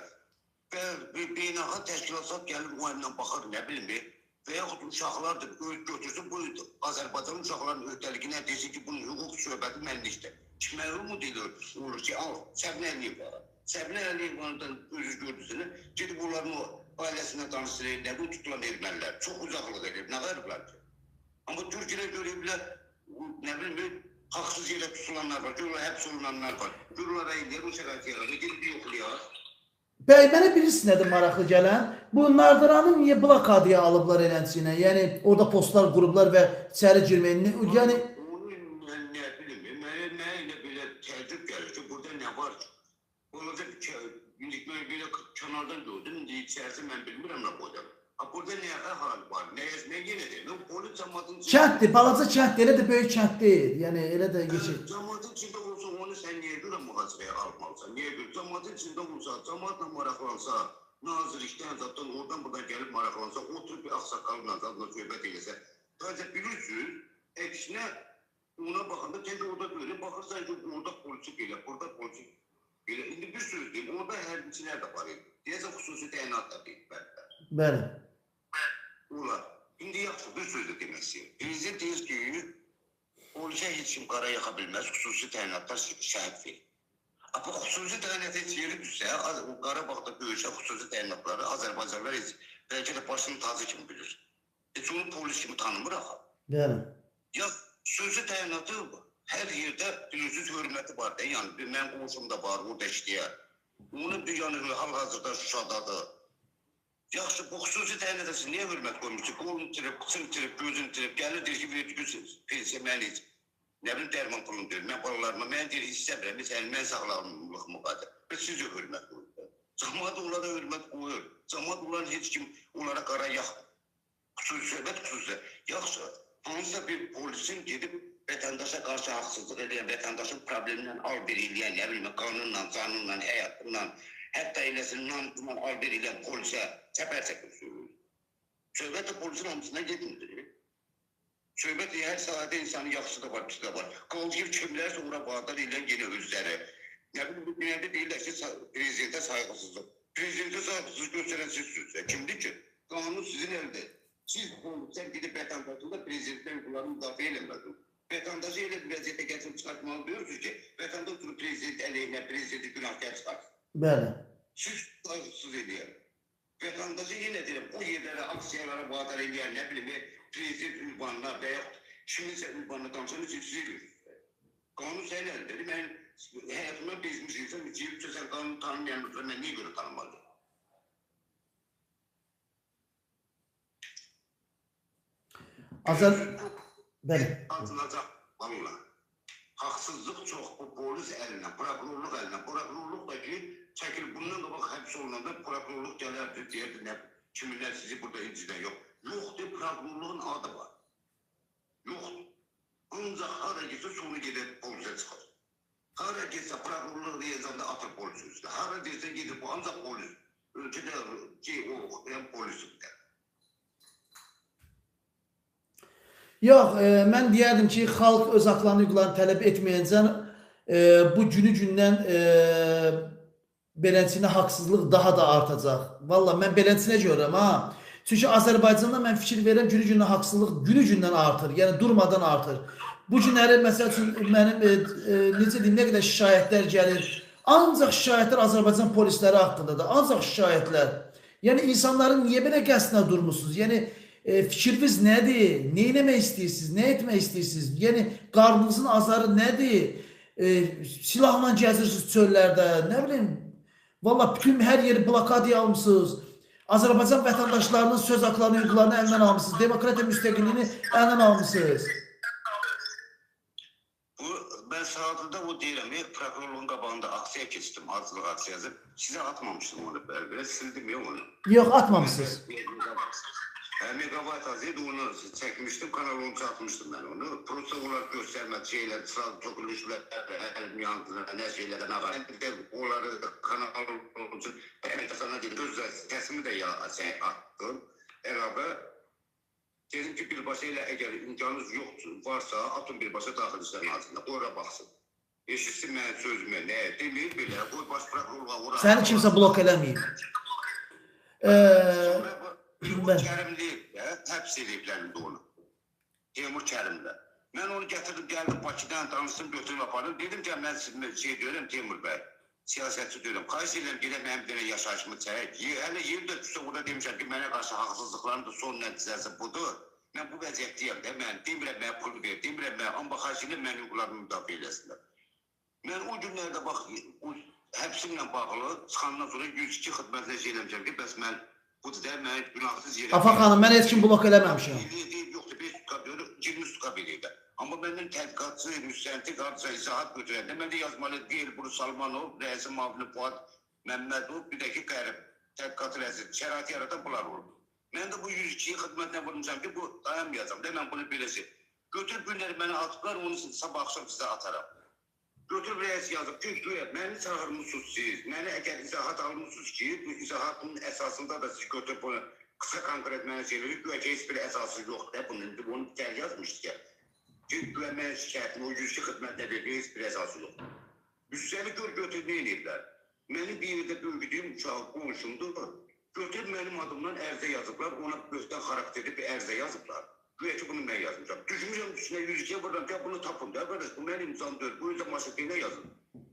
və bir beynəlxalq təşkilatlar gəlib o əlinə baxır, nə bilim, və yaxud uşaqlardır, götürsün, bu Azərbaycan uşaqlarının öhdəliginə desin ki, bunun hüquq söhbəti mənlikdir. Kimə umud edir, olur ki, al, Səbinə Əliyeva. Səbinə Əliyevanın özü gördüsünü, gedib onların o ailəsinə danışır, nə bu tutulan ermənilər, çox uzaqlıq edir, nə qarıblar ki. Amma Türkiyə görüblər, nə bilim, haqsız yerə tutulanlar var, görürlər həbs olunanlar var, görürlər eləyər, o şərait yaranır, gedib yoxlayar. Bəy, mənə bilirsin nədir maraqlı gələn? Bu Nardaranı niyə blokadaya alıblar elənçinə? Yəni, orada postlar qurublar və içəri girməyini, yəni... Onu mən nə bilim, mənə elə belə təəccüb gəlir ki, burada nə var ki? Olacaq ki, indi mən belə kənardan gördüm, indi içərisi mən bilmirəm nə qoyacaq. Burada nə əhali var, nə yenə deyim, polis cəmaatın... Kənddir, balaca kənddir, elə də böyük kənd deyil, yəni elə də geçir. Cəmaatın içində olsa, onu sən niyə görə mühasirəyə almalısan, niyə görə? Cəmaatın içində olsa, cəmaatla maraqlansa, nazirlikdən, zaten oradan buradan gəlib maraqlansa, oturub bir ağsaqqalla zadla söhbət eləsə, sadəcə bilirsiniz, əksinə ona baxanda, tez orada görür, baxırsan ki, orada polisi belə, burada polisi belə. İndi bir söz deyim, orada hərbiçilər də var idi. Deyəsən, xüsusi təyinat da deyil, bəli. Bəli. Olar. İndi yaxşı bir söz də demək istəyirəm. Prezident deyir ki, polisə heç kim qara yaxa bilməz, xüsusi təyinatlar şəhid verir. Bu xüsusi təyinat heç yeri düşsə, Qarabağda döyüşən xüsusi təyinatları Azərbaycanlılar heç bəlkə də başının tacı kimi bilir. Heç onu polis kimi tanımır axı. Bəli. Ya xüsusi təyinatı hər yerdə bilirsiniz hörməti var da, yəni mənim qonşum da var, orada işləyər. Onun bir yanı hal-hazırda Şuşadadır. Yaxşı, bu xüsusi təyinata siz niyə hörmət qoymursunuz? Qolunu itirib, qıçını itirib, gözünü itirib, gəlir deyir ki, vergi pensiya mən heç, nə bilim, dərman pulunu deyir, mən balalarıma, mən deyir, istəmirəm, heç mən sağlamlıq müqadə. Və siz də hörmət qoyursunuz. Camaat onlara hörmət qoyur. Camaat onların heç kim onlara qara yaxmır. Xüsusi söhbət xüsusi. Yaxşı, hansısa bir polisin gedib vətəndaşa qarşı haqsızlıq eləyən, vətəndaşın problemindən alver eləyən, nə bilim, qanunla, canunla, həyatınla, hətta eləsin, namusla alver eləyən polisə çəpər çəkir söhbət. Söhbət də polisin hamısına getmir. Söhbət hər sahədə insanın yaxşısı da var, pisi də var. Qaldı ki, kimlərsə ora vadar eləyən yenə özləri. Nə bilim, bu deyirlər ki, prezidentə sayğısızlıq. Prezidentə sayğısızlıq göstərən sizsiniz. Kimdir ki? Qanun sizin əldə. Siz sən gedib vətəndaşında prezidentdən hüquqlarını müdafiə eləmədiniz. Vətəndaşı elə bir vəziyyətə gətirib çıxartmalı diyorsunuz ki, vətəndaş oturub prezident əleyhinə, prezidenti günahkar çıxartsın. Bəli. Siz sayğısız eləyər. Vətəndaşı yenə deyirəm, o yerlərə, aksiyalara vadar eləyər, nə bilim, prezident ünvanına və yaxud kiminsə ünvanına danışan üçün siz eləyirsiniz. Qanun sənin əlindədir. Mən həyatımdan bezmiş insan, deyib ki, sən qanunu tanımayan, mən niyə görə tanımalıyam? Azər... Bəli. Acınacaq, valla. Haqsızlıq çox bu polis əlinə, prokurorluq əlinə. Prokurorluq da ki, çəkil bundan qabaq həbs olunanda prokurorluq gələrdi, deyərdi, nə, kiminlər sizi burada incidən yox. Yoxdur, prokurorluğun adı var. Yoxdur. Ancaq hara getsə, sonu gedər, polisə çıxar. Hara getsə, prokurorluq deyəndə atır polis üstə. Hara deyəsə, gedir, bu ancaq polis. Ölkədə ki, o, yəni polisi bilər. Yox, mən deyərdim ki, xalq öz haqlarını, hüquqlarını tələb etməyəcən bu günü-gündən beləsinə haqsızlıq daha da artacaq. Vallahi mən beləsinə görürəm ha. Çünki Azərbaycanda mən fikir verirəm, günü-gündən haqsızlıq günü-gündən artır. Yəni durmadan artır. Bu günləri məsəl üçün mənim necə deyim, nə qədər şikayətlər gəlir. Ancaq şikayətlər Azərbaycan polisləri haqqındadır. Ancaq şikayətlər. Yəni insanların niyə belə qəsdinə durmusunuz? Yəni fikriniz nədir? Nə etmək istəyirsiniz? Nə etmək istəyirsiniz? Yəni qarnınızın azarı nədir? Silahla gəzirsiniz çöllərdə, nə bilim. Vallahi bütün hər yeri blokadaya almısınız. Azərbaycan vətəndaşlarının söz haqlarını, hüquqlarını əlindən almısınız. Demokratiya müstəqilliyini əlindən almısınız. Bu, mən Saatlıda o deyirəm, prokurorluğun qabağında aksiya keçdim, acılıq aksiyası. Sizə atmamışdım onu, belə sildim ya onu. Yox, atmamışsınız. Megabayt az idi, onu çəkmişdim, Kanal 13 atmışdım mən onu. Prosta olaraq göstərmədi şeylər, sıra tökülüşlər, əlim yandı, nə şeylərdən ağar. Onları Kanal 13 əməkdaşlarına dedim, öz səsimi də attım əlavə. Dedim ki, birbaşa ilə əgər imkanınız yoxdur, varsa, atın birbaşa Daxili İşlər Nazirliyinə, ora baxsın. Eşitsin mənim sözümü, nə demir belə, qoy baş prokurorluğa ora. Səni kimsə blok eləməyib. Teymur Kərimli həbs eləyiblər indi onu. Teymur Kərimli. Mən onu gətirdim, gəldim Bakıdan, danışdım, götürüb apardım. Dedim ki, mən şey deyirəm Teymur bəy, siyasətçi deyirəm. Xahiş edirəm, gedək mənim bir dənə yaşayışımı çəkək. Hələ yer də düşsə, orada demişəm ki, mənə qarşı haqsızlıqların da son nəticəsi budur. Mən bu vəziyyətdəyəm də, mən demirəm, mənə pul ver, demirəm, mən, amma xahiş edirəm, məni hüquqlarımı müdafiə eləsinlər. Mən o günlərdə bax, həbsimlə bağlı çıxandan sonra 102 xidmətlə şey eləmişəm ki, bəs mən budur da, mən günahsız yerə... Afaq xanım, mən heç kim blok eləməmişəm. Yoxdur, 5 sutka diyor, 20 sutka verir. Amma məndən tədqiqatçı, müstəntiq hardasa izahat götürəndə, mən də yazmalı deyil, Bunu Salmanov, rəisi müavini Fuad Məmmədov, bir də ki, Qərib, tədqiqatçı rəisi, şəraiti yaratan bunlar olub. Mən də bu 102 xidmətinə vurmuşam ki, bu dayanmayacam da, mən bunu beləcə. Götürüb günləri mənə atıblar, onu sabah axşam sizə ataram. Götürüb rəis yazıb ki, güya məni çağırmışsınız siz, məni əgər izahat almışsınız ki, bu izahatın əsasında da siz götürüb bunu qısa konkret mənə şey verir, güya ki, heç bir əsası yoxdur da, bunun, bunu gəl yazmışdı ki, güya mənə şikayətimi o 102 xidmətlə verdiyi heç bir əsası yoxdur. Üstəlik gör, götürüb nə eləyiblər? Mənim bir yerdə böyüdüyüm uşaq qonşumdur, götürüb mənim adımdan ərizə yazıblar, ona böhtan xarakterli bir ərizə yazıblar. Güya ki, bunu mən yazmışam. Düşmüşəm üstünə 102-yə vururam ki, bunu tapın da, qardaş, bu mənim imzam deyil, bu özə maşıqlığına yazın.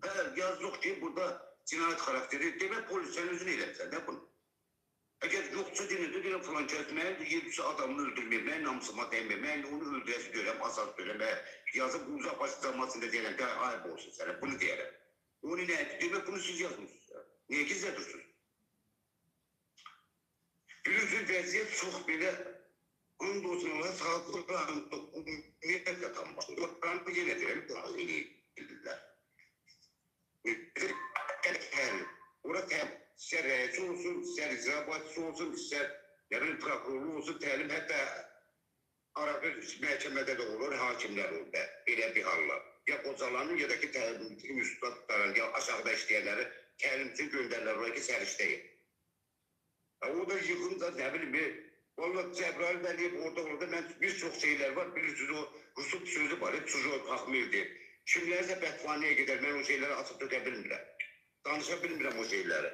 Hə, yazdıq ki, burada cinayət xarakteri, demək polis sən özün eləmsən də bunu. Əgər yoxsa deyilən, deyilən filan kəs, mənim də yerlisi adamını öldürməyəm, mənim namusuma dəyməyəm, mən onu öldürəsi deyirəm, azad deyirəm, yazıb uzaqbaşı cəmaatında deyirəm ki, ayıb olsun sənə, bunu deyərəm. Onu nə, demək bunu siz yazmışsınız. Niyə gizlədirsiniz? Bilirsiniz, vəziyyət çox belə, and olsun Allah, sağlıqlarında ümumiyyətlə tam başlıyor. Ben yenə deyirəm, eləyirlər. Ora istər rəisi olsun, istər icra başçısı olsun, istər prokurorluğu olsun, təlim hətta arabir məhkəmədə də olur, hakimlər olur da, belə bir hallar. Ya qocalarının, ya da ki, təlim üstadların, ya aşağıda işləyənləri təlim üçün göndərirlər oraya ki, səriştəyin. O da yığında, nə bilim, valla Cəbrayıl Əliyev orada orada mən bir çox şeylər var, bilirsiniz o Rusub sözü var, Çujoy Paxmir deyir. Kimlərsə bətvanəyə gedər, mən o şeyləri açıb dökə bilmirəm. Danışa bilmirəm o şeyləri.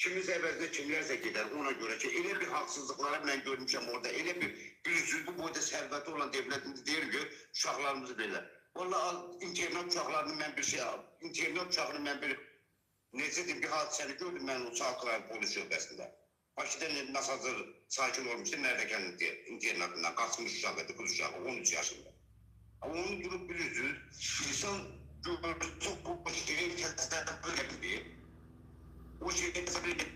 Kiminsə əvəzinə kimlərsə gedər ona görə ki, elə bir haqsızlıqlara mən görmüşəm orada, elə bir, bilirsiniz bu boyda sərvəti olan devlətimiz deyir ki, uşaqlarımızı belə. Valla internat uşaqlarını mən bir şey, internat uşağını mən bir, necə deyim, bir hadisəni gördüm mən o Çaldıran polis şöbəsində. Bakıda Masazır sakin olmuşdu, Mərdəkan internatından qaçmış uşaq idi, qız uşağı, 13 yaşında. Amma onu durub bilirsiniz, insan görürsə o şeyi təsəvvür edir. O şeyi təsəvvür edir.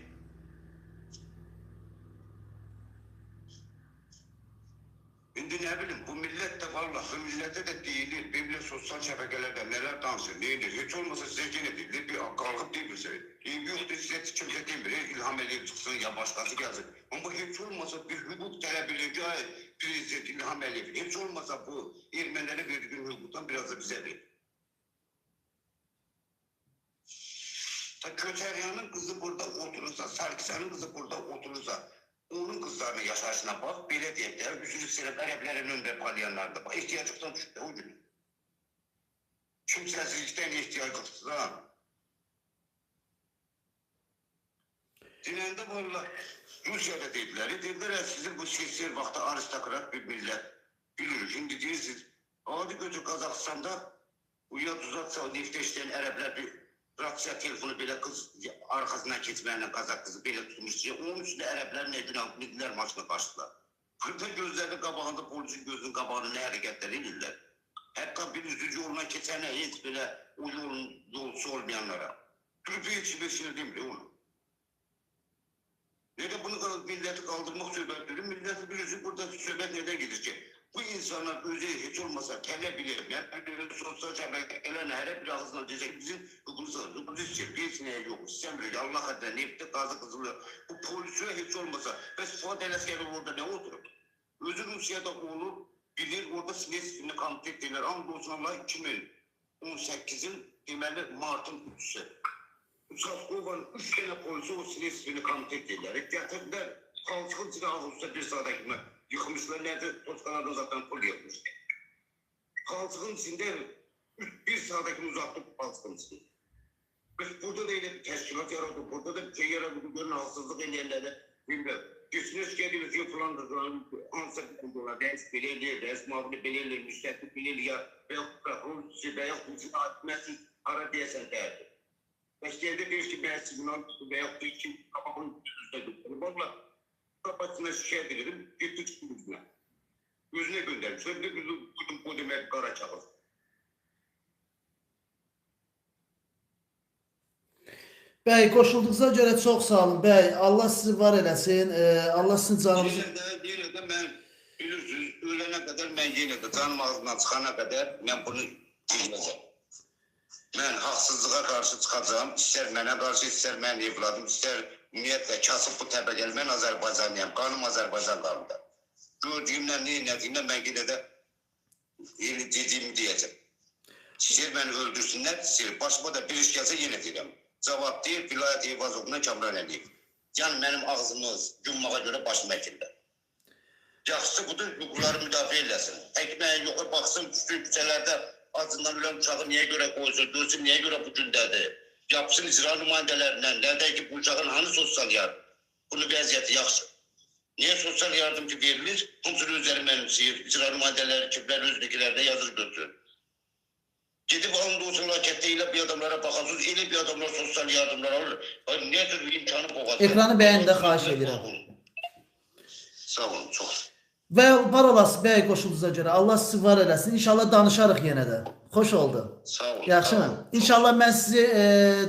İndi nə bilim, bu millət də vallah, bu millətə də deyilir, bir sosial şəbəkələrdə nələr danışır, nə edir, heç olmasa sizə yenə deyilir, bir qalxıb demirsə, yoxdur, sizə kimsə demir, İlham Əliyev çıxsın, ya başqası gəlsin. Amma heç olmasa bir hüquq tələb edir ki, ay, Prezident İlham Əliyev, heç olmasa bu ermənilərə verdiyi hüquqdan biraz da bizə verir. Köçəryanın qızı burada oturursa, Sarkisyanın qızı burada oturursa, Onun qızlarının yaşayışına bax, belə deyək də, üzr istəyirəm, ərəblərə nömrə paylayanlar da bax, ehtiyaclıqdan düşüb də o gün. Kimsəsizlikdən, ehtiyaclıqdan. Dinəndə valla Rusiyada dedilər, dedilər, sizin bu SSR vaxtı aristokrat bir millət bilirik. Şimdi deyirsiniz, adi götür Qazaxıstanda uyuya tuzaksa neftə işləyən ərəblər bir rasiya telefonu belə qız arxasından keçməklə Qazaq qızı belə tutmuş. Onun üstünde ərəblər nə günah mindilər maşına qaçdılar. Burada gözlərinin qabağında, polisin gözünün qabağında nə hərəkətlər edirlər. Hətta bir üzücü yoluna keçənə heç belə o yolun yolcusu olmayanlara. Türkiye heç bir şey demir onu. Nədə bunu milləti qaldırmaq söhbət deyil. Milləti bilirsiniz, burada söhbət nədən gedir ki? Bu insanlar özü heç olmasa tələb bilir. Yəni, sosial şəbəkələrlə hərə bir ağzından deyəcək, bizim hüququmuz istəyir, heç nəyə yox, istəmirik. Allah adına nefti, qazı, qızılı. Bu polisiyə heç olmasa, bəs Fuad Ələsgərov orada nə oturub? Özü Rusiyada olub, bilir, orada Slestvini komitet deyirlər. And olsun Allah 2018-in deməli martın 3-ü. Uçaskova'nın 3 dənə polisi o Slestvini komitet deyirlər. Gətirdilər, palçığın içinə ağustosda bir saata kimi yıxmışlar, nədir? Toskalardan zaten pul yıxmışlar. Palçığın içində bir saata kimi uzatdı palçığın içində. Biz burada da elə bir təşkilat yaratdı, burada da bir şey yaratdı, görün haqsızlıq eləyənlərə, bilmirəm. Geçinə şikayət edilir, filan da, hansısa bir quldular, rəis belə eləyir, rəis müavini belə eləyir, müştəti belə eləyir, və yaxud prokuror, və yaxud cinayət hara deyəsən dəyərdir. Bəs deyəndə deyir ki, mən signal və yaxud deyir ki, qabağın üstə götürür. Valla, kapatına şikayət edirdim, getdi çıxdı üzünə. Özünə göndərmişlər, bir də bu demək qara kağız. Bəy, qoşulduğunuza görə çox sağ olun, bəy. Allah sizi var eləsin, Allah sizin canınızı... Yenə də mən, bilirsiniz, ölənə qədər mən yenə də canım ağzından çıxana qədər mən bunu deyəcəm. Mən haqsızlığa qarşı çıxacağam, istər mənə qarşı, istər mənim evladım, istər ümumiyyətlə kasıb bu təbəqəli, mən Azərbaycanlıyam, qanım Azərbaycan qanıdır. Gördüyümlə, neynədiyimlə mən yenə də yeni dediyimi deyəcəm. İstər məni öldürsünlər, istər başıma da bir iş gəlsə yenə deyirəm. Cavab deyir, Vilayət Eyvazovundan Kamran Əliyev. Yəni mənim ağzımı yummağa görə başım əkirlər. Yaxşısı budur, hüquqları müdafiə eləsin. Əkməyin yoxu, baxsın, düşdüyü küçələrdə acından ölən uşağı niyə görə qoysun, görsün niyə görə bu gündədir. Yapsın icra nümayəndələrindən, nədə ki bu uşağın hanı sosial yardım? Bunun vəziyyəti yaxşı. Niyə sosial yardım ki verilir? Hamısını özləri mənimsəyir, icra nümayəndələri kimlər özünəkilərdə yazır götürür. Gedib and olsun lakətdə elə bir adamlara baxasınız, elə bir adamlar sosial yardımlar alır. Niyə tür imkanı boğazlar? Ekranı bəyənin də xahiş edirəm. Sağ olun, çox. Və var olası bəy qoşulduğunuza görə Allah sizi var eləsin. İnşallah danışarıq yenə də. Xoş oldu. Sağ olun. Yaxşı mı? İnşallah mən sizi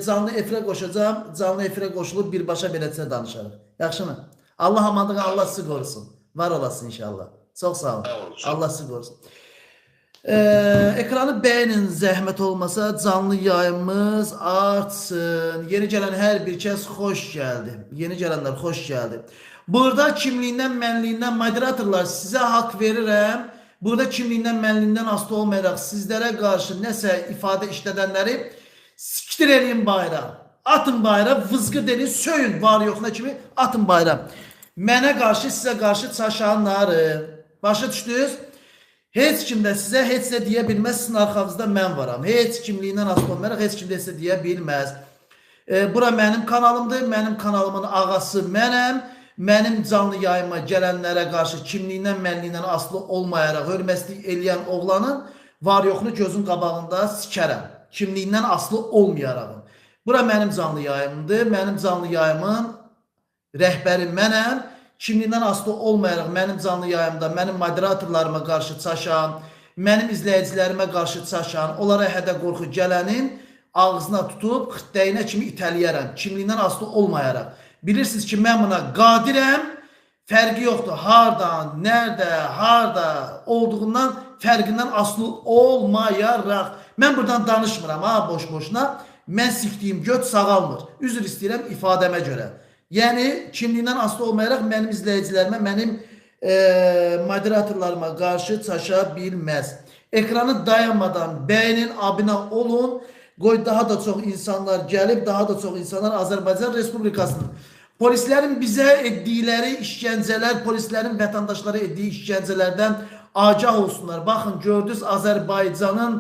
canlı efirə qoşacağam. Canlı efirə qoşulub birbaşa beləcə danışarıq. Yaxşı mı? Allah amanlığı Allah sizi qorusun. Var olasın inşallah. Çox sağ olun. Allah sizi qorusun. Ekranı bəyənin zəhmət olmasa canlı yayımız artsın. Yeni gələn hər bir kəs xoş gəldi. Yeni gələnlər xoş gəldi. Burada kimliyindən, mənliyindən moderatorlar sizə haqq verirəm. Burada kimliyindən, mənliyindən asılı olmayaraq sizlərə qarşı nəsə ifadə işlədənləri siktir eləyin bayrağa. Atın bayrağa, vızqı deyin, söyün var yoxuna kimi atın bayrağa. Mənə qarşı, sizə qarşı çaşanları. Başa düşdünüz? Heç kim də sizə heç nə deyə bilməz, sizin arxanızda mən varam. Heç kimliyindən asılı olmayaraq heç kim də sizə deyə bilməz. Bura mənim kanalımdır, mənim kanalımın ağası mənəm. Mənim canlı yayıma gələnlərə qarşı kimliyindən, mənliyindən asılı olmayaraq hörmətsizlik eləyən oğlanın var yoxunu gözün qabağında sikərəm. Kimliyindən asılı olmayaraq. Bura mənim canlı yayımdır, mənim canlı yayımın rəhbəri mənəm. Kimliyindən asılı olmayaraq mənim canlı yayımda mənim moderatorlarıma qarşı çaşan, mənim izləyicilərimə qarşı çaşan, onlara hədə qorxu gələnin ağzına tutub xırtdəyinə kimi itələyərəm, kimliyindən asılı olmayaraq. Bilirsiniz ki, mən buna qadirəm, fərqi yoxdur. Hardan, nərdə, harda olduğundan, fərqindən asılı olmayaraq. Mən buradan danışmıram, ha, boş-boşuna. Mən sikdiyim göt sağalmır. Üzr istəyirəm ifadəmə görə. Yəni, kimliyindən asılı olmayaraq mənim izləyicilərimə, mənim moderatorlarıma qarşı çaşa bilməz. Ekranı dayanmadan bəyənin, abunə olun. Qoy daha da çox insanlar gəlib, daha da çox insanlar Azərbaycan Respublikasının Polislərin bizə etdikləri işgəncələr, polislərin vətəndaşlara etdiyi işgəncələrdən agah olsunlar. Baxın, gördünüz Azərbaycanın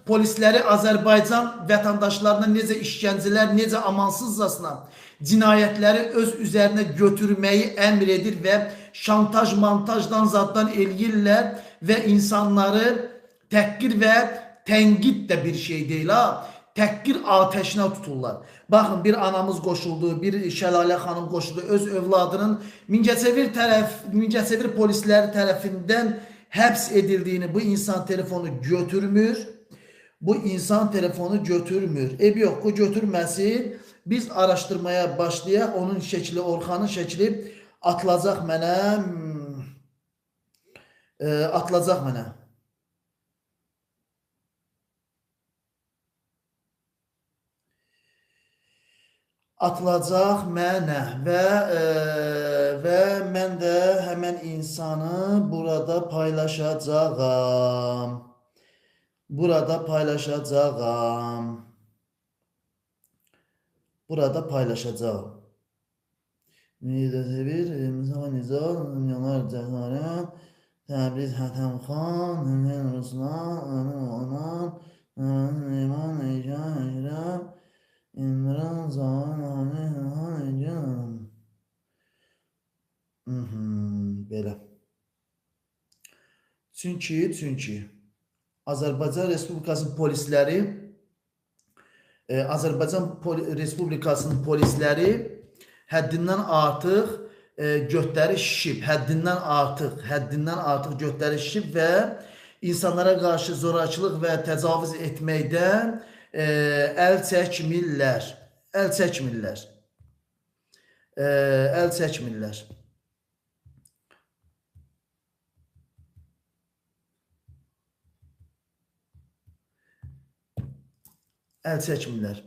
polisləri Azərbaycan vətəndaşlarına necə işgəncələr, necə amansızcasına cinayətləri öz üzərinə götürməyi əmr edir və şantaj, montajdan zaddan eləyirlər və insanları təhqir və tənqid də bir şey deyil ha. Təhqir atəşinə tuturlar. Baxın, bir anamız qoşuldu, bir Şəlalə xanım qoşuldu. Öz övladının Mingəçevir polisləri tərəfindən həbs edildiyini bu insan telefonu götürmür. Bu insan telefonu götürmür. Eybi yox, bu götürməsin. Biz araşdırmaya başlayaq. Onun şəkli, Orxanın şəkli atılacaq mənə. Atılacaq mənə. Atılacaq mənə və mən də həmən insanı burada paylaşacağam. Burada paylaşacağam. Burada paylaşacağam. Mingəçevir, Nizam, Yanar Cəsarət, Təbriz Hətəmxan, Ruslan, Anan, Neyman, Eycan, Ekrem, İmran, Zaman, Eycan. Belə. Çünki Azərbaycan Respublikasının polisləri həddindən artıq götləri şişib, həddindən artıq götləri şişib və insanlara qarşı zorakılıq və təcavüz etməkdən əl çəkmirlər. Əl çəkmirlər. Əl çəkmirlər. Əl çəkmirlər.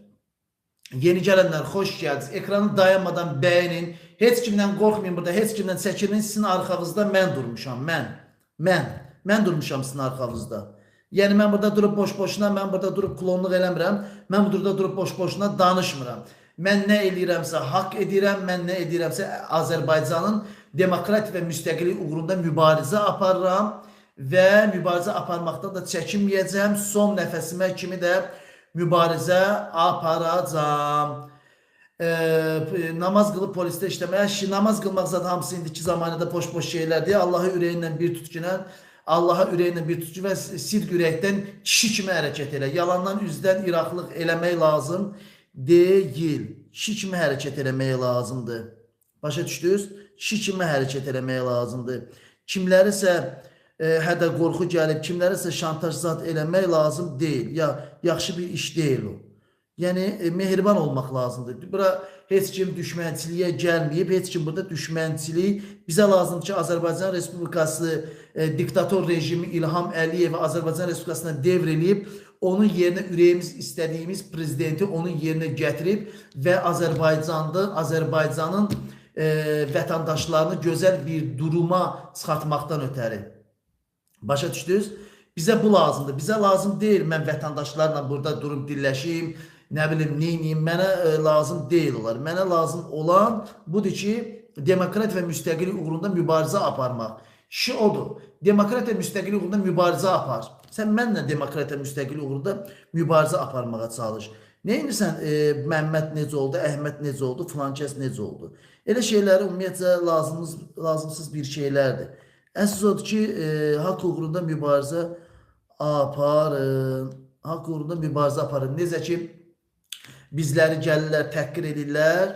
Yeni gələnlər, xoş gəldiniz. Ekranı dayanmadan bəyənin. Heç kimdən qorxmayın burada, heç kimdən çəkinməyin. Sizin arxanızda mən durmuşam, mən. Mən durmuşam sizin arxanızda. Yəni, mən burada durub boş-boşuna, mən burada durub klonluq eləmirəm. Mən burada durub boş-boşuna danışmıram. Mən nə eləyirəmsə haqq edirəm, mən nə edirəmsə Azərbaycanın demokratik və müstəqillik uğrunda mübarizə aparıram və mübarizə aparmaqdan da çəkinməyəcəm. Son nəfəsimə kimi də mübarizə aparacam. Namaz qılıb polisdə işləməyə. Namaz qılmaq zaten hamısı indiki zamanədə boş-boş şeylərdir. Allahı ürəyinlə bir tutqinə, Allaha ürəyinlə bir tutqu və sidq ürəkdən kişi kimi hərəkət elə. Yalandan üzdən iraqlıq eləmək lazım deyil. Kişi kimi hərəkət eləmək lazımdır. Başa düşdünüz? Kişi kimi hərəkət eləmək lazımdır. Kimlərisə hədə qorxu gəlib, kimlərisə şantaj zat eləmək lazım deyil. Ya, yaxşı bir iş deyil o. Yəni, mehriban olmaq lazımdır. Bura heç kim düşmənçiliyə gəlməyib, heç kim burada düşmənçilik. Bizə lazımdır ki, Azərbaycan Respublikası diktator rejimi İlham Əliyevi Azərbaycan Respublikasına devr eləyib, onun yerinə ürəyimiz istədiyimiz prezidenti onun yerinə gətirib və Azərbaycanın vətəndaşlarını gözəl bir duruma çıxartmaqdan ötəri. Başa düşdünüz? Bizə bu lazımdır. Bizə lazım deyil mən vətəndaşlarla burada durub dilləşiyim, nə bilim, neyniyim, mənə lazım deyil olar. Mənə lazım olan budur ki, demokrat və müstəqillik uğrunda mübarizə aparmaq. İşi odur. Demokrat və müstəqillik uğrunda mübarizə apar. Sən mənlə demokrat və müstəqillik uğrunda mübarizə aparmağa çalış. Neynirsən, Məmməd necə oldu, Əhməd necə oldu, filan kəs necə oldu? Elə şeyləri ümumiyyətcə lazımsız bir şeylərdir. Əsas odur ki, haqq uğrunda mübarizə aparın. Haqq uğrunda mübarizə aparın. Necə ki, bizləri gəlirlər, təhqir edirlər.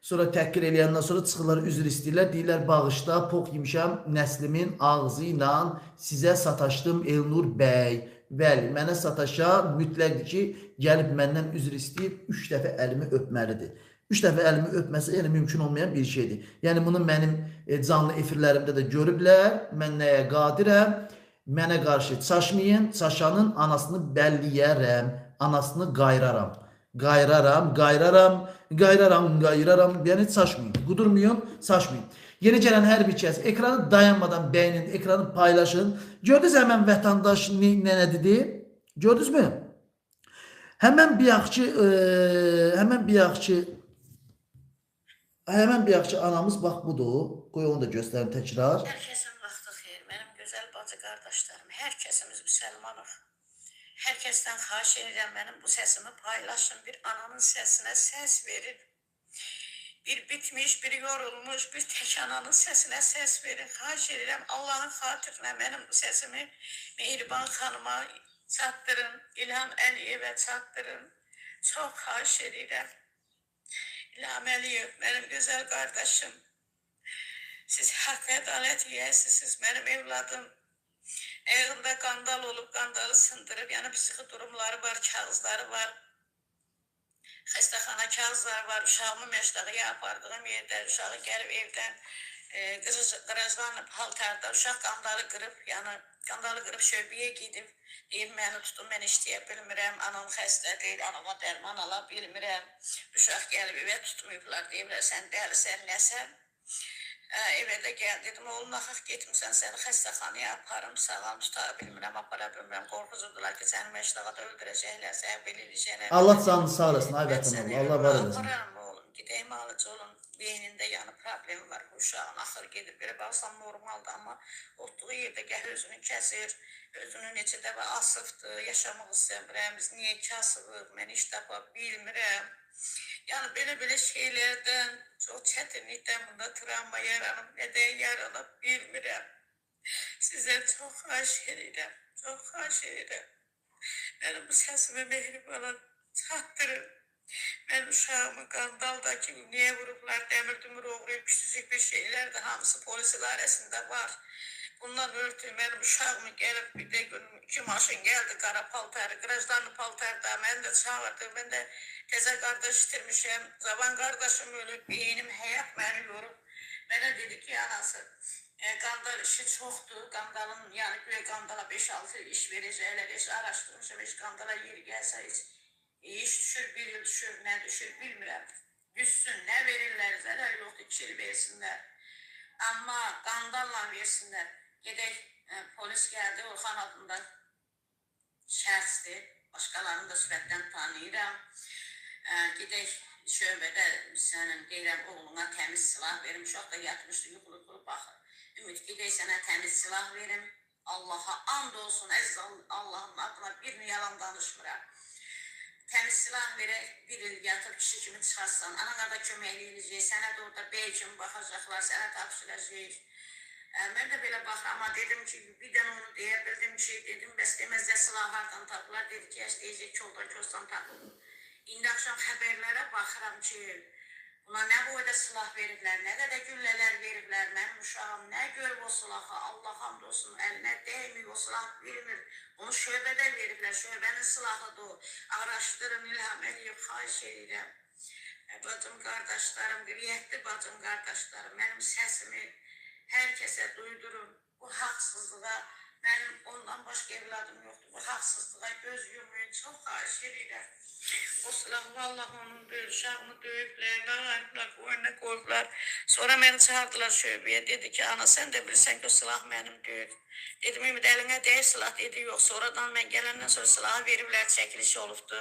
Sonra təhqir eləyəndən sonra çıxırlar, üzr istəyirlər. Deyirlər, bağışla, pox yemişəm nəslimin ağzı ilə sizə sataşdım Elnur bəy. Bəli, mənə sataşan mütləqdir ki, gəlib məndən üzr istəyib 3 dəfə əlimi öpməlidir. 3 dəfə əlimi öpməsi yəni mümkün olmayan bir şeydir. Yəni bunu mənim canlı efirlərimdə də görüblər. Mən nəyə qadirəm? Mənə qarşı çaşmayın. Çaşanın anasını bəlliyərəm. Anasını qayraram. Qayraram, qayraram, qayraram, qayraram. Yəni çaşmayın. Qudurmayın, çaşmayın. Yeni gələn hər bir kəs ekranı dayanmadan bəyənin, ekranı paylaşın. Gördünüz həmən vətəndaş nə dedi? Gördünüzmü? Həmən bir yaxşı, Həmən bir yaxşı anamız bax budur. Qoy onu da göstərim təkrar. Hər kəsin vaxtı xeyir. Mənim gözəl bacı qardaşlarım, hər kəsimiz müsəlmanıq. Hər kəsdən xahiş edirəm, mənim bu səsimi paylaşın. Bir ananın səsinə səs verin. Bir bitmiş, bir yorulmuş, bir tək ananın səsinə səs verin. Xahiş edirəm, Allahın xatirinə mənim bu səsimi Mehriban xanıma çatdırın, İlham Əliyevə çatdırın. Çox xahiş edirəm. İlham Əliyev, mənim gözəl qardaşım. Siz haqq ədalət yiyəsiniz, mənim evladım. Ayağında qandal olub, qandalı sındırıb, yəni psixi durumları var, kağızları var. Xəstəxana kağızları var. Uşağımı məşdağıya apardığım yerdə uşağı gəlib evdən qırajlarla paltarda uşaq qandalı qırıb, yəni qandalı qırıb şöbəyə gedib. Deyir, məni tutun, mən işləyə bilmirəm, anam xəstədir, anama dərman ala bilmirəm. Uşaq gəlib evə tutmayıblar, deyiblər, sən dəlisən, nəsən? Evə də gəl, dedim, oğlum, naxaq getmirsən, səni xəstəxanaya aparım, sağam tuta bilmirəm, apara bilmirəm. Qorxuzurdular ki, səni məşdağada öldürəcəklər, səni belə eləyəcəklər. Allah canını sağ olasın, ay vətən oğlu, Allah var eləsin. Apararım oğlum, gedəyim alıcı olun, beynində yəni problemi var bu uşağın, axır gedir, belə baxsan normaldır, amma otduğu yerdə gəh özünü kəsir, özünü neçə dəfə asıbdır, yaşamaq istəmirəm, biz niyə kasıbıq, mən iş tapa bilmirəm. Yəni belə-belə şeylərdən, çox çətinlikdən bunda travma yaranıb, nədən yaranıb bilmirəm. Sizə çox xahiş edirəm, çox xahiş edirəm. Mənim bu səsimi Mehribana çatdırın. Mən uşağımı qandaldakı niyə vurublar, dəmir-dümür oğrayıb, küçücük bir şeylərdir, hamısı polis idarəsində var. Bundan örtü mənim uşağımı gəlib bir də gün iki maşın gəldi, qara paltarı, qrajdanlı paltarda, məni də çağırdı, mən də təzə qardaş itirmişəm, cavan qardaşım ölüb, beynim həyat məni yorub. Mənə dedi ki, anası, qandal işi çoxdur, qandalın, yəni güya qandala 5-6 il iş verəcəklər, heç araşdırmışam, heç qandala yer gəlsə, heç iş düşür, bir il düşür, nə düşür, bilmirəm. Düşsün, nə verirlər, zərər yoxdur, 2 il versinlər. Amma qandalla versinlər. Gedək, polis gəldi, Orxan adında şəxsdir, başqalarını da sifətdən tanıyıram. Gedək şöbədə sənin, deyirəm, oğluna təmiz silah verim. Uşaq da yatmışdı, yuxulu baxır. Ümid, gedək sənə təmiz silah verim. Allaha and olsun, əziz Allahın adına bir yalan danışmıram. Təmiz silah verək, bir il yatıb kişi kimi çıxarsan, anana da köməklik edəcək, sənə də orada bey kimi baxacaqlar, sənə tapşıracaq. Mən də belə baxıram, amma dedim ki, bir dənə onu deyə bildim ki, dedim, bəs deməzdə silah hardan tapılar, dedi ki, deyəcək ki, oradan kosdan tapılır. İndi axşam xəbərlərə baxıram ki, buna nə boyda silah veriblər, nə qədər güllələr veriblər, mənim uşağım nə görüb o silahı, Allah hamd olsun, əlinə dəymir, o silah bilmir. Onu şöbədə veriblər, şöbənin silahıdır o. Araşdırın, İlham Əliyev, xahiş edirəm. Bacım, qardaşlarım, qiriyyətli bacım, qardaşlarım, mənim səsimi hər kəsə duydurun. Bu haqsızlığa, mənim ondan başqa evladım yoxdur, bu haqsızlığa göz yumayın, çox xahiş edirəm. O silah vallahi onun deyil, uşağımı döyüblər, nə ayıblar, qoyuna qoyublar. Sonra məni çağırdılar şöbəyə, dedi ki, ana sən də bilirsən ki, o silah mənim deyil. Dedim, Ümid, əlinə dəyir silah, dedi, yox. Sonradan mən gələndən sonra silahı veriblər, çəkiliş olubdu.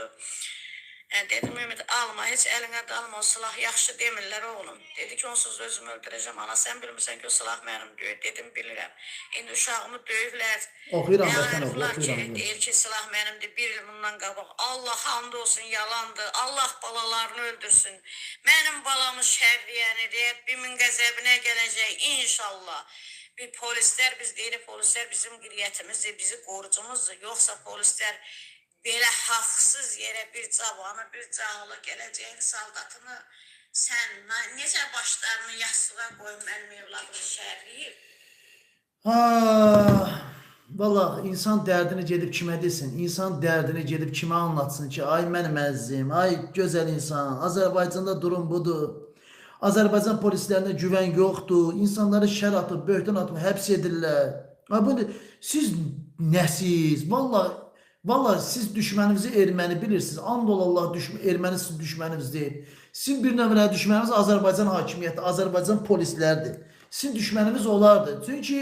Dedim, Ümid, alma, heç əlinə də alma, o silah yaxşı demirlər oğlum. Dedi ki, onsuz özümü öldürəcəm, ana, sən bilmirsən ki, o silah mənim deyil. Dedim, bilirəm. İndi uşağımı döyüblər. Oxuyuram, vətən oğlu, oxuyuram. Deyir ki, silah mənimdir, bir il bundan qabaq. Allah and olsun, yalandır. Allah balalarını öldürsün. Mənim balamı şərliyəni, Rəbbimin qəzəbinə gələcək, inşallah. Bir polislər, biz deyirik, polislər bizim qiriyyətimizdir, bizi qorucumuzdur. Yoxsa polislər belə haqsız yerə bir cavanı, bir cahılı, gələcəyin saldatını sən necə başlarını yastığa qoyun, mənim evladımı şərliyib? Vallahi insan dərdini gedib kimə desin, insan dərdini gedib kimə anlatsın ki, ay mənim əzizim, ay gözəl insan, Azərbaycanda durum budur. Azərbaycan polislərinə güvən yoxdur, insanları şər atıb, böhtan atıb, həbs edirlər. Ay, bu, siz nəsiz, vallahi siz düşməninizi erməni bilirsiniz. And ol Allah, erməni sizin düşməniniz deyil. Sizin bir nömrəli düşməniniz Azərbaycan hakimiyyəti, Azərbaycan polislərdir. Sizin düşməniniz olardı. Çünki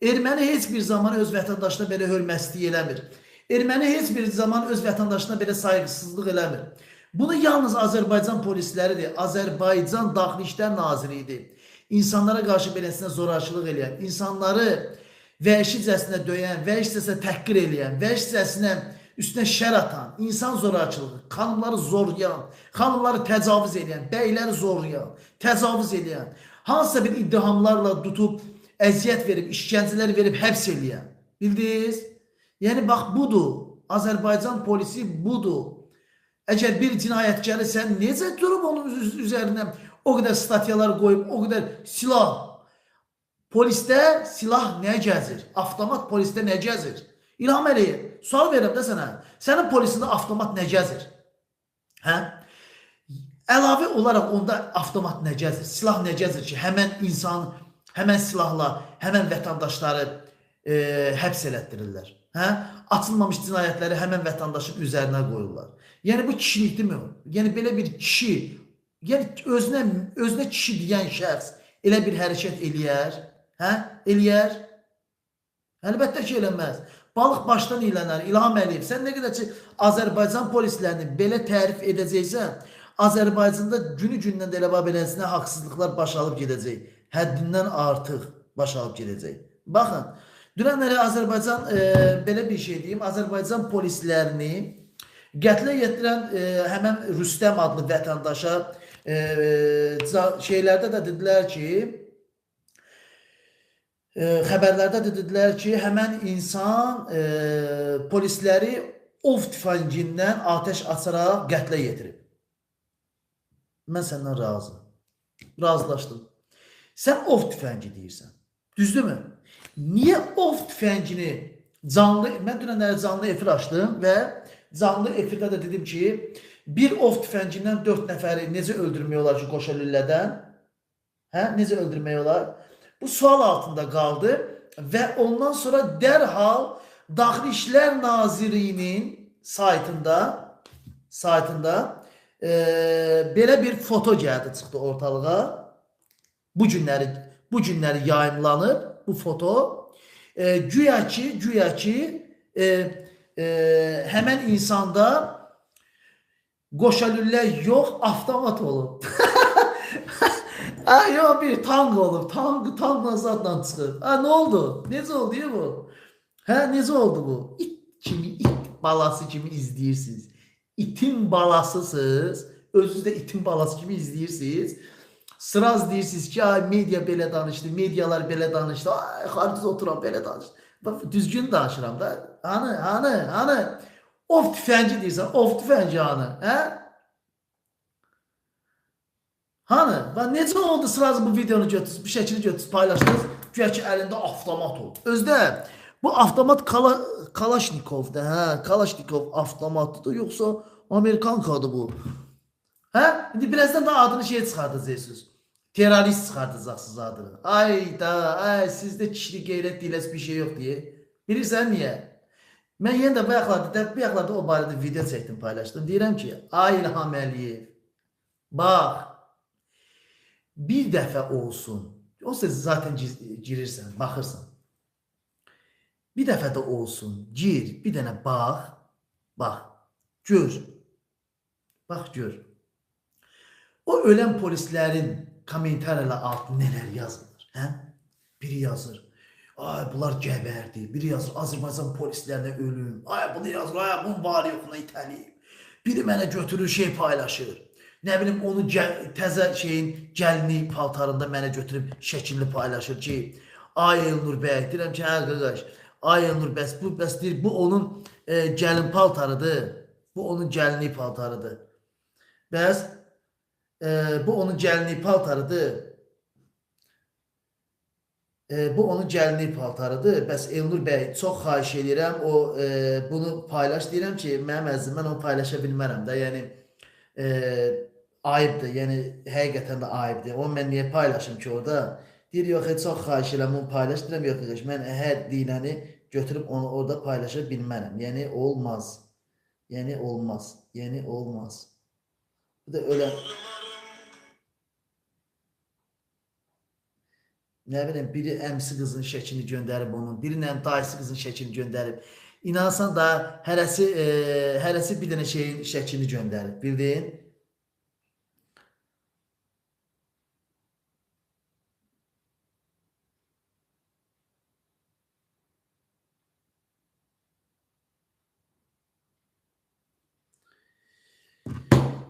erməni heç bir zaman öz vətəndaşına belə hörmətsizlik eləmir. Erməni heç bir zaman öz vətəndaşına belə sayğısızlıq eləmir. Bunu yalnız Azərbaycan polisləridir, Azərbaycan Daxili İşlər Naziri idi. İnsanlara qarşı beləsinə zorakılıq eləyən, insanları vəhşicəsinə döyən, vəhşicəsinə təhqir eləyən, vəhşicəsinə üstünə şər atan, insan zorakılığı, xanımları zorlayan, xanımları təcavüz eləyən, bəyləri zorlayan, təcavüz eləyən, hansısa bir iddihamlarla tutub, əziyyət verib, işgəncələr verib, həbs eləyən. Bildiniz? Yəni, bax, budur. Azərbaycan polisi budur. Əgər bir cinayətkarı sən necə durub onun üzərinə o qədər statyalar qoyub, o qədər silah. Polisdə silah nə gəzir? Avtomat polisdə nə gəzir? İlham Əliyev, sual verirəm də sənə. Sənin polisində avtomat nə gəzir? Hə? Əlavə olaraq onda avtomat nə gəzir? Silah nə gəzir ki, həmən insan, həmən silahla, həmən vətəndaşları həbs elətdirirlər. Hə? Açılmamış cinayətləri həmən vətəndaşın üzərinə qoyurlar. Yəni bu kişilikdirmi? Yəni belə bir kişi, yəni özünə kişi deyən şəxs elə bir hərəkət eləyər, hə? Eləyər? Əlbəttə ki, eləməz. Balıq başdan iylənər. İlham Əliyev, sən nə qədər ki Azərbaycan polislərini belə tərif edəcəksən, Azərbaycanda günü-gündən də elə beləsinə haqsızlıqlar baş alıb gedəcək. Həddindən artıq baş alıb gedəcək. Baxın, dünənləri Azərbaycan, belə bir şey deyim, Azərbaycan polislərini qətlə yetirən həmən Rüstəm adlı vətəndaşa şeylərdə də dedilər ki, xəbərlərdə də dedilər ki, həmən insan polisləri ov tüfəngindən atəş açaraq qətlə yetirib. Mən səndən razı. Razılaşdım. Sən ov tüfəngi deyirsən. Düzdürmü? Niyə ov tüfəngini canlı... Mən dünənləri canlı efir açdım və canlı efirdə də dedim ki, bir ov tüfəngindən 4 nəfəri necə öldürmək olar ki, qoşa lüllədən? Hə? Necə öldürmək olar? Bu sual altında qaldı və ondan sonra dərhal Daxili İşlər Nazirliyinin saytında belə bir foto gəldi, çıxdı ortalığa. Bu günləri yayımlanıb bu foto. Güya ki həmən insanda qoşa lüllə yox, avtomat olub. Yox, bir tank olub. Tankla zatla çıxıb. Nə oldu? Necə oldu ya bu? Hə, necə oldu bu? İt kimi, it balası kimi izləyirsiniz. İtin balasısınız. Özünüz də itin balası kimi izləyirsiniz. Sıraz deyirsiniz ki, ay, media belə danışdı, medialar belə danışdı, ay, xaricdə oturan belə danışdı. Bax, düzgün danışıram da. Hanı? Ov tüfəngi deyirsən, ov tüfəngi hanı? Hə? Hanı? Bax, necə oldu sıraz bu videonu götürsünüz, bu şəkili götürsünüz, paylaşdınız, güya ki, əlində avtomat oldu. Özdə, bu avtomat Kalaşnikovdur, hə? Kalaşnikov avtomatıdır, yoxsa Amerikankadır bu? Hə? İndi birazdan da adını şey çıxardacaqsınız. Terörist çıxardacaqsınız adını. Ay da, ay, sizdə kişilik qeyrət deyiləsi bir şey yox deyə. Bilirsən niyə? Mən yenə də bayaqlarda o barədə video çəkdim, paylaşdım. Deyirəm ki, ay İlham Əliyev, bax, bir dəfə olsun, onsuz zaten girirsən, baxırsan. Bir dəfə də olsun, gir, bir dənə bax, bax, gör, bax, gör. O ölən polislərin kommentariyalar altında nələr yazılır? Hə? Biri yazır, ay bunlar gəbərdi. Biri yazır, Azərbaycan polislərinə ölüm. Ay bunu yazır, ay bunun var yoxuna itəliyib. Biri mənə götürür, şey paylaşır. Nə bilim, onu təzə şeyin gəlini paltarında mənə götürüb şəkilini paylaşır ki, ay Elnur bəy, deyirəm ki, hə qaqaş, ay Elnur bəs, bu, bəs deyir, bu onun gəlin paltarıdır. Bu onun gəlinlik paltarıdır. Bəs, bu onun gəlinlik paltarıdır. Bu onun gəlinlik paltarıdır. Bəs Elnur bəy, çox xahiş edirəm, o bunu paylaş. Deyirəm ki, mənim əzizim, mən onu paylaşa bilmərəm də. Yəni, ayıbdır. Yəni, həqiqətən də ayıbdır. Onu mən niyə paylaşım ki orada? Deyir, yox, çox xahiş edirəm, onu paylaş. Deyirəm, yox, yox, mən hər deyiləni götürüb onu orada paylaşa bilmərəm. Yəni, olmaz. Yəni, olmaz. Yəni, olmaz. Bu da öyle. Nə bilim, biri əmsi qızın şəklini göndərib onun, biri nə dayısı qızın şəklini göndərib. İnansan da hərəsi bir dənə şeyin şəklini göndərib, bildin?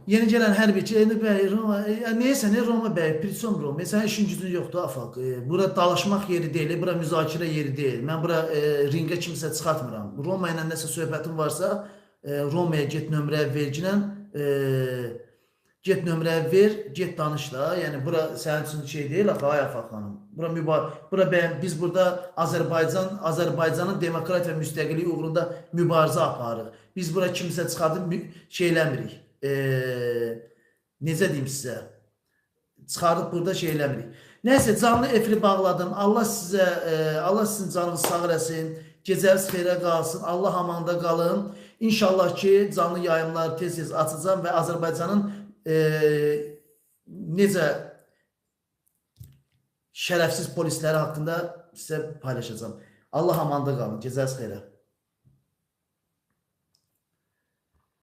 Yeni gələn hərbiçi, Elnur bəy, Roma, neysə, nə Roma bəy, Priçom Roma, sənin işin gücün yoxdur, Afaq. Bura dalaşmaq yeri deyil, bura müzakirə yeri deyil. Mən bura ringə kimsə çıxartmıram. Roma ilə nəsə söhbətin varsa, Romaya get nömrə verginlə, get nömrə ver, get danış da. Yəni, bura sənin üçün şey deyil, axı, ay Afaq xanım. Bura biz burada Azərbaycanın demokratiya və müstəqilliyi uğrunda mübarizə aparırıq. Biz bura kimsə çıxardıb şey eləmirik. Necə deyim sizə, çıxardıb burada şey eləmirik. Nəysə, canlı efiri bağladım. Allah sizə, Allah sizin canınızı sağ eləsin, gecəniz xeyrə qalsın, Allah amanda qalın. İnşallah ki, canlı yayımları tez-tez açacağım və Azərbaycanın necə şərəfsiz polisləri haqqında sizə paylaşacağım. Allah amanda qalın, gecəniz xeyrə.